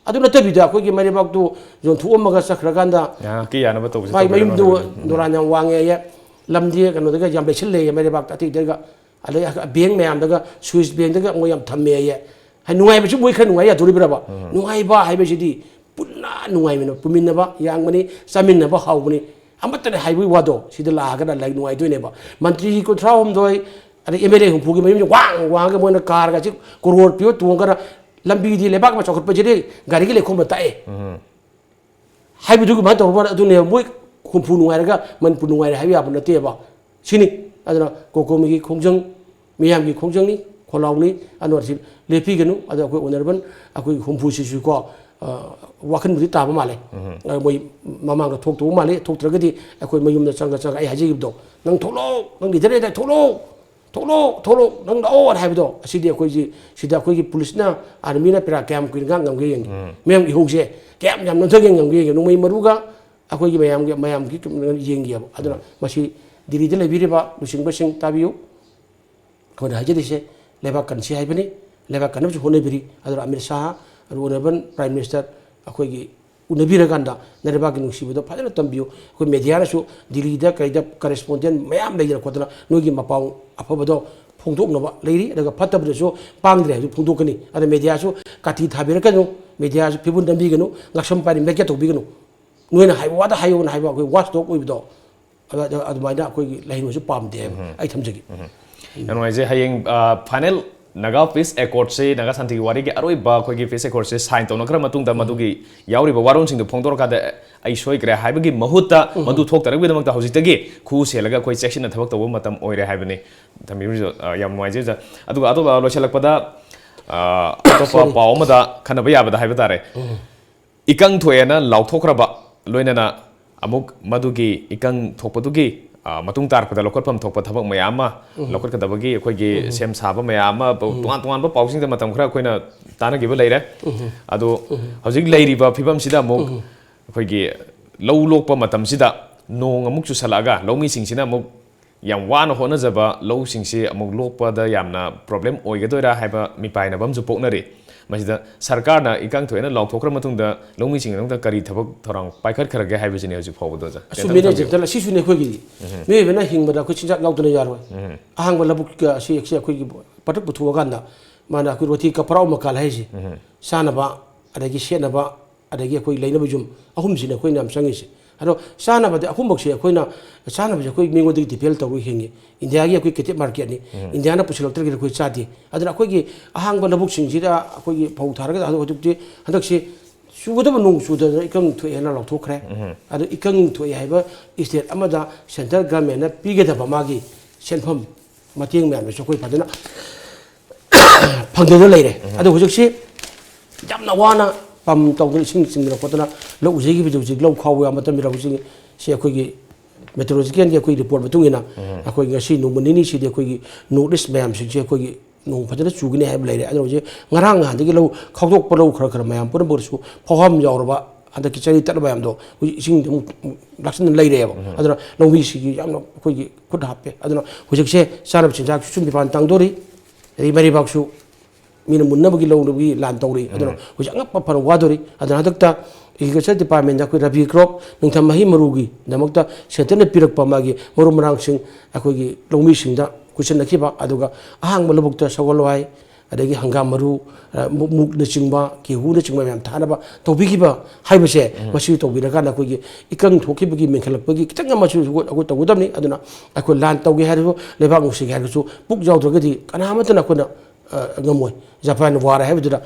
ꯑꯗꯨ ꯅꯠꯇꯕꯤꯗ ꯑꯩꯈꯣꯏꯒꯤ ꯃꯩꯔꯩꯕꯥꯛꯇꯨ ꯌꯣꯟꯊꯣꯛꯑꯝꯃꯒ ꯆꯠꯈ꯭ꯔꯀꯥꯟꯗ ꯉꯥꯏꯍꯥꯛꯀꯤ ꯌꯥꯅꯕ ꯇꯧꯕꯁꯦ ꯃꯥꯏ ꯇꯧꯕꯤꯔꯝꯃꯣꯏ꯫ ꯃꯌꯨꯝꯗꯨ ꯗꯣꯂꯥꯟ ꯌꯥꯝ ꯋꯥꯡꯉꯦ ꯍꯥꯏꯌꯦ, ꯂꯝꯗꯤ ꯀꯩꯅꯣꯗꯒ ꯌꯥꯝ ꯂꯩꯁꯜꯂꯦ ꯃꯩꯔꯩꯕꯥꯛꯇ ꯑꯇꯩ ꯑꯇꯩꯒ, ꯑꯗꯩ ꯕꯦꯡ ꯃꯌꯥꯝꯗꯒ, ꯁ꯭ꯋꯤꯁ ꯕꯦꯡꯗꯒ ꯃꯣꯏ ꯌꯥꯝ ꯊꯝꯃꯦ ꯍꯥꯏꯌꯦ꯫ ꯍꯥꯏ, ꯅꯨꯡꯉꯥꯏꯕꯁꯤ ꯃꯣꯏ ꯈꯔ ꯅꯨꯡꯉꯥꯏ ꯌꯥꯗꯣꯔꯤꯕ꯭ꯔꯕ? ꯅꯨꯡꯉꯥꯏꯕ ꯍꯥꯏꯕꯁꯤꯗꯤ ꯄꯨꯟꯅ ꯅꯨꯡꯉꯥꯏꯃꯤꯟꯅ, ꯄꯨꯃꯤꯟꯅꯕ ꯌꯥꯡꯕꯅꯤ, ꯆꯥꯃꯤꯟꯅꯕ ꯍꯥꯎꯕꯅꯤ꯫ ꯑꯃꯠꯇꯅ ꯍꯥꯏꯕꯒꯤ ꯋꯥꯗꯣ ꯁꯤꯗ ꯂꯥꯛꯑꯒꯅ ꯂꯩ ꯅꯨꯡꯉꯥꯏꯗꯣꯏꯅꯦꯕ꯫ ꯃꯟꯇ꯭ꯔꯤ ꯀꯨꯟꯊ꯭ꯔꯥ ꯍꯨꯝꯗꯣꯏ, ꯑꯗꯩ ꯑꯦꯝ ꯑꯦꯜ ꯑꯦ ꯍꯨꯝꯐꯨꯒꯤ ꯃꯌꯨꯝꯁꯦ ꯋꯥꯡ ꯋꯥꯡꯉꯒ ꯃꯣꯏꯅ ꯀꯥꯔꯒ ꯁꯤ ꯀꯣꯔꯣꯔ ꯄꯤꯕ ꯇꯣꯡꯉꯒꯅ ꯂꯝꯕꯤꯗꯤ ꯂꯩꯕꯥꯛ ꯑꯃ ꯆꯥꯎꯈꯠꯄꯁꯤꯗꯤ ꯒꯥꯔꯤꯒꯤ ꯂꯩꯈꯣꯝꯗ ꯇꯥꯛꯑꯦ꯫ ꯍꯥꯏꯕꯗꯨ ꯀꯃꯥꯏꯅ ꯇꯧꯔꯕ ꯑꯗꯨꯅꯦꯕ ꯃꯣꯏ ꯍꯨꯝꯐꯨ ꯅꯨꯡꯉꯥꯏꯔꯒ ꯃꯅꯤꯄꯨꯔ ꯅꯨꯡꯉꯥꯏꯔꯦ ꯍꯥꯏꯕ ꯌꯥꯕ ꯅꯠꯇꯦꯕ꯫ ꯁꯤꯅꯤ꯫ ꯑꯗꯨꯅ ꯀꯣꯀꯣꯃꯤꯒꯤ ꯈꯣꯡꯖꯪ, ꯃꯤꯌꯥꯝꯒꯤ ꯈꯣꯡꯖꯪꯅꯤ, ꯈꯣꯜꯂꯥꯎꯅꯤ, ꯑꯗꯨꯅ ꯁꯤ ꯂꯦꯞꯄꯤꯒꯅꯨ꯫ ꯑꯗꯣ ꯑꯩꯈꯣꯏ honourable ꯑꯩꯈꯣꯏ ꯍꯨꯝꯐꯨꯁꯤꯁꯨꯀꯣ, ꯑ, ꯋꯥꯈꯜꯕꯨꯗꯤ ꯇꯥꯕ ꯃꯥꯜꯂꯦ꯫ ꯑ, ꯃꯣꯏ ꯃꯃꯥꯡꯗ ꯊꯣꯛꯇꯧꯕ ꯃꯥꯜꯂꯦ꯫ ꯊꯣꯛꯇ꯭ꯔꯒꯗꯤ ꯑꯩꯈꯣꯏ ꯃꯌꯨꯝꯗ ꯆꯪꯉ ꯆꯪꯉ ꯑꯩ ꯍꯥꯏꯖꯈꯤꯕꯗꯣ, "ꯅꯪ ꯊꯣꯛꯂꯛꯑꯣ, ꯅꯪ leader ꯂꯩꯔꯗꯤ ꯊꯣꯛꯂꯛꯑꯣ, ꯊꯣꯛꯂꯛꯑꯣ, ꯊꯣꯛꯂꯛꯑꯣ, ꯅꯪ ꯂꯥꯛꯑꯣ" ꯍꯥꯏꯕꯗꯣ, ꯑꯁꯤꯗꯤ ꯑꯩꯈꯣꯏꯁꯤ, ꯁꯤꯗ ꯑꯩꯈꯣꯏꯒꯤ ꯄꯨꯂꯤꯁꯅ, ꯑꯥꯔꯃꯤꯅ ꯄꯦꯔꯥ ꯀꯌꯥꯝ ꯀꯨꯏꯅ ꯉꯥꯛ ꯉꯝꯒꯦ ꯌꯦꯡꯒꯦ꯫ ꯃꯌꯥꯝ ꯏꯍꯧꯁꯦ ꯀꯌꯥꯝ ꯌꯥꯝ ꯅꯝꯊꯒꯦ ꯉꯝꯒꯦ ꯌꯦꯡꯒꯦ꯫ ꯅꯣꯡꯃꯩ ꯃꯔꯨꯒ ꯑꯩꯈꯣꯏꯒꯤ ꯃꯌꯥꯝꯒꯤ, ꯃꯌꯥꯝꯒꯤ ꯀꯩꯅꯣ ꯌꯦꯡꯒꯦꯕ꯫ ꯑꯗꯨꯅ ꯃꯁꯤ ꯗꯤꯜꯂꯤꯗ ꯂꯩꯕꯤꯔꯤꯕ ꯂꯨꯆꯤꯡꯕꯁꯤꯡ ꯇꯥꯕꯤꯌꯨ꯫ ꯑꯩꯈꯣꯏꯅ ꯍꯥꯏꯖꯔꯤꯁꯦ ꯂꯩꯕꯥꯛ ꯀꯟꯁꯤ ꯍꯥꯏꯕꯅꯤ, ꯂꯩꯕꯥꯛ ꯀꯟꯅꯕꯁꯨ ꯍꯣꯠꯅꯕꯤꯔꯤ꯫ ꯑꯗꯨꯅ ꯑꯃꯤꯠ ꯁꯥꯍ, ꯑꯗꯨꯒ honourable prime minister ꯑꯩꯈꯣꯏꯒꯤ ꯎꯅꯕꯤꯔꯀꯥꯟꯗ ꯂꯩꯕꯥꯛꯀꯤ ꯅꯨꯡꯁꯤꯕꯗꯣ ꯐꯖꯅ ꯇꯝꯕꯤꯌꯨ꯫ ꯑꯩꯈꯣꯏ mediaꯅꯁꯨ ꯗꯤꯜꯂꯤꯗ ꯀꯩꯗ correspondent ꯃꯌꯥꯝ ꯂꯩꯗꯅ ꯈꯣꯠꯇꯅ ꯅꯣꯏꯒꯤ ꯃꯄꯥꯎ ꯑꯐꯕꯗꯣ ꯐꯣꯡꯗꯣꯛꯅꯕ ꯂꯩꯔꯤ꯫ ꯑꯗꯨꯒ ꯐꯠꯇꯕꯗꯁꯨ ꯄꯥꯡꯗ꯭ꯔꯦ ꯍꯥꯏꯕꯁꯨ ꯐꯣꯡꯗꯣꯛꯀꯅꯤ꯫ ꯑꯗ ꯃꯦꯗꯤꯌꯥꯁꯨ ꯀꯥꯇꯤ ꯊꯥꯕꯤꯔꯛꯀꯅꯨ, ꯃꯦꯗꯤꯌꯥꯁꯨ ꯐꯤꯕꯨꯟ ꯅꯝꯕꯤꯒꯅꯨ, ꯉꯥꯛꯁꯝ ꯄꯥꯏꯔꯤ ꯃꯦꯠꯀꯦ ꯇꯧꯕꯤꯒꯅꯨ꯫ ꯅꯣꯏꯅ ꯍꯥꯏꯕ ꯋꯥꯗ ꯍꯥꯏꯌꯣꯅ ꯍꯥꯏꯕ ꯑꯩꯈꯣꯏ ꯋꯥꯆ ꯗꯣꯒ ꯑꯣꯏꯕꯗꯣ, ꯑꯗ-, ꯑꯗ-, ꯑꯗꯨꯃꯥꯏꯅ ꯑꯩꯈꯣꯏꯒꯤ ꯂꯩꯍꯟꯕꯁꯨ ꯄꯥꯝꯗꯦ ꯍꯥꯏꯕ ꯑꯩ ꯊꯝꯖꯒꯦ꯫ ꯌꯥꯝ ꯅꯨꯡꯉꯥꯏꯖꯩ꯫ ꯍꯌꯦꯡ ꯐꯥꯏꯅꯦꯜ ꯅꯥꯒꯥ ꯄꯤꯁ ꯑꯦꯀꯣꯔꯗꯁꯤ, ꯅꯥꯒꯥ ꯁꯥꯟꯇꯤꯒꯤ ꯋꯥꯔꯤꯒꯤ ꯑꯔꯣꯏꯕ ꯑꯩꯈꯣꯏꯒꯤ ꯄꯤꯁ ꯑꯦꯀꯣꯔꯗꯁꯤ ꯁꯥꯏꯟ ꯇꯧꯅꯈ꯭ꯔ ꯃꯇꯨꯡꯗ ꯃꯗꯨꯒꯤ ꯌꯥꯎꯔꯤꯕ ꯋꯥꯔꯣꯜꯁꯤꯡꯗꯨ ꯐꯣꯡꯗꯣꯔꯀꯥꯟꯗ ꯑꯩ ꯁꯣꯏꯈ꯭ꯔꯦ ꯍꯥꯏꯕꯒꯤ ꯃꯍꯨꯠꯇ ꯃꯗꯨ ꯊꯣꯛꯇꯅꯕꯒꯤꯗꯃꯛꯇ ꯍꯧꯖꯤꯛꯇꯒꯤ ꯈꯨ ꯁꯦꯜꯂꯒ ꯑꯩꯈꯣꯏ ꯆꯦꯛꯁꯤꯟꯅ ꯊꯕꯛ ꯇꯧꯕ ꯃꯇꯝ ꯑꯣꯏꯔꯦ ꯍꯥꯏꯕꯅꯤ꯫ ꯊꯝꯕꯤꯔꯤꯕꯁꯨ, ꯑ, ꯌꯥꯝ ꯅꯨꯡꯉꯥꯏꯖꯩ ꯑꯣꯖꯥ꯫ ꯑꯗꯨꯒ ꯑꯇꯣꯞꯄ ꯂꯣꯏꯁꯤꯜꯂꯛꯄꯗ, ꯑ, ꯑꯇꯣꯞꯄ ꯄꯥꯎ ꯑꯃꯗ ꯈꯟꯅꯕ ꯌꯥꯕꯗ ꯍꯥꯏꯕ ꯇꯥꯔꯦ꯫ ꯏꯀꯪ ꯊꯣꯛꯑꯦꯅ ꯂꯥꯎꯊꯣꯛꯈ꯭ꯔꯕ ꯂꯣꯏꯅꯅ ꯑꯃꯨꯛ ꯃꯗꯨꯒꯤ ꯏꯀꯪ ꯊꯣꯛꯄꯗꯨꯒꯤ, ꯑ, ꯃꯇꯨꯡ ꯇꯥꯔꯛꯄꯗ ꯂꯧꯈꯠꯐꯝ ꯊꯣꯛꯄ ꯊꯕꯛ ꯃꯌꯥꯝ ꯑꯃ ꯂꯧꯈꯠꯀꯗꯕꯒꯤ ꯑꯩꯈꯣꯏꯒꯤ ꯁꯦꯝ ꯁꯥꯕ ꯃꯌꯥꯝ ꯑꯃ, ꯄ-, ꯇꯣꯉꯥꯟ ꯇꯣꯉꯥꯟꯕ ꯄꯥꯎꯁꯤꯡꯗ ꯃꯇꯝ ꯈꯔ ꯑꯩꯈꯣꯏꯅ ꯇꯥꯟꯅꯈꯤꯕ ꯂꯩꯔꯦ꯫ ꯑꯗꯣ ꯍꯧꯖꯤꯛ ꯂꯩꯔꯤꯕ ꯐꯤꯕꯝꯁꯤꯗ ꯑꯃꯨꯛ ꯑꯩꯈꯣꯏꯒꯤ ꯂꯧ ꯂꯣꯛꯄ ꯃꯇꯝꯁꯤꯗ ꯅꯣꯡ ꯑꯃꯨꯛ ꯆꯨꯁꯜꯂꯛꯑꯒ ꯂꯧꯃꯤꯁꯤꯡꯁꯤꯅ ꯑꯃꯨꯛ ꯌꯥꯝ ꯋꯥꯅ ꯍꯣꯠꯅꯖꯕ ꯂꯧꯁꯤꯡꯁꯤ ꯑꯃꯨꯛ ꯂꯣꯛꯄꯗ ꯌꯥꯝꯅ ꯄ꯭ꯔꯣꯕ꯭ꯂꯦꯝ ꯑꯣꯏꯒꯗꯣꯏꯔꯥ ꯍꯥꯏꯕ ꯃꯤꯄꯥꯏꯅꯕ ꯑꯃꯁꯨ ꯄꯣꯛꯅꯔꯤ꯫ ꯃꯁꯤꯗ ꯁꯔꯀꯥꯔꯅ ꯏꯀꯪ ꯊꯣꯛꯑꯦꯅ ꯂꯥꯎꯊꯣꯛꯈ꯭ꯔ ꯃꯇꯨꯡꯗ ꯂꯧꯃꯤꯁꯤꯡꯒꯤꯗꯃꯛꯇ ꯀꯔꯤ ꯊꯕꯛ ꯊꯧꯔꯥꯡ ꯄꯥꯏꯈꯠꯈ꯭ꯔꯒꯦ ꯍꯥꯏꯕꯁꯤꯅꯤ ꯍꯧꯖꯤꯛ ꯐꯥꯎꯕꯗ, ꯑꯣꯖꯥ꯫ ꯀꯩꯝꯇ ꯑꯆꯨꯝꯕꯤꯅꯦ, ꯊꯝꯕꯤꯌꯨ꯫ ꯖꯦꯟꯇꯜ, ꯑꯁꯤꯁꯨꯅꯦ ꯑꯩꯈꯣꯏꯒꯤꯗꯤ꯫ ꯃꯤꯑꯣꯏꯕꯅ ꯍꯤꯡꯕꯗ ꯑꯩꯈꯣꯏ ꯆꯤꯟꯖꯥꯛ ꯌꯥꯎꯗꯅ ꯌꯥꯔꯣꯏ꯫ ꯑꯍꯥꯡꯕ ꯂꯧꯕꯨꯛ ꯑꯁꯤ, ꯑꯁꯤ ꯑꯩꯈꯣꯏꯒꯤ ꯄꯥꯇ꯭ꯔꯛ ꯄꯨꯊꯣꯛꯑꯀꯥꯟꯗ ꯃꯥꯅ ꯑꯩꯈꯣꯏ ꯔꯣꯇꯤ ꯀꯄꯔꯥꯎ ꯃꯀꯥꯜ ꯍꯥꯏꯁꯦ ꯆꯥꯅꯕ, ꯑꯗꯒꯤ ꯁꯦꯠꯅꯕ, ꯑꯗꯒꯤ ꯑꯩꯈꯣꯏ ꯂꯩꯅꯕ ꯌꯨꯝ, ꯑꯍꯨꯝꯁꯤꯅꯦ ꯑꯩꯈꯣꯏꯅ ꯌꯥꯝ ꯆꯪꯉꯤꯁꯦ꯫ ꯑꯗꯣ ꯆꯥꯅꯕꯗꯤ ꯑꯍꯨꯝꯃꯛꯁꯦ ꯑꯩꯈꯣꯏꯅ, ꯆꯥꯅꯕꯁꯦ ꯑꯩꯈꯣꯏ ꯃꯤꯉꯣꯟꯗꯒꯤ ꯗꯤꯄꯦꯟ ꯇꯧꯔꯒ ꯍꯤꯡꯉꯤ꯫ ꯏꯟꯗꯤꯌꯥꯒꯤ ꯑꯩꯈꯣꯏ ꯀꯦꯇꯤꯞ ꯃꯥꯔꯀꯦꯠꯅꯤ꯫ ꯏꯟꯗꯤꯌꯥꯅ ꯄꯨꯁꯤꯜꯂꯛꯇ꯭ꯔꯒꯗꯤ ꯑꯩꯈꯣꯏ ꯆꯥꯗꯦ꯫ ꯑꯗꯨꯅ ꯑꯩꯈꯣꯏꯒꯤ ꯑꯍꯥꯡꯕ ꯂꯧꯕꯨꯛꯁꯤꯡꯁꯤꯗ ꯑꯩꯈꯣꯏꯒꯤ ꯐꯧ ꯊꯥꯔꯒ ꯍꯧꯖꯤꯛ ꯍꯧꯖꯤꯛꯇꯤ, ꯍꯟꯗꯛꯁꯤ ꯆꯨꯒꯗꯕ ꯅꯣꯡ ꯆꯨꯗꯗꯅ ꯏꯀꯪ ꯊꯣꯛꯑꯦꯅ ꯂꯥꯎꯊꯣꯛꯈ꯭ꯔꯦ꯫ ꯑꯗꯣ ꯏꯀꯪ ꯊꯣꯛꯑꯦ ꯍꯥꯏꯕ ꯁ꯭ꯇꯦꯠ ꯑꯃꯗ ꯁꯦꯟꯇ꯭ꯔꯦꯜ ꯒꯔꯃꯦꯟꯅ ꯄꯤꯒꯗꯕ ꯃꯥꯒꯤ ꯁꯦꯟꯐꯝ ꯃꯇꯦꯡ ꯃꯌꯥꯝꯗꯨꯁꯨ ꯑꯩꯈꯣꯏ ꯐꯖꯅ ꯐꯪꯗꯅ ꯂꯩꯔꯦ꯫ ꯑꯗꯣ ꯍꯧꯖꯤꯛꯁꯤ ꯌꯥꯝꯅ ꯋꯥꯅ ꯄꯝ ꯇꯧꯗꯅ ꯏꯁꯤꯡ ꯆꯤꯡꯗꯅ ꯈꯣꯠꯇꯅ ꯂꯧ ꯎꯖꯩꯒꯤ ꯍꯧꯖꯤꯛ ꯍꯧꯖꯤꯛ ꯂꯧ ꯈꯥꯎꯕ ꯌꯥꯕ ꯃꯇꯝ ꯌꯧꯔꯛꯄꯁꯤꯡ ꯁꯤ ꯑꯩꯈꯣꯏꯒꯤ ꯃꯦꯇ꯭ꯔꯣꯂꯣꯖꯤꯀꯦꯜꯒꯤ ꯑꯩꯈꯣꯏ ꯔꯤꯄꯣꯔꯠ ꯃꯇꯨꯡ ꯏꯟꯅ ꯑꯩꯈꯣꯏ ꯉꯁꯤ ꯅꯣꯡꯃ ꯅꯤꯅꯤꯁꯤꯗꯤ ꯑꯩꯈꯣꯏꯒꯤ ꯅꯣꯔꯠ ꯏꯁ ꯃꯌꯥꯝꯁꯤꯡꯁꯦ ꯑꯩꯈꯣꯏꯒꯤ ꯅꯣꯡ ꯐꯖꯅ ꯆꯨꯒꯅꯤ ꯍꯥꯏꯕ ꯂꯩꯔꯦ꯫ ꯑꯗꯨꯅ ꯍꯧꯖꯤꯛ ꯉꯔꯥꯡ ꯅꯍꯥꯟꯗꯒꯤ ꯂꯧ ꯈꯥꯎꯗꯣꯛꯄ ꯂꯧ ꯈꯔ ꯈꯔ ꯃꯌꯥꯝ ꯄꯨꯝꯅꯃꯛꯇꯁꯨ ꯐꯧꯍꯝ ꯌꯥꯎꯔꯕ ꯍꯟꯗꯛꯀꯤ ꯆꯔꯤ ꯇꯠꯂꯕ ꯃꯌꯥꯝꯗꯣ ꯍꯧꯖꯤꯛ ꯏꯁꯤꯡ ꯑꯃꯨꯛ ꯂꯥꯛꯁꯤꯟꯗꯅ ꯂꯩꯔꯦꯕ꯫ ꯑꯗꯨꯅ ꯂꯧꯃꯤꯁꯤꯒꯤ ꯌꯥꯝꯅ ꯑꯩꯈꯣꯏꯒꯤ ꯈꯨꯠ ꯍꯥꯞꯄꯦ꯫ ꯑꯗꯨꯅ ꯍꯧꯖꯤꯛꯁꯦ ꯆꯥꯅꯕ ꯆꯤꯟꯖꯥꯛꯁꯨ ꯁꯨꯝ ꯃꯤꯄꯥꯟ ꯇꯥꯡꯗꯣꯔꯤ, ꯑꯗꯩ ꯃꯔꯩꯕꯥꯛꯁꯨ ꯃꯤꯅ ꯃꯨꯟꯅꯕꯒꯤ ꯂꯧꯅꯕꯒꯤ ꯂꯥꯟ ꯇꯧꯔꯤ꯫ ꯑꯗꯨꯅ ꯍꯧꯖꯤꯛ ꯑꯉꯛꯄ ꯐꯅ ꯋꯥꯗꯣꯔꯤ꯫ ꯑꯗꯨꯅ ꯍꯟꯗꯛꯇ ꯑꯦꯒ꯭ꯔꯤꯀꯜꯆꯔ ꯗꯤꯄꯥꯔꯠꯃꯦꯟꯗ ꯑꯩꯈꯣꯏ ꯔꯕꯤ ꯀ꯭ꯔꯣꯞ, ꯅꯤꯡꯊꯝ ꯃꯍꯩ ꯃꯔꯨꯒꯤꯗꯃꯛꯇ ꯁꯦꯟꯇꯔꯅ ꯄꯤꯔꯛꯄ ꯃꯥꯒꯤ ꯃꯔꯨ ꯃꯔꯥꯡꯁꯤꯡ ꯑꯩꯈꯣꯏꯒꯤ ꯂꯧꯃꯤꯁꯤꯡꯗ ꯈꯨꯠꯁꯤꯟꯅꯈꯤꯕ, ꯑꯗꯨꯒ ꯑꯍꯥꯡꯕ ꯂꯧꯕꯨꯛꯇ ꯁꯒꯣꯜ ꯍꯋꯥꯏ, ꯑꯗꯒꯤ ꯍꯪꯒꯥꯝ ꯃꯔꯨ, ꯑ, ꯃꯨ-, ꯃꯨꯛꯅꯆꯤꯡꯕ, ꯒꯦꯍꯨꯅꯆꯤꯡꯕ ꯃꯌꯥꯝ ꯊꯥꯅꯕ ꯇꯧꯕꯤꯈꯤꯕ ꯍꯥꯏꯕꯁꯦ, ꯃꯁꯤ ꯇꯧꯕꯤꯔꯀꯥꯟꯗ ꯑꯩꯈꯣꯏꯒꯤ ꯏꯀꯪ ꯊꯣꯛꯈꯤꯕꯒꯤ, ꯃꯦꯟꯈꯠꯂꯛꯄꯒꯤ ꯈꯤꯇꯪ ꯑꯃꯁꯨ ꯑꯩꯈꯣꯏ ꯇꯧꯒꯗꯕꯅꯤ꯫ ꯑꯗꯨꯅ ꯑꯩꯈꯣꯏ ꯂꯥꯟ ꯇꯧꯒꯦ ꯍꯥꯏꯔꯁꯨ, ꯂꯩꯕꯥꯛ ꯅꯨꯡꯁꯤꯒꯦ ꯍꯥꯏꯔꯒꯁꯨ, ꯄꯨꯛ ꯌꯥꯎꯗ꯭ꯔꯒꯗꯤ ꯀꯅꯥ ꯑꯃꯠꯇꯅ ꯑꯩꯈꯣꯏꯅ, ꯑ, ꯉꯝꯃꯣꯏ꯫ ꯖꯄꯥꯟ ꯋꯥꯔ ꯍꯥꯏꯕꯗꯨꯗ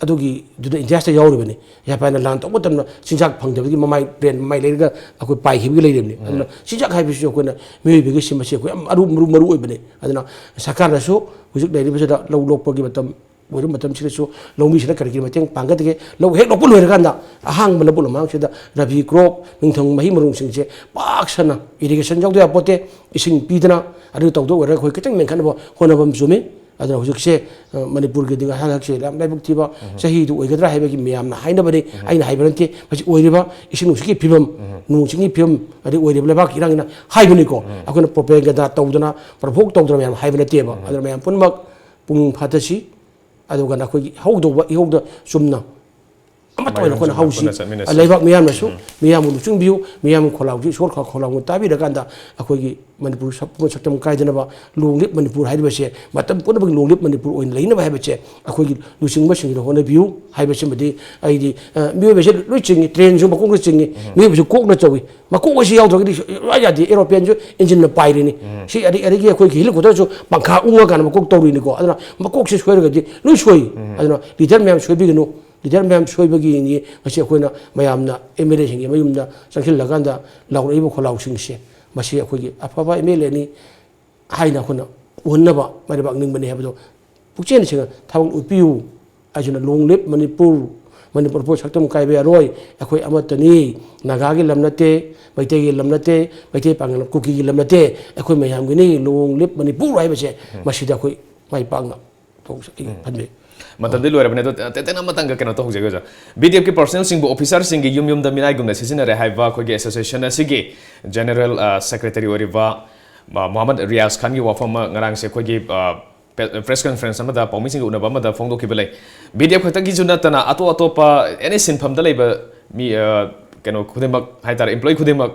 ꯑꯗꯨꯒꯤꯗꯨꯗ ꯏꯟꯗꯤꯌꯥꯁꯤꯗ ꯌꯥꯎꯔꯤꯕꯅꯤ꯫ ꯖꯄꯥꯟꯅ ꯂꯥꯟ ꯇꯧꯕ ꯃꯇꯝꯗ ꯆꯤꯟꯖꯥꯛ ꯐꯪꯗꯕꯒꯤ ꯃꯃꯥꯏ ꯕ꯭ꯔꯦꯟ ꯃꯃꯥꯏ ꯂꯩꯔꯒ ꯑꯩꯈꯣꯏ ꯄꯥꯏꯈꯤꯕꯒꯤ ꯂꯩꯔꯤꯕꯅꯤ꯫ ꯑꯗꯨꯅ ꯆꯤꯟꯖꯥꯛ ꯍꯥꯏꯕꯁꯤꯁꯨ ꯑꯩꯈꯣꯏꯅ ꯃꯤꯑꯣꯏꯕꯒꯤ ꯁꯤꯟ ꯑꯁꯤ ꯑꯩꯈꯣꯏ ꯌꯥꯝ ꯑꯔꯨ-, ꯃꯔꯨ-, ꯃꯔꯨ ꯑꯣꯏꯕꯅꯤ꯫ ꯑꯗꯨꯅ ꯁꯔꯀꯥꯔꯅꯁꯨ ꯍꯧꯖꯤꯛ ꯂꯩꯔꯤꯕꯁꯤꯗ ꯂꯧ ꯂꯣꯛꯄꯒꯤ ꯃꯇꯝ ꯑꯣꯏꯔꯤꯕ ꯃꯇꯝꯁꯤꯗꯁꯨ ꯂꯧꯃꯤꯁꯤꯅ ꯀꯔꯤ ꯀꯔꯤ ꯃꯇꯦꯡ ꯄꯥꯡꯒꯗꯒꯦ? ꯂꯧ ꯍꯦꯛ ꯂꯣꯛꯄ ꯂꯣꯏꯔꯀꯥꯟꯗ ꯑꯍꯥꯡꯕ ꯂꯧꯕꯨꯛ ꯂꯝꯍꯥꯡꯁꯤꯗ ꯔꯕꯤ ꯀ꯭ꯔꯣꯞ, ꯅꯤꯡꯊꯝ ꯃꯍꯩ ꯃꯔꯣꯡꯁꯤꯡꯁꯦ ꯄꯥꯛ ꯁꯟꯅ ꯏꯔꯤꯒꯦꯁꯟ ꯌꯥꯎꯗ ꯌꯥꯄꯣꯠꯇꯦ, ꯏꯁꯤꯡ ꯄꯤꯗꯅ ꯑꯗꯨ ꯇꯧꯗ ꯑꯣꯏꯔꯒ ꯑꯩꯈꯣꯏ ꯈꯤꯇꯪ ꯃꯦꯟꯈꯠꯅꯕ ꯍꯣꯠꯅꯕ ꯑꯃ ꯆꯨꯝꯃꯤ꯫ ꯑꯗꯨꯅ ꯍꯧꯖꯤꯛꯁꯦ, ꯑ, ꯃꯅꯤꯄꯨꯔꯒꯤꯗꯤ ꯉꯥꯏꯍꯥꯛ ꯉꯥꯏꯍꯥꯛꯁꯦ ꯌꯥꯝ ꯂꯥꯏꯕꯛ ꯊꯤꯕ ꯆꯍꯤꯗꯨ ꯑꯣꯏꯒꯗ꯭ꯔꯥ ꯍꯥꯏꯕꯒꯤ ꯃꯌꯥꯝꯅ ꯍꯥꯏꯅꯕꯅꯤ꯫ ꯑꯩꯅ ꯍꯥꯏꯕ ꯅꯠꯇꯦ, ꯃꯁꯤ ꯑꯣꯏꯔꯤꯕ ꯏꯁꯤꯡ ꯅꯨꯡꯁꯤꯠꯀꯤ ꯐꯤꯕꯝ, ꯅꯣꯡ ꯆꯤꯡꯒꯤ ꯐꯤꯕꯝ, ꯑꯗꯩ ꯑꯣꯏꯔꯤꯕ ꯂꯩꯕꯥꯛꯀꯤ ꯏꯔꯥꯡꯁꯤꯅ ꯍꯥꯏꯕꯅꯤꯀꯣ꯫ ꯑꯩꯈꯣꯏꯅ ꯄ꯭ꯔꯣꯄꯦꯒꯦꯟꯗꯥ ꯇꯧꯗꯅ, ꯄ꯭ꯔꯣꯚꯣꯛ ꯇꯧꯗꯅ ꯃꯌꯥꯝ ꯍꯥꯏꯕ ꯅꯠꯇꯦꯕ꯫ ꯑꯗꯨꯅ ꯃꯌꯥꯝ ꯄꯨꯝꯅꯃꯛ ꯄꯨꯛꯅꯤꯡ ꯐꯥꯊꯁꯤ꯫ ꯑꯗꯨꯒ ꯅꯈꯣꯏꯒꯤ ꯍꯧꯗꯧꯕ ꯏꯍꯧꯗ ꯆꯨꯝꯅ ꯑꯃꯠꯇ ꯑꯣꯏꯅ ꯑꯩꯈꯣꯏꯅ ꯃꯌꯥꯝꯁꯤꯡꯅ ꯍꯧꯁꯤ꯫ ꯄꯨꯟꯅ ꯆꯠꯃꯤꯟꯅꯁꯤ꯫ ꯂꯩꯕꯥꯛ ꯃꯤꯌꯥꯝꯅꯁꯨ ꯃꯤꯌꯥꯝꯕꯨ ꯂꯨꯆꯤꯡꯕꯤꯌꯨ, ꯃꯤꯌꯥꯝ ꯈꯣꯜꯂꯥꯎꯁꯤ ꯏꯁꯣꯔ ꯈ-, ꯈꯣꯜꯂꯥꯎꯅ ꯇꯥꯕꯤꯔꯀꯥꯟꯗ ꯑꯩꯈꯣꯏꯒꯤ ꯃꯅꯤꯄꯨꯔ ꯁꯛ-, ꯄꯨꯝꯕ ꯁꯛꯇꯝ ꯀꯥꯏꯗꯅꯕ long live ꯃꯅꯤꯄꯨꯔ ꯍꯥꯏꯔꯤꯕꯁꯦ ꯃꯇꯝ ꯄꯨꯝꯅꯃꯛ long live ꯃꯅꯤꯄꯨꯔ ꯑꯣꯏꯅ ꯂꯩꯅꯕ ꯍꯥꯏꯕꯁꯦ ꯑꯩꯈꯣꯏꯒꯤ ꯂꯨꯆꯤꯡꯕꯁꯤꯡꯁꯤꯅ ꯍꯣꯠꯅꯕꯤꯌꯨ ꯍꯥꯏꯕꯁꯤꯃꯗꯤ ꯑꯩꯗꯤ, ꯑ, ꯃꯤꯑꯣꯏꯕꯁꯦ ꯂꯣꯏ ꯆꯤꯡꯏ, ꯇ꯭ꯔꯦꯟꯁꯨ ꯃꯀꯣꯛꯅ ꯆꯤꯡꯏ, ꯃꯤꯑꯣꯏꯕꯁꯨ ꯀꯣꯛꯅ ꯆꯧꯏ꯫ ꯃꯀꯣꯛ ꯑꯁꯤ ꯌꯥꯎꯗ꯭ꯔꯒꯗꯤ ꯁꯨꯡꯌꯥ ꯌꯥꯗꯦ꯫ ꯑꯦꯔꯣꯄ꯭ꯂꯦꯟꯁꯨ ꯏꯟꯖꯤꯟꯅ ꯄꯥꯏꯔꯤꯅꯤ꯫ ꯁꯤ ꯑꯗꯒꯤ, ꯑꯗꯒꯤ ꯑꯩꯈꯣꯏꯒꯤ ꯍꯦꯂꯤꯀꯣꯞꯇꯔꯁꯨ ꯄꯪꯈꯥ ꯎꯪꯉꯀꯥꯟꯗ ꯃꯀꯣꯛ ꯇꯧꯔꯤꯅꯤꯀꯣ꯫ ꯑꯗꯨꯅ ꯃꯀꯣꯛꯁꯦ ꯁꯣꯏꯔꯒꯗꯤ ꯂꯣꯏ ꯁꯣꯏ꯫ ꯑꯗꯨꯅ ꯂꯤꯗꯔ ꯃꯌꯥꯝ ꯁꯣꯏꯕꯤꯒꯅꯨ꯫ ꯂꯤꯗꯔ ꯃꯌꯥꯝ ꯁꯣꯏꯕꯒꯤꯅꯤ ꯉꯁꯤ ꯑꯩꯈꯣꯏꯅ ꯃꯌꯥꯝꯅ ꯑꯦꯝ ꯑꯦꯜ ꯑꯦꯁꯤꯡꯒꯤ ꯃꯌꯨꯝꯗ ꯆꯪꯁꯤꯜꯂꯀꯥꯟꯗ ꯂꯥꯎꯔꯛꯏꯕ ꯈꯣꯜꯂꯥꯎꯁꯤꯡꯁꯦ꯫ ꯃꯁꯤ ꯑꯩꯈꯣꯏꯒꯤ ꯑꯐꯕ ꯑꯦꯝ ꯑꯦꯜ ꯑꯦꯅꯤ ꯍꯥꯏꯅ ꯑꯩꯈꯣꯏꯅ ꯎꯍꯟꯅꯕ ꯃꯥꯏꯕꯥꯛ ꯅꯤꯡꯕꯅꯤ ꯍꯥꯏꯕꯗꯣ ꯄꯨꯛꯆꯦꯜ ꯁꯦꯡꯅ ꯊꯕꯛ ꯎꯠꯄꯤꯌꯨ꯫ ꯑꯗꯨꯅ long live ꯃꯅꯤꯄꯨꯔ, ꯃꯅꯤꯄꯨꯔ ꯄꯣꯠ ꯁꯛꯇꯝ ꯀꯥꯏꯕ ꯌꯥꯔꯣꯏ꯫ ꯑꯩꯈꯣꯏ ꯑꯃꯠꯇꯅꯤ꯫ ꯅꯥꯒꯥꯒꯤ ꯂꯝ ꯅꯠꯇꯦ, ꯃꯩꯇꯩꯒꯤ ꯂꯝ ꯅꯠꯇꯦ, ꯃꯩꯇꯩ ꯄꯥꯉꯜ ꯀꯨꯀꯤꯒꯤ ꯂꯝ ꯅꯠꯇꯦ, ꯑꯩꯈꯣꯏ ꯃꯌꯥꯝꯒꯤꯅꯤ꯫ Long live ꯃꯅꯤꯄꯨꯔ ꯍꯥꯏꯕꯁꯦ ꯃꯁꯤꯗ ꯑꯩꯈꯣꯏ ꯃꯥꯏ ꯄꯥꯛꯅ ꯇꯧꯁꯦ꯫ ꯑꯩ ꯈꯟꯖꯩ꯫ ꯃꯇꯝꯗꯤ ꯂꯣꯏꯔꯕꯅꯦ, ꯑꯗꯣ ꯇꯦꯟꯇꯛꯅ ꯑꯃꯇꯪꯒ ꯀꯩꯅꯣ ꯇꯧꯍꯧꯖꯒꯦ ꯑꯣꯖꯥ꯫ ꯕꯤ ꯗꯤ ꯑꯦꯐꯀꯤ ꯄꯔꯁꯣꯅꯦꯜꯁꯤꯡꯕꯨ ꯑꯣꯐꯤꯁꯥꯔꯁꯤꯡꯒꯤ ꯌꯨꯝ ꯌꯨꯝꯗ ꯃꯤꯅꯥꯏꯒꯨꯝꯅ ꯁꯤꯖꯤꯟꯅꯔꯦ ꯍꯥꯏꯕ ꯑꯩꯈꯣꯏꯒꯤ ꯑꯦꯁꯣꯁꯤꯌꯦꯁꯟ ꯑꯁꯤꯒꯤ ꯖꯦꯅꯔꯦꯜ, ꯑ, ꯁꯦꯀ꯭ꯔꯦꯇꯔꯤ ꯑꯣꯏꯔꯤꯕ, ꯑ, ꯃꯣꯍꯝꯃꯗ ꯔꯤꯌꯥꯖ ꯈꯥꯟꯒꯤ ꯋꯥꯐꯝ ꯑꯃ ꯉꯔꯥꯡꯁꯦ ꯑꯩꯈꯣꯏꯒꯤ, ꯑ, ꯄꯦ-, ꯄ꯭ꯔꯦꯁ ꯀꯟꯐꯔꯦꯟꯁ ꯑꯃꯗ ꯄꯥꯎꯃꯤꯁꯤꯡꯒ ꯎꯅꯕ ꯑꯃꯗ ꯐꯣꯡꯗꯣꯛꯈꯤꯕ ꯂꯩ꯫ ꯕꯤ ꯗꯤ ꯑꯦꯐ ꯈꯛꯇꯒꯤꯁꯨ ꯅꯠꯇꯅ ꯑꯇꯣꯞ ꯑꯇꯣꯞꯄ ꯑꯦꯅꯤ ꯁꯤꯟꯐꯝꯗ ꯂꯩꯕ ꯃꯤ, ꯑ, ꯀꯩꯅꯣ ꯈꯨꯗꯤꯡꯃꯛ ꯍꯥꯏꯇꯥꯔꯦ, ꯑꯦꯝꯄ꯭ꯂꯣꯌꯤ ꯈꯨꯗꯤꯡꯃꯛ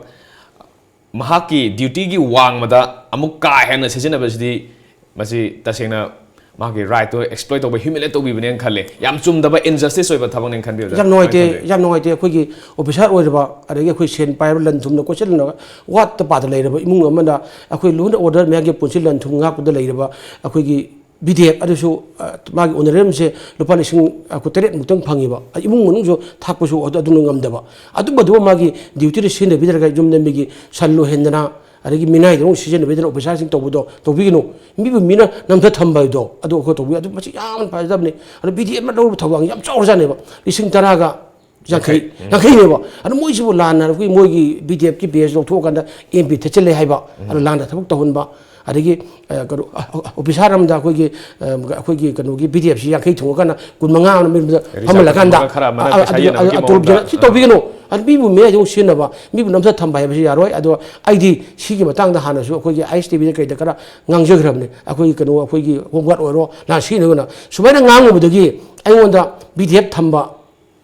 ꯃꯍꯥꯛꯀꯤ ꯗ꯭ꯌꯨꯇꯤꯒꯤ ꯋꯥꯡꯃꯗ ꯑꯃꯨꯛ ꯀꯥ ꯍꯦꯟꯅ ꯁꯤꯖꯤꯟꯅꯕꯁꯤꯗꯤ ꯃꯁꯤ ꯇꯁꯦꯡꯅ ꯃꯥꯒꯤ ꯔꯥꯏꯠꯇꯣ ꯑꯦꯛꯁꯄ꯭ꯂꯣꯏꯠ ꯇꯧꯕ, ꯍ꯭ꯌꯨꯃꯤꯂꯦꯠ ꯇꯧꯕꯤꯕꯅꯦꯅ ꯈꯜꯂꯦ꯫ ꯌꯥꯝ ꯆꯨꯝꯗꯕ, ꯏꯟꯖꯁꯇꯤꯁ ꯑꯣꯏꯕ ꯊꯕꯛꯅꯦꯅ ꯈꯟꯕꯤꯕ꯭ꯔꯥ? ꯌꯥꯝ ꯅꯨꯡꯉꯥꯏꯇꯦ, ꯀꯃꯥꯏꯅ ꯈꯜꯂꯤ? ꯌꯥꯝ ꯅꯨꯡꯉꯥꯏꯇꯦ꯫ ꯑꯩꯈꯣꯏꯒꯤ ꯑꯣꯐꯤꯁꯥꯔ ꯑꯣꯏꯔꯕ, ꯑꯗꯒꯤ ꯑꯩꯈꯣꯏ ꯁꯦꯟ ꯄꯥꯏꯕ, ꯂꯟ ꯊꯨꯝꯅ ꯀꯣꯏꯆꯠꯂꯒ ꯋꯥꯠꯇ ꯄꯥꯗ ꯂꯩꯔꯕ ꯏꯃꯨꯡ ꯑꯃꯅ ꯑꯩꯈꯣꯏ ꯂꯣ ꯑꯦꯟ ꯑꯣꯔꯗꯔ ꯃꯌꯥꯝꯒꯤ ꯄꯨꯟꯁꯤ ꯂꯟ ꯊꯨꯝ ꯉꯥꯛꯄꯗ ꯂꯩꯔꯕ ꯑꯩꯈꯣꯏꯒꯤ ꯕꯤ ꯗꯤ ꯑꯦꯐ ꯑꯗꯨꯁꯨ, ꯑ, ꯃꯥꯒꯤ ꯑꯣꯅꯔꯦꯕꯜꯁꯦ ꯂꯨꯄꯥ ꯂꯤꯁꯤꯡ, ꯑ, ꯇꯔꯦꯠ ꯃꯨꯛꯇꯪ ꯐꯪꯉꯤꯕ꯫ ꯏꯃꯨꯡ ꯃꯅꯨꯡꯁꯨ ꯊꯥꯛꯄꯁꯨ ꯑꯗꯨ, ꯑꯗꯨꯅ ꯉꯝꯗꯕ꯫ ꯑꯗꯨꯝꯕꯗꯨꯕꯨ ꯃꯥꯒꯤ ꯗ꯭ꯌꯨꯇꯤꯗ ꯁꯤꯖꯤꯟꯅꯕꯤꯗ꯭ꯔꯒ ꯌꯨꯝꯗ ꯃꯤꯒꯤ ꯁꯟ ꯂꯣꯏꯍꯟꯗꯅ, ꯑꯗꯒꯤ ꯃꯤꯅꯥꯏꯗ ꯑꯃꯨꯛ ꯁꯤꯖꯤꯟꯅꯕꯤꯗꯅ ꯑꯣꯐꯤꯁꯥꯔꯁꯤꯡ ꯇꯧꯕꯗꯣ ꯇꯧꯕꯤꯒꯅꯨ꯫ ꯃꯤꯕꯨ ꯃꯤꯅ ꯅꯝꯊ ꯊꯝꯕ ꯍꯥꯏꯗꯣ ꯑꯗꯨ ꯑꯩꯈꯣꯏ ꯇꯧꯕꯤ꯫ ꯑꯗꯨ ꯃꯁꯤ ꯌꯥꯝꯅ ꯐꯖꯗꯕꯅꯤ꯫ ꯑꯗꯣ ꯕꯤ ꯗꯤ ꯑꯦꯐꯅ ꯂꯧꯔꯤꯕ ꯊꯧꯗꯥꯡ ꯌꯥꯝ ꯆꯥꯎꯔꯖꯥꯠꯅꯦꯕ꯫ ꯂꯤꯁꯤꯡ ꯇꯔꯥꯒ ꯌꯥꯡꯈꯩ, ꯌꯥꯡꯈꯩ꯫ ꯎꯝ꯫ ꯌꯥꯡꯈꯩꯅꯦꯕ꯫ ꯑꯗꯣ ꯃꯣꯏꯁꯤꯕꯨ ꯂꯥꯟꯅ ꯑꯩꯈꯣꯏ ꯃꯣꯏꯒꯤ ꯕꯤ ꯗꯤ ꯑꯦꯐꯀꯤ ꯕꯦꯖ ꯂꯧꯊꯣꯛꯑꯀꯥꯟꯗ ꯑꯦꯝ ꯄꯤ ꯊꯦꯠꯆꯜꯂꯦ ꯍꯥꯏꯕ, ꯎꯝ꯫ ꯑꯗꯣ ꯂꯥꯟꯅ ꯊꯕꯛ ꯇꯧꯍꯟꯕ, ꯑꯗꯒꯤ, ꯑ, ꯀꯩꯅꯣ, ꯑ, ꯑ, ꯑꯣꯐꯤꯁꯥꯔ ꯑꯃꯗ ꯑꯩꯈꯣꯏꯒꯤ, ꯑ, ꯑꯩꯈꯣꯏꯒꯤ ꯀꯩꯅꯣꯒꯤ ꯕꯤ ꯗꯤ ꯑꯦꯐꯁꯤ ꯌꯥꯡꯈꯩ ꯊꯣꯡꯉꯀꯥꯟꯗ ꯀꯨꯟ ꯃꯉꯥ ꯑꯃ ꯃꯤꯗ ꯔꯤꯖꯥꯔꯚ ꯐꯝꯍꯜꯂꯀꯥꯟꯗ, ꯀꯨꯟ ꯃꯉꯥ ꯈꯔ ꯑꯃꯅ ꯑ, ꯑ, ꯄꯩꯁꯥ ꯑꯗꯨ, ꯌꯦꯟꯅꯕꯒꯤ ꯑ, ꯇꯣꯂꯣꯞ ꯃꯑꯣꯡꯗ꯫ ꯌꯦꯟꯅ-, ꯁꯤ ꯑꯥ꯫ ꯇꯧꯕꯤꯒꯅꯨ꯫ ꯑꯗꯨ ꯃꯤꯕꯨ ꯃꯌꯥꯏꯗ ꯑꯃꯨꯛ ꯁꯤꯖꯤꯟꯅꯕ, ꯃꯤꯕꯨ ꯅꯝꯊ ꯊꯝꯕ ꯍꯥꯏꯕꯁꯤ ꯌꯥꯔꯣꯏ꯫ ꯑꯗꯣ ꯑꯩꯗꯤ ꯁꯤꯒꯤ ꯃꯇꯥꯡꯗ ꯍꯥꯟꯅꯁꯨ ꯑꯩꯈꯣꯏꯒꯤ ꯑꯥꯏ ꯑꯦꯁ ꯇꯤ ꯚꯤꯗ ꯀꯩꯗ ꯈꯔ ꯉꯥꯡꯖꯈ꯭ꯔꯕꯅꯤ꯫ ꯑꯩꯈꯣꯏꯒꯤ ꯀꯩꯅꯣ, ꯑꯩꯈꯣꯏꯒꯤ ꯍꯣꯝ ꯒꯥꯔꯗ ꯑꯣꯏꯔꯣ, ꯂꯥꯟ ꯁꯤꯖꯤꯟꯅꯒꯅꯨ꯫ ꯁꯨꯃꯥꯏꯅ ꯉꯥꯡꯉꯨꯕꯗꯒꯤ ꯑꯩꯉꯣꯟꯗ ꯕꯤ ꯗꯤ ꯑꯦꯐ ꯊꯝꯕ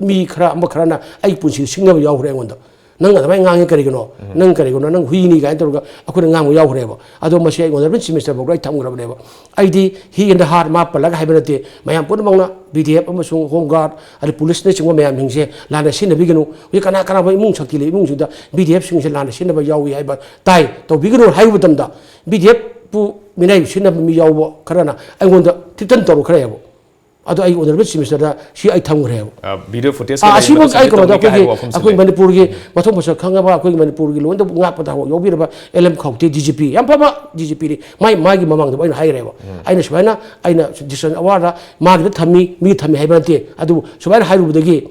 ꯃꯤ ꯈꯔ, ꯑꯃ ꯈꯔꯅ ꯑꯩꯒꯤ ꯄꯨꯟꯁꯤꯗ ꯁꯤꯡꯅꯕ ꯌꯥꯎꯈ꯭ꯔꯦ ꯑꯩꯉꯣꯟꯗ꯫ "ꯅꯪ ꯑꯗꯨꯃꯥꯏꯅ ꯉꯥꯡꯉꯦ ꯀꯔꯤꯒꯤꯅꯣ? ꯎꯝ꯫ ꯅꯪ ꯀꯔꯤꯒꯤꯅꯣ? ꯅꯪ ꯍꯨꯏꯅꯤ" ꯀꯥꯏꯅ ꯇꯧꯔꯒ ꯑꯩꯈꯣꯏꯅ ꯉꯥꯡꯕ ꯌꯥꯎꯈ꯭ꯔꯦꯕ꯫ ꯑꯗꯣ ꯃꯁꯤ ꯑꯩ ꯑꯣꯅꯔꯦꯕꯜ ꯆꯤꯐ ꯃꯤꯅꯤꯁꯇꯔ ꯐꯥꯎꯗ ꯑꯩ ꯊꯝꯈ꯭ꯔꯕꯅꯦꯕ꯫ ꯑꯩꯗꯤ he and her ꯃꯥ ꯄꯜꯂꯒ ꯍꯥꯏꯕ ꯅꯠꯇꯦ꯫ ꯃꯌꯥꯝ ꯄꯨꯝꯅꯃꯛꯅ ꯕꯤ ꯗꯤ ꯑꯦꯐ ꯑꯃꯁꯨꯡ ꯍꯣꯝ ꯒꯥꯔꯗ, ꯑꯗꯩ ꯄꯨꯂꯤꯁꯅꯆꯤꯡꯕ ꯃꯌꯥꯝꯁꯤꯡꯁꯦ ꯂꯥꯟꯅ ꯁꯤꯖꯤꯟꯅꯕꯤꯒꯅꯨ꯫ ꯍꯧꯖꯤꯛ ꯀꯅꯥ ꯀꯅꯥꯒꯨꯝꯕ ꯏꯃꯨꯡ ꯁꯛꯇꯤ ꯂꯩ, ꯏꯃꯨꯡꯁꯤꯡꯗ ꯕꯤ ꯗꯤ ꯑꯦꯐꯁꯤꯡꯁꯦ ꯂꯥꯟꯅ ꯁꯤꯖꯤꯟꯅꯕ ꯌꯥꯎꯏ ꯍꯥꯏꯕ ꯇꯥꯏ꯫ ꯇꯧꯕꯤꯒꯅꯨ ꯍꯥꯏꯕ ꯃꯇꯝꯗ ꯕꯤ ꯗꯤ ꯑꯦꯐꯄꯨ ꯃꯤꯅꯥꯏ ꯁꯤꯖꯤꯟꯅꯕ ꯃꯤ ꯌꯥꯎꯕ ꯈꯔꯅ ꯑꯩꯉꯣꯟꯗ ꯊ꯭ꯔꯤꯇꯟ ꯇꯧꯔꯛꯈ꯭ꯔꯦꯕ꯫ ꯑꯗꯣ ꯑꯩ ꯑꯣꯅꯔꯦꯕꯜ ꯆꯤꯐ ꯃꯤꯅꯤꯁꯇꯔꯗ ꯁꯤ ꯑꯩ ꯊꯝꯈ꯭ꯔꯦꯕ꯫ ꯑ, ꯚꯤꯗꯤꯑꯣ ꯐꯨꯇꯦꯖ ꯑꯥ, ꯀꯩꯀꯩ ꯑꯁꯤꯃꯛ ꯃꯁꯤ ꯑꯩ ꯀꯃꯥꯏꯅ ꯇꯧꯒꯦ ꯀꯩ ꯍꯥꯏꯕ ꯋꯥꯐꯝꯁꯤꯅꯤ? ꯑꯩꯈꯣꯏ ꯃꯅꯤꯄꯨꯔꯒꯤ ꯎꯝ꯫ ꯃꯊꯣꯡ ꯃꯁꯛ ꯈꯪꯉꯕ, ꯑꯩꯈꯣꯏꯒꯤ ꯃꯅꯤꯄꯨꯔꯒꯤ ꯂꯣꯟꯗ ꯉꯥꯛꯄ ꯊꯕꯛ ꯌꯥꯎꯕꯤꯔꯕ L M ꯈꯥꯎꯇꯦ D G P, ꯌꯥꯝ ꯐꯕ ꯗꯤ ꯖꯤ ꯄꯤꯅꯤ꯫ ꯃꯥꯏ, ꯃꯥꯒꯤ ꯃꯃꯥꯡꯗ ꯑꯩꯅ ꯍꯥꯏꯈ꯭ꯔꯦꯕ꯫ ꯎꯝ꯫ ꯑꯩꯅ ꯁꯨꯃꯥꯏꯅ, ꯑꯩꯅ ꯗꯤꯁꯇ꯭ꯔꯤꯛ ꯑꯋꯥꯔꯗ ꯃꯥꯒꯤꯗ ꯊꯝꯃꯤ, ꯃꯤꯒꯤ ꯊꯝꯃꯤ ꯍꯥꯏꯕ ꯅꯠꯇꯦ꯫ ꯑꯗꯨꯕꯨ ꯁꯨꯃꯥꯏꯅ ꯍꯥꯏꯔꯨꯕꯗꯒꯤ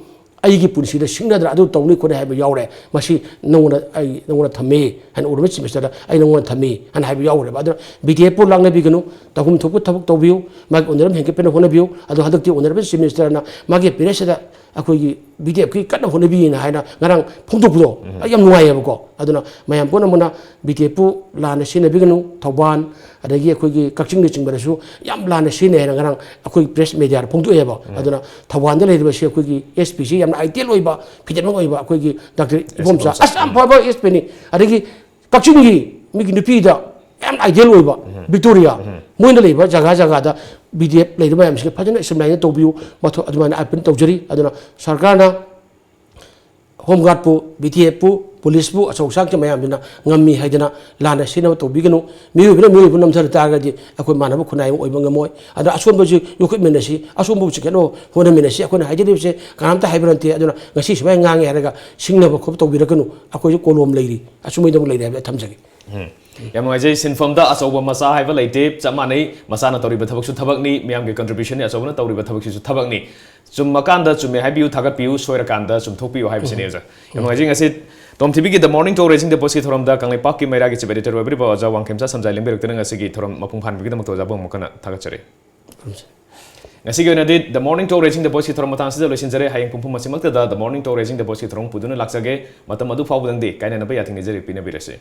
ꯑꯩꯒꯤ ꯄꯨꯟꯁꯤꯗ ꯁꯤꯡꯅꯗꯅ ꯑꯗꯨ ꯇꯧꯅꯤ ꯈꯣꯠꯅꯤ ꯍꯥꯏꯕ ꯌꯥꯎꯔꯦ꯫ ꯃꯁꯤ ꯅꯉꯣꯟꯗ, ꯑꯩ ꯅꯉꯣꯟꯗ ꯊꯝꯃꯤ ꯍꯥꯏꯅ, ꯑꯣꯅꯔꯦꯕꯜ ꯆꯤꯐ ꯃꯤꯅꯤꯁꯇꯔꯗ ꯑꯩ ꯅꯉꯣꯟꯗ ꯊꯝꯃꯤ ꯍꯥꯏꯅ ꯍꯥꯏꯕ ꯌꯥꯎꯈ꯭ꯔꯦꯕ꯫ ꯑꯗꯨꯅ ꯕꯤ ꯗꯤ ꯑꯦꯐꯄꯨ ꯂꯥꯡꯅꯕꯤꯒꯅꯨ, ꯇꯧꯐꯝ ꯊꯣꯛꯄ ꯊꯕꯛ ꯇꯧꯕꯤꯌꯨ, ꯃꯥꯒꯤ ꯑꯣꯅꯔꯦꯕꯜ ꯍꯦꯟꯒꯠꯄꯅ ꯍꯣꯠꯅꯕꯤꯌꯨ꯫ ꯑꯗꯣ ꯍꯟꯗꯛꯇꯤ ꯑꯣꯅꯔꯦꯕꯜ ꯆꯤꯐ ꯃꯤꯅꯤꯁꯇꯔꯅ ꯃꯥꯒꯤ ꯑꯦꯄꯤꯌꯔꯦꯟꯁꯁꯤꯗ ꯑꯩꯈꯣꯏꯒꯤ ꯕꯤ ꯗꯤ ꯑꯦꯐꯀꯤ ꯀꯟꯅ ꯍꯣꯠꯅꯕꯤꯅ ꯍꯥꯏꯅ ꯉꯔꯥꯡ ꯐꯣꯡꯗꯣꯛꯄꯗꯣ, ꯎꯝ꯫ ꯑꯩ ꯌꯥꯝ ꯅꯨꯡꯉꯥꯏꯌꯦꯕꯀꯣ꯫ ꯑꯗꯨꯅ ꯃꯌꯥꯝ ꯄꯨꯝꯅꯃꯛꯅ ꯕꯤ ꯗꯤ ꯑꯦꯐꯄꯨ ꯂꯥꯟꯅ ꯁꯤꯖꯤꯟꯅꯕꯤꯒꯅꯨ꯫ ꯊꯧꯕꯥꯜ, ꯑꯗꯒꯤ ꯑꯩꯈꯣꯏꯒꯤ ꯀꯛꯆꯤꯡꯅꯆꯤꯡꯕꯗꯁꯨ ꯌꯥꯝ ꯂꯥꯟꯅ ꯁꯤꯖꯤꯟꯅꯩ ꯍꯥꯏꯅ ꯉꯔꯥꯡ ꯑꯩꯈꯣꯏ ꯄ꯭ꯔꯦꯁ ꯃꯦꯗꯤꯌꯥꯗ ꯐꯣꯡꯗꯣꯛꯑꯦꯕ꯫ ꯎꯝ꯫ ꯑꯗꯨꯅ ꯊꯧꯕꯥꯜꯗ ꯂꯩꯔꯤꯕꯁꯤ ꯑꯩꯈꯣꯏꯒꯤ ꯑꯦꯁ ꯄꯤꯁꯤ ꯌꯥꯝꯅ ꯑꯥꯏꯗꯤꯌꯦꯜ ꯑꯣꯏꯕ, ꯐꯤꯖꯦꯠꯃꯛ ꯑꯣꯏꯕ ꯑꯩꯈꯣꯏꯒꯤ ꯗꯥꯛꯇꯔ ꯑꯦꯁ ꯏꯕꯣꯝꯆꯥ, ꯏꯕꯣꯝꯆꯥ꯫ ꯑꯁ, ꯌꯥꯝ ꯐꯕ ꯑꯦꯁ ꯄꯤꯅꯤ꯫ ꯑꯗꯒꯤ ꯀꯛꯆꯤꯡꯒꯤ ꯃꯤꯒꯤ ꯅꯨꯄꯤꯗ ꯌꯥꯝ ideal ꯑꯣꯏꯕ ꯕꯤꯛꯇꯣꯔꯤꯌꯥ, ꯃꯣꯏꯅ ꯂꯩꯕ ꯖꯒꯥ ꯖꯒꯥꯗ ꯕꯤ ꯗꯤ ꯑꯦꯐ ꯂꯩꯔꯤꯕ ꯃꯌꯥꯝꯁꯤꯅ ꯐꯖꯅ streamline ꯇꯧꯕꯤꯌꯨ꯫ ꯃꯊꯧ ꯑꯗꯨꯃꯥꯏꯅ appeal ꯇꯧꯖꯔꯤ꯫ ꯑꯗꯨꯅ ꯁꯔꯀꯥꯔꯅ ꯍꯣꯝ ꯒꯥꯔꯗꯄꯨ, ꯕꯤ ꯗꯤ ꯑꯦꯐꯄꯨ, ꯄꯨꯂꯤꯁꯄꯨ, ꯑꯆꯧ ꯑꯁꯥꯡꯁꯤꯡ ꯃꯌꯥꯝꯁꯤꯅ ꯉꯝꯃꯤ ꯍꯥꯏꯗꯅ ꯂꯥꯟꯅ ꯁꯤꯖꯤꯟꯅꯕ ꯇꯧꯕꯤꯒꯅꯨ꯫ ꯃꯤꯑꯣꯏꯕꯅ ꯃꯤꯑꯣꯏꯕ ꯅꯝꯊꯔ ꯇꯥꯔꯒꯗꯤ ꯑꯩꯈꯣꯏ ꯃꯥꯟꯅꯕ ꯈꯨꯟꯅꯥꯏ ꯑꯃ ꯑꯣꯏꯕ ꯉꯝꯃꯣꯏ꯫ ꯑꯗꯨꯅ ꯑꯁꯣꯟꯕꯁꯤ ꯌꯣꯛꯈꯠꯃꯤꯟꯅꯁꯤ, ꯑꯁꯣꯟꯕꯕꯨ ꯆꯤꯡꯈꯠꯅꯕ ꯍꯣꯠꯅꯃꯤꯟꯅꯁꯤ꯫ ꯑꯩꯈꯣꯏꯅ ꯍꯥꯏꯖꯔꯤꯕꯁꯦ ꯀꯅꯥꯝꯇ ꯍꯥꯏꯕ ꯅꯠꯇꯦ꯫ ꯑꯗꯨꯅ ꯉꯁꯤ ꯁꯨꯃꯥꯏꯅ ꯉꯥꯡꯉꯦ ꯍꯥꯏꯔꯒ ꯁꯤꯡꯅꯕ ꯈꯣꯠꯄ ꯇꯧꯕꯤꯔꯛꯀꯅꯨ꯫ ꯑꯩꯈꯣꯏꯁꯨ ꯀꯣꯂꯣꯝ ꯂꯩꯔꯤ, ꯑꯆꯨꯝꯕꯩꯗꯃꯛ ꯂꯩꯔꯤ ꯍꯥꯏꯕꯗ ꯊꯝꯖꯒꯦ꯫ ꯌꯥꯝ ꯅꯨꯡꯉꯥꯏꯖꯩ꯫ ꯁꯤꯟꯐꯝꯗ ꯑꯆꯧꯕ ꯃꯆꯥ ꯍꯥꯏꯕ ꯂꯩꯇꯦ, ꯆꯞ ꯃꯥꯟꯅꯩ꯫ ꯃꯆꯥꯅ ꯇꯧꯔꯤꯕ ꯊꯕꯛꯁꯨ ꯊꯕꯛꯅꯤ, ꯃꯤꯌꯥꯝꯒꯤ contribution ꯅꯤ, ꯑꯆꯧꯕꯅ ꯇꯧꯔꯤꯕ ꯊꯕꯛꯁꯤꯁꯨ ꯊꯕꯛꯅꯤ꯫ ꯆꯨꯝꯃꯀꯥꯟꯗ ꯆꯨꯝꯃꯦ ꯍꯥꯏꯕꯤꯌꯨ, ꯊꯥꯒꯠꯄꯤꯌꯨ, ꯁꯣꯏꯔꯀꯥꯟꯗ ꯆꯨꯝꯊꯣꯛꯄꯤꯌꯨ ꯍꯥꯏꯕꯁꯤꯅꯤ ꯑꯣꯖꯥ꯫ ꯌꯥꯝ ꯅꯨꯡꯉꯥꯏꯖꯩ꯫ ꯉꯁꯤ ꯇꯣꯝ ꯊꯤꯕꯤꯒꯤ The Morning Talk Raising the Post ꯀꯤ ꯊꯧꯔꯝꯗ ꯀꯪꯂꯩꯄꯥꯛꯀꯤ ꯃꯩꯔꯥꯒꯤ chief editor ꯑꯣꯏꯕꯤꯔꯤꯕ ꯑꯣꯖꯥ ꯋꯥꯡꯈꯦꯝꯆꯥ ꯁꯝꯖꯥꯏ ꯂꯦꯡꯕꯤꯔꯛꯇꯨꯅ ꯉꯁꯤꯒꯤ ꯊꯧꯔꯝ ꯃꯄꯨꯡ ꯐꯥꯍꯟꯕꯒꯤꯗꯃꯛꯇ ꯑꯣꯖꯥꯕꯨ ꯑꯃꯨꯛ ꯍꯟꯅ ꯊꯥꯒꯠꯆꯔꯤ꯫ ꯉꯁꯤꯒꯤ ꯑꯣꯏꯅꯗꯤ The Morning Talk Raising the Post ꯀꯤ ꯊꯧꯔꯝ ꯃꯇꯥꯡꯁꯤꯗ ꯂꯣꯏꯁꯤꯟꯖꯔꯦ꯫ ꯍꯌꯦꯡ ꯄꯨꯡꯐꯝ ꯑꯁꯤꯃꯛꯇꯗ The Morning Talk Raising the Post ꯀꯤ ꯊꯧꯔꯝ ꯄꯨꯗꯨꯅ ꯂꯥꯛꯆꯒꯦ꯫ ꯃꯇꯝ ꯑꯗꯨ ꯐꯥꯎꯕꯗꯪꯗꯤ ꯀꯥꯏꯅꯅꯕ ꯌꯥꯊꯪ ꯅꯤꯖꯔꯤ꯫ ꯄꯤꯅꯕꯤꯔꯁꯤ꯫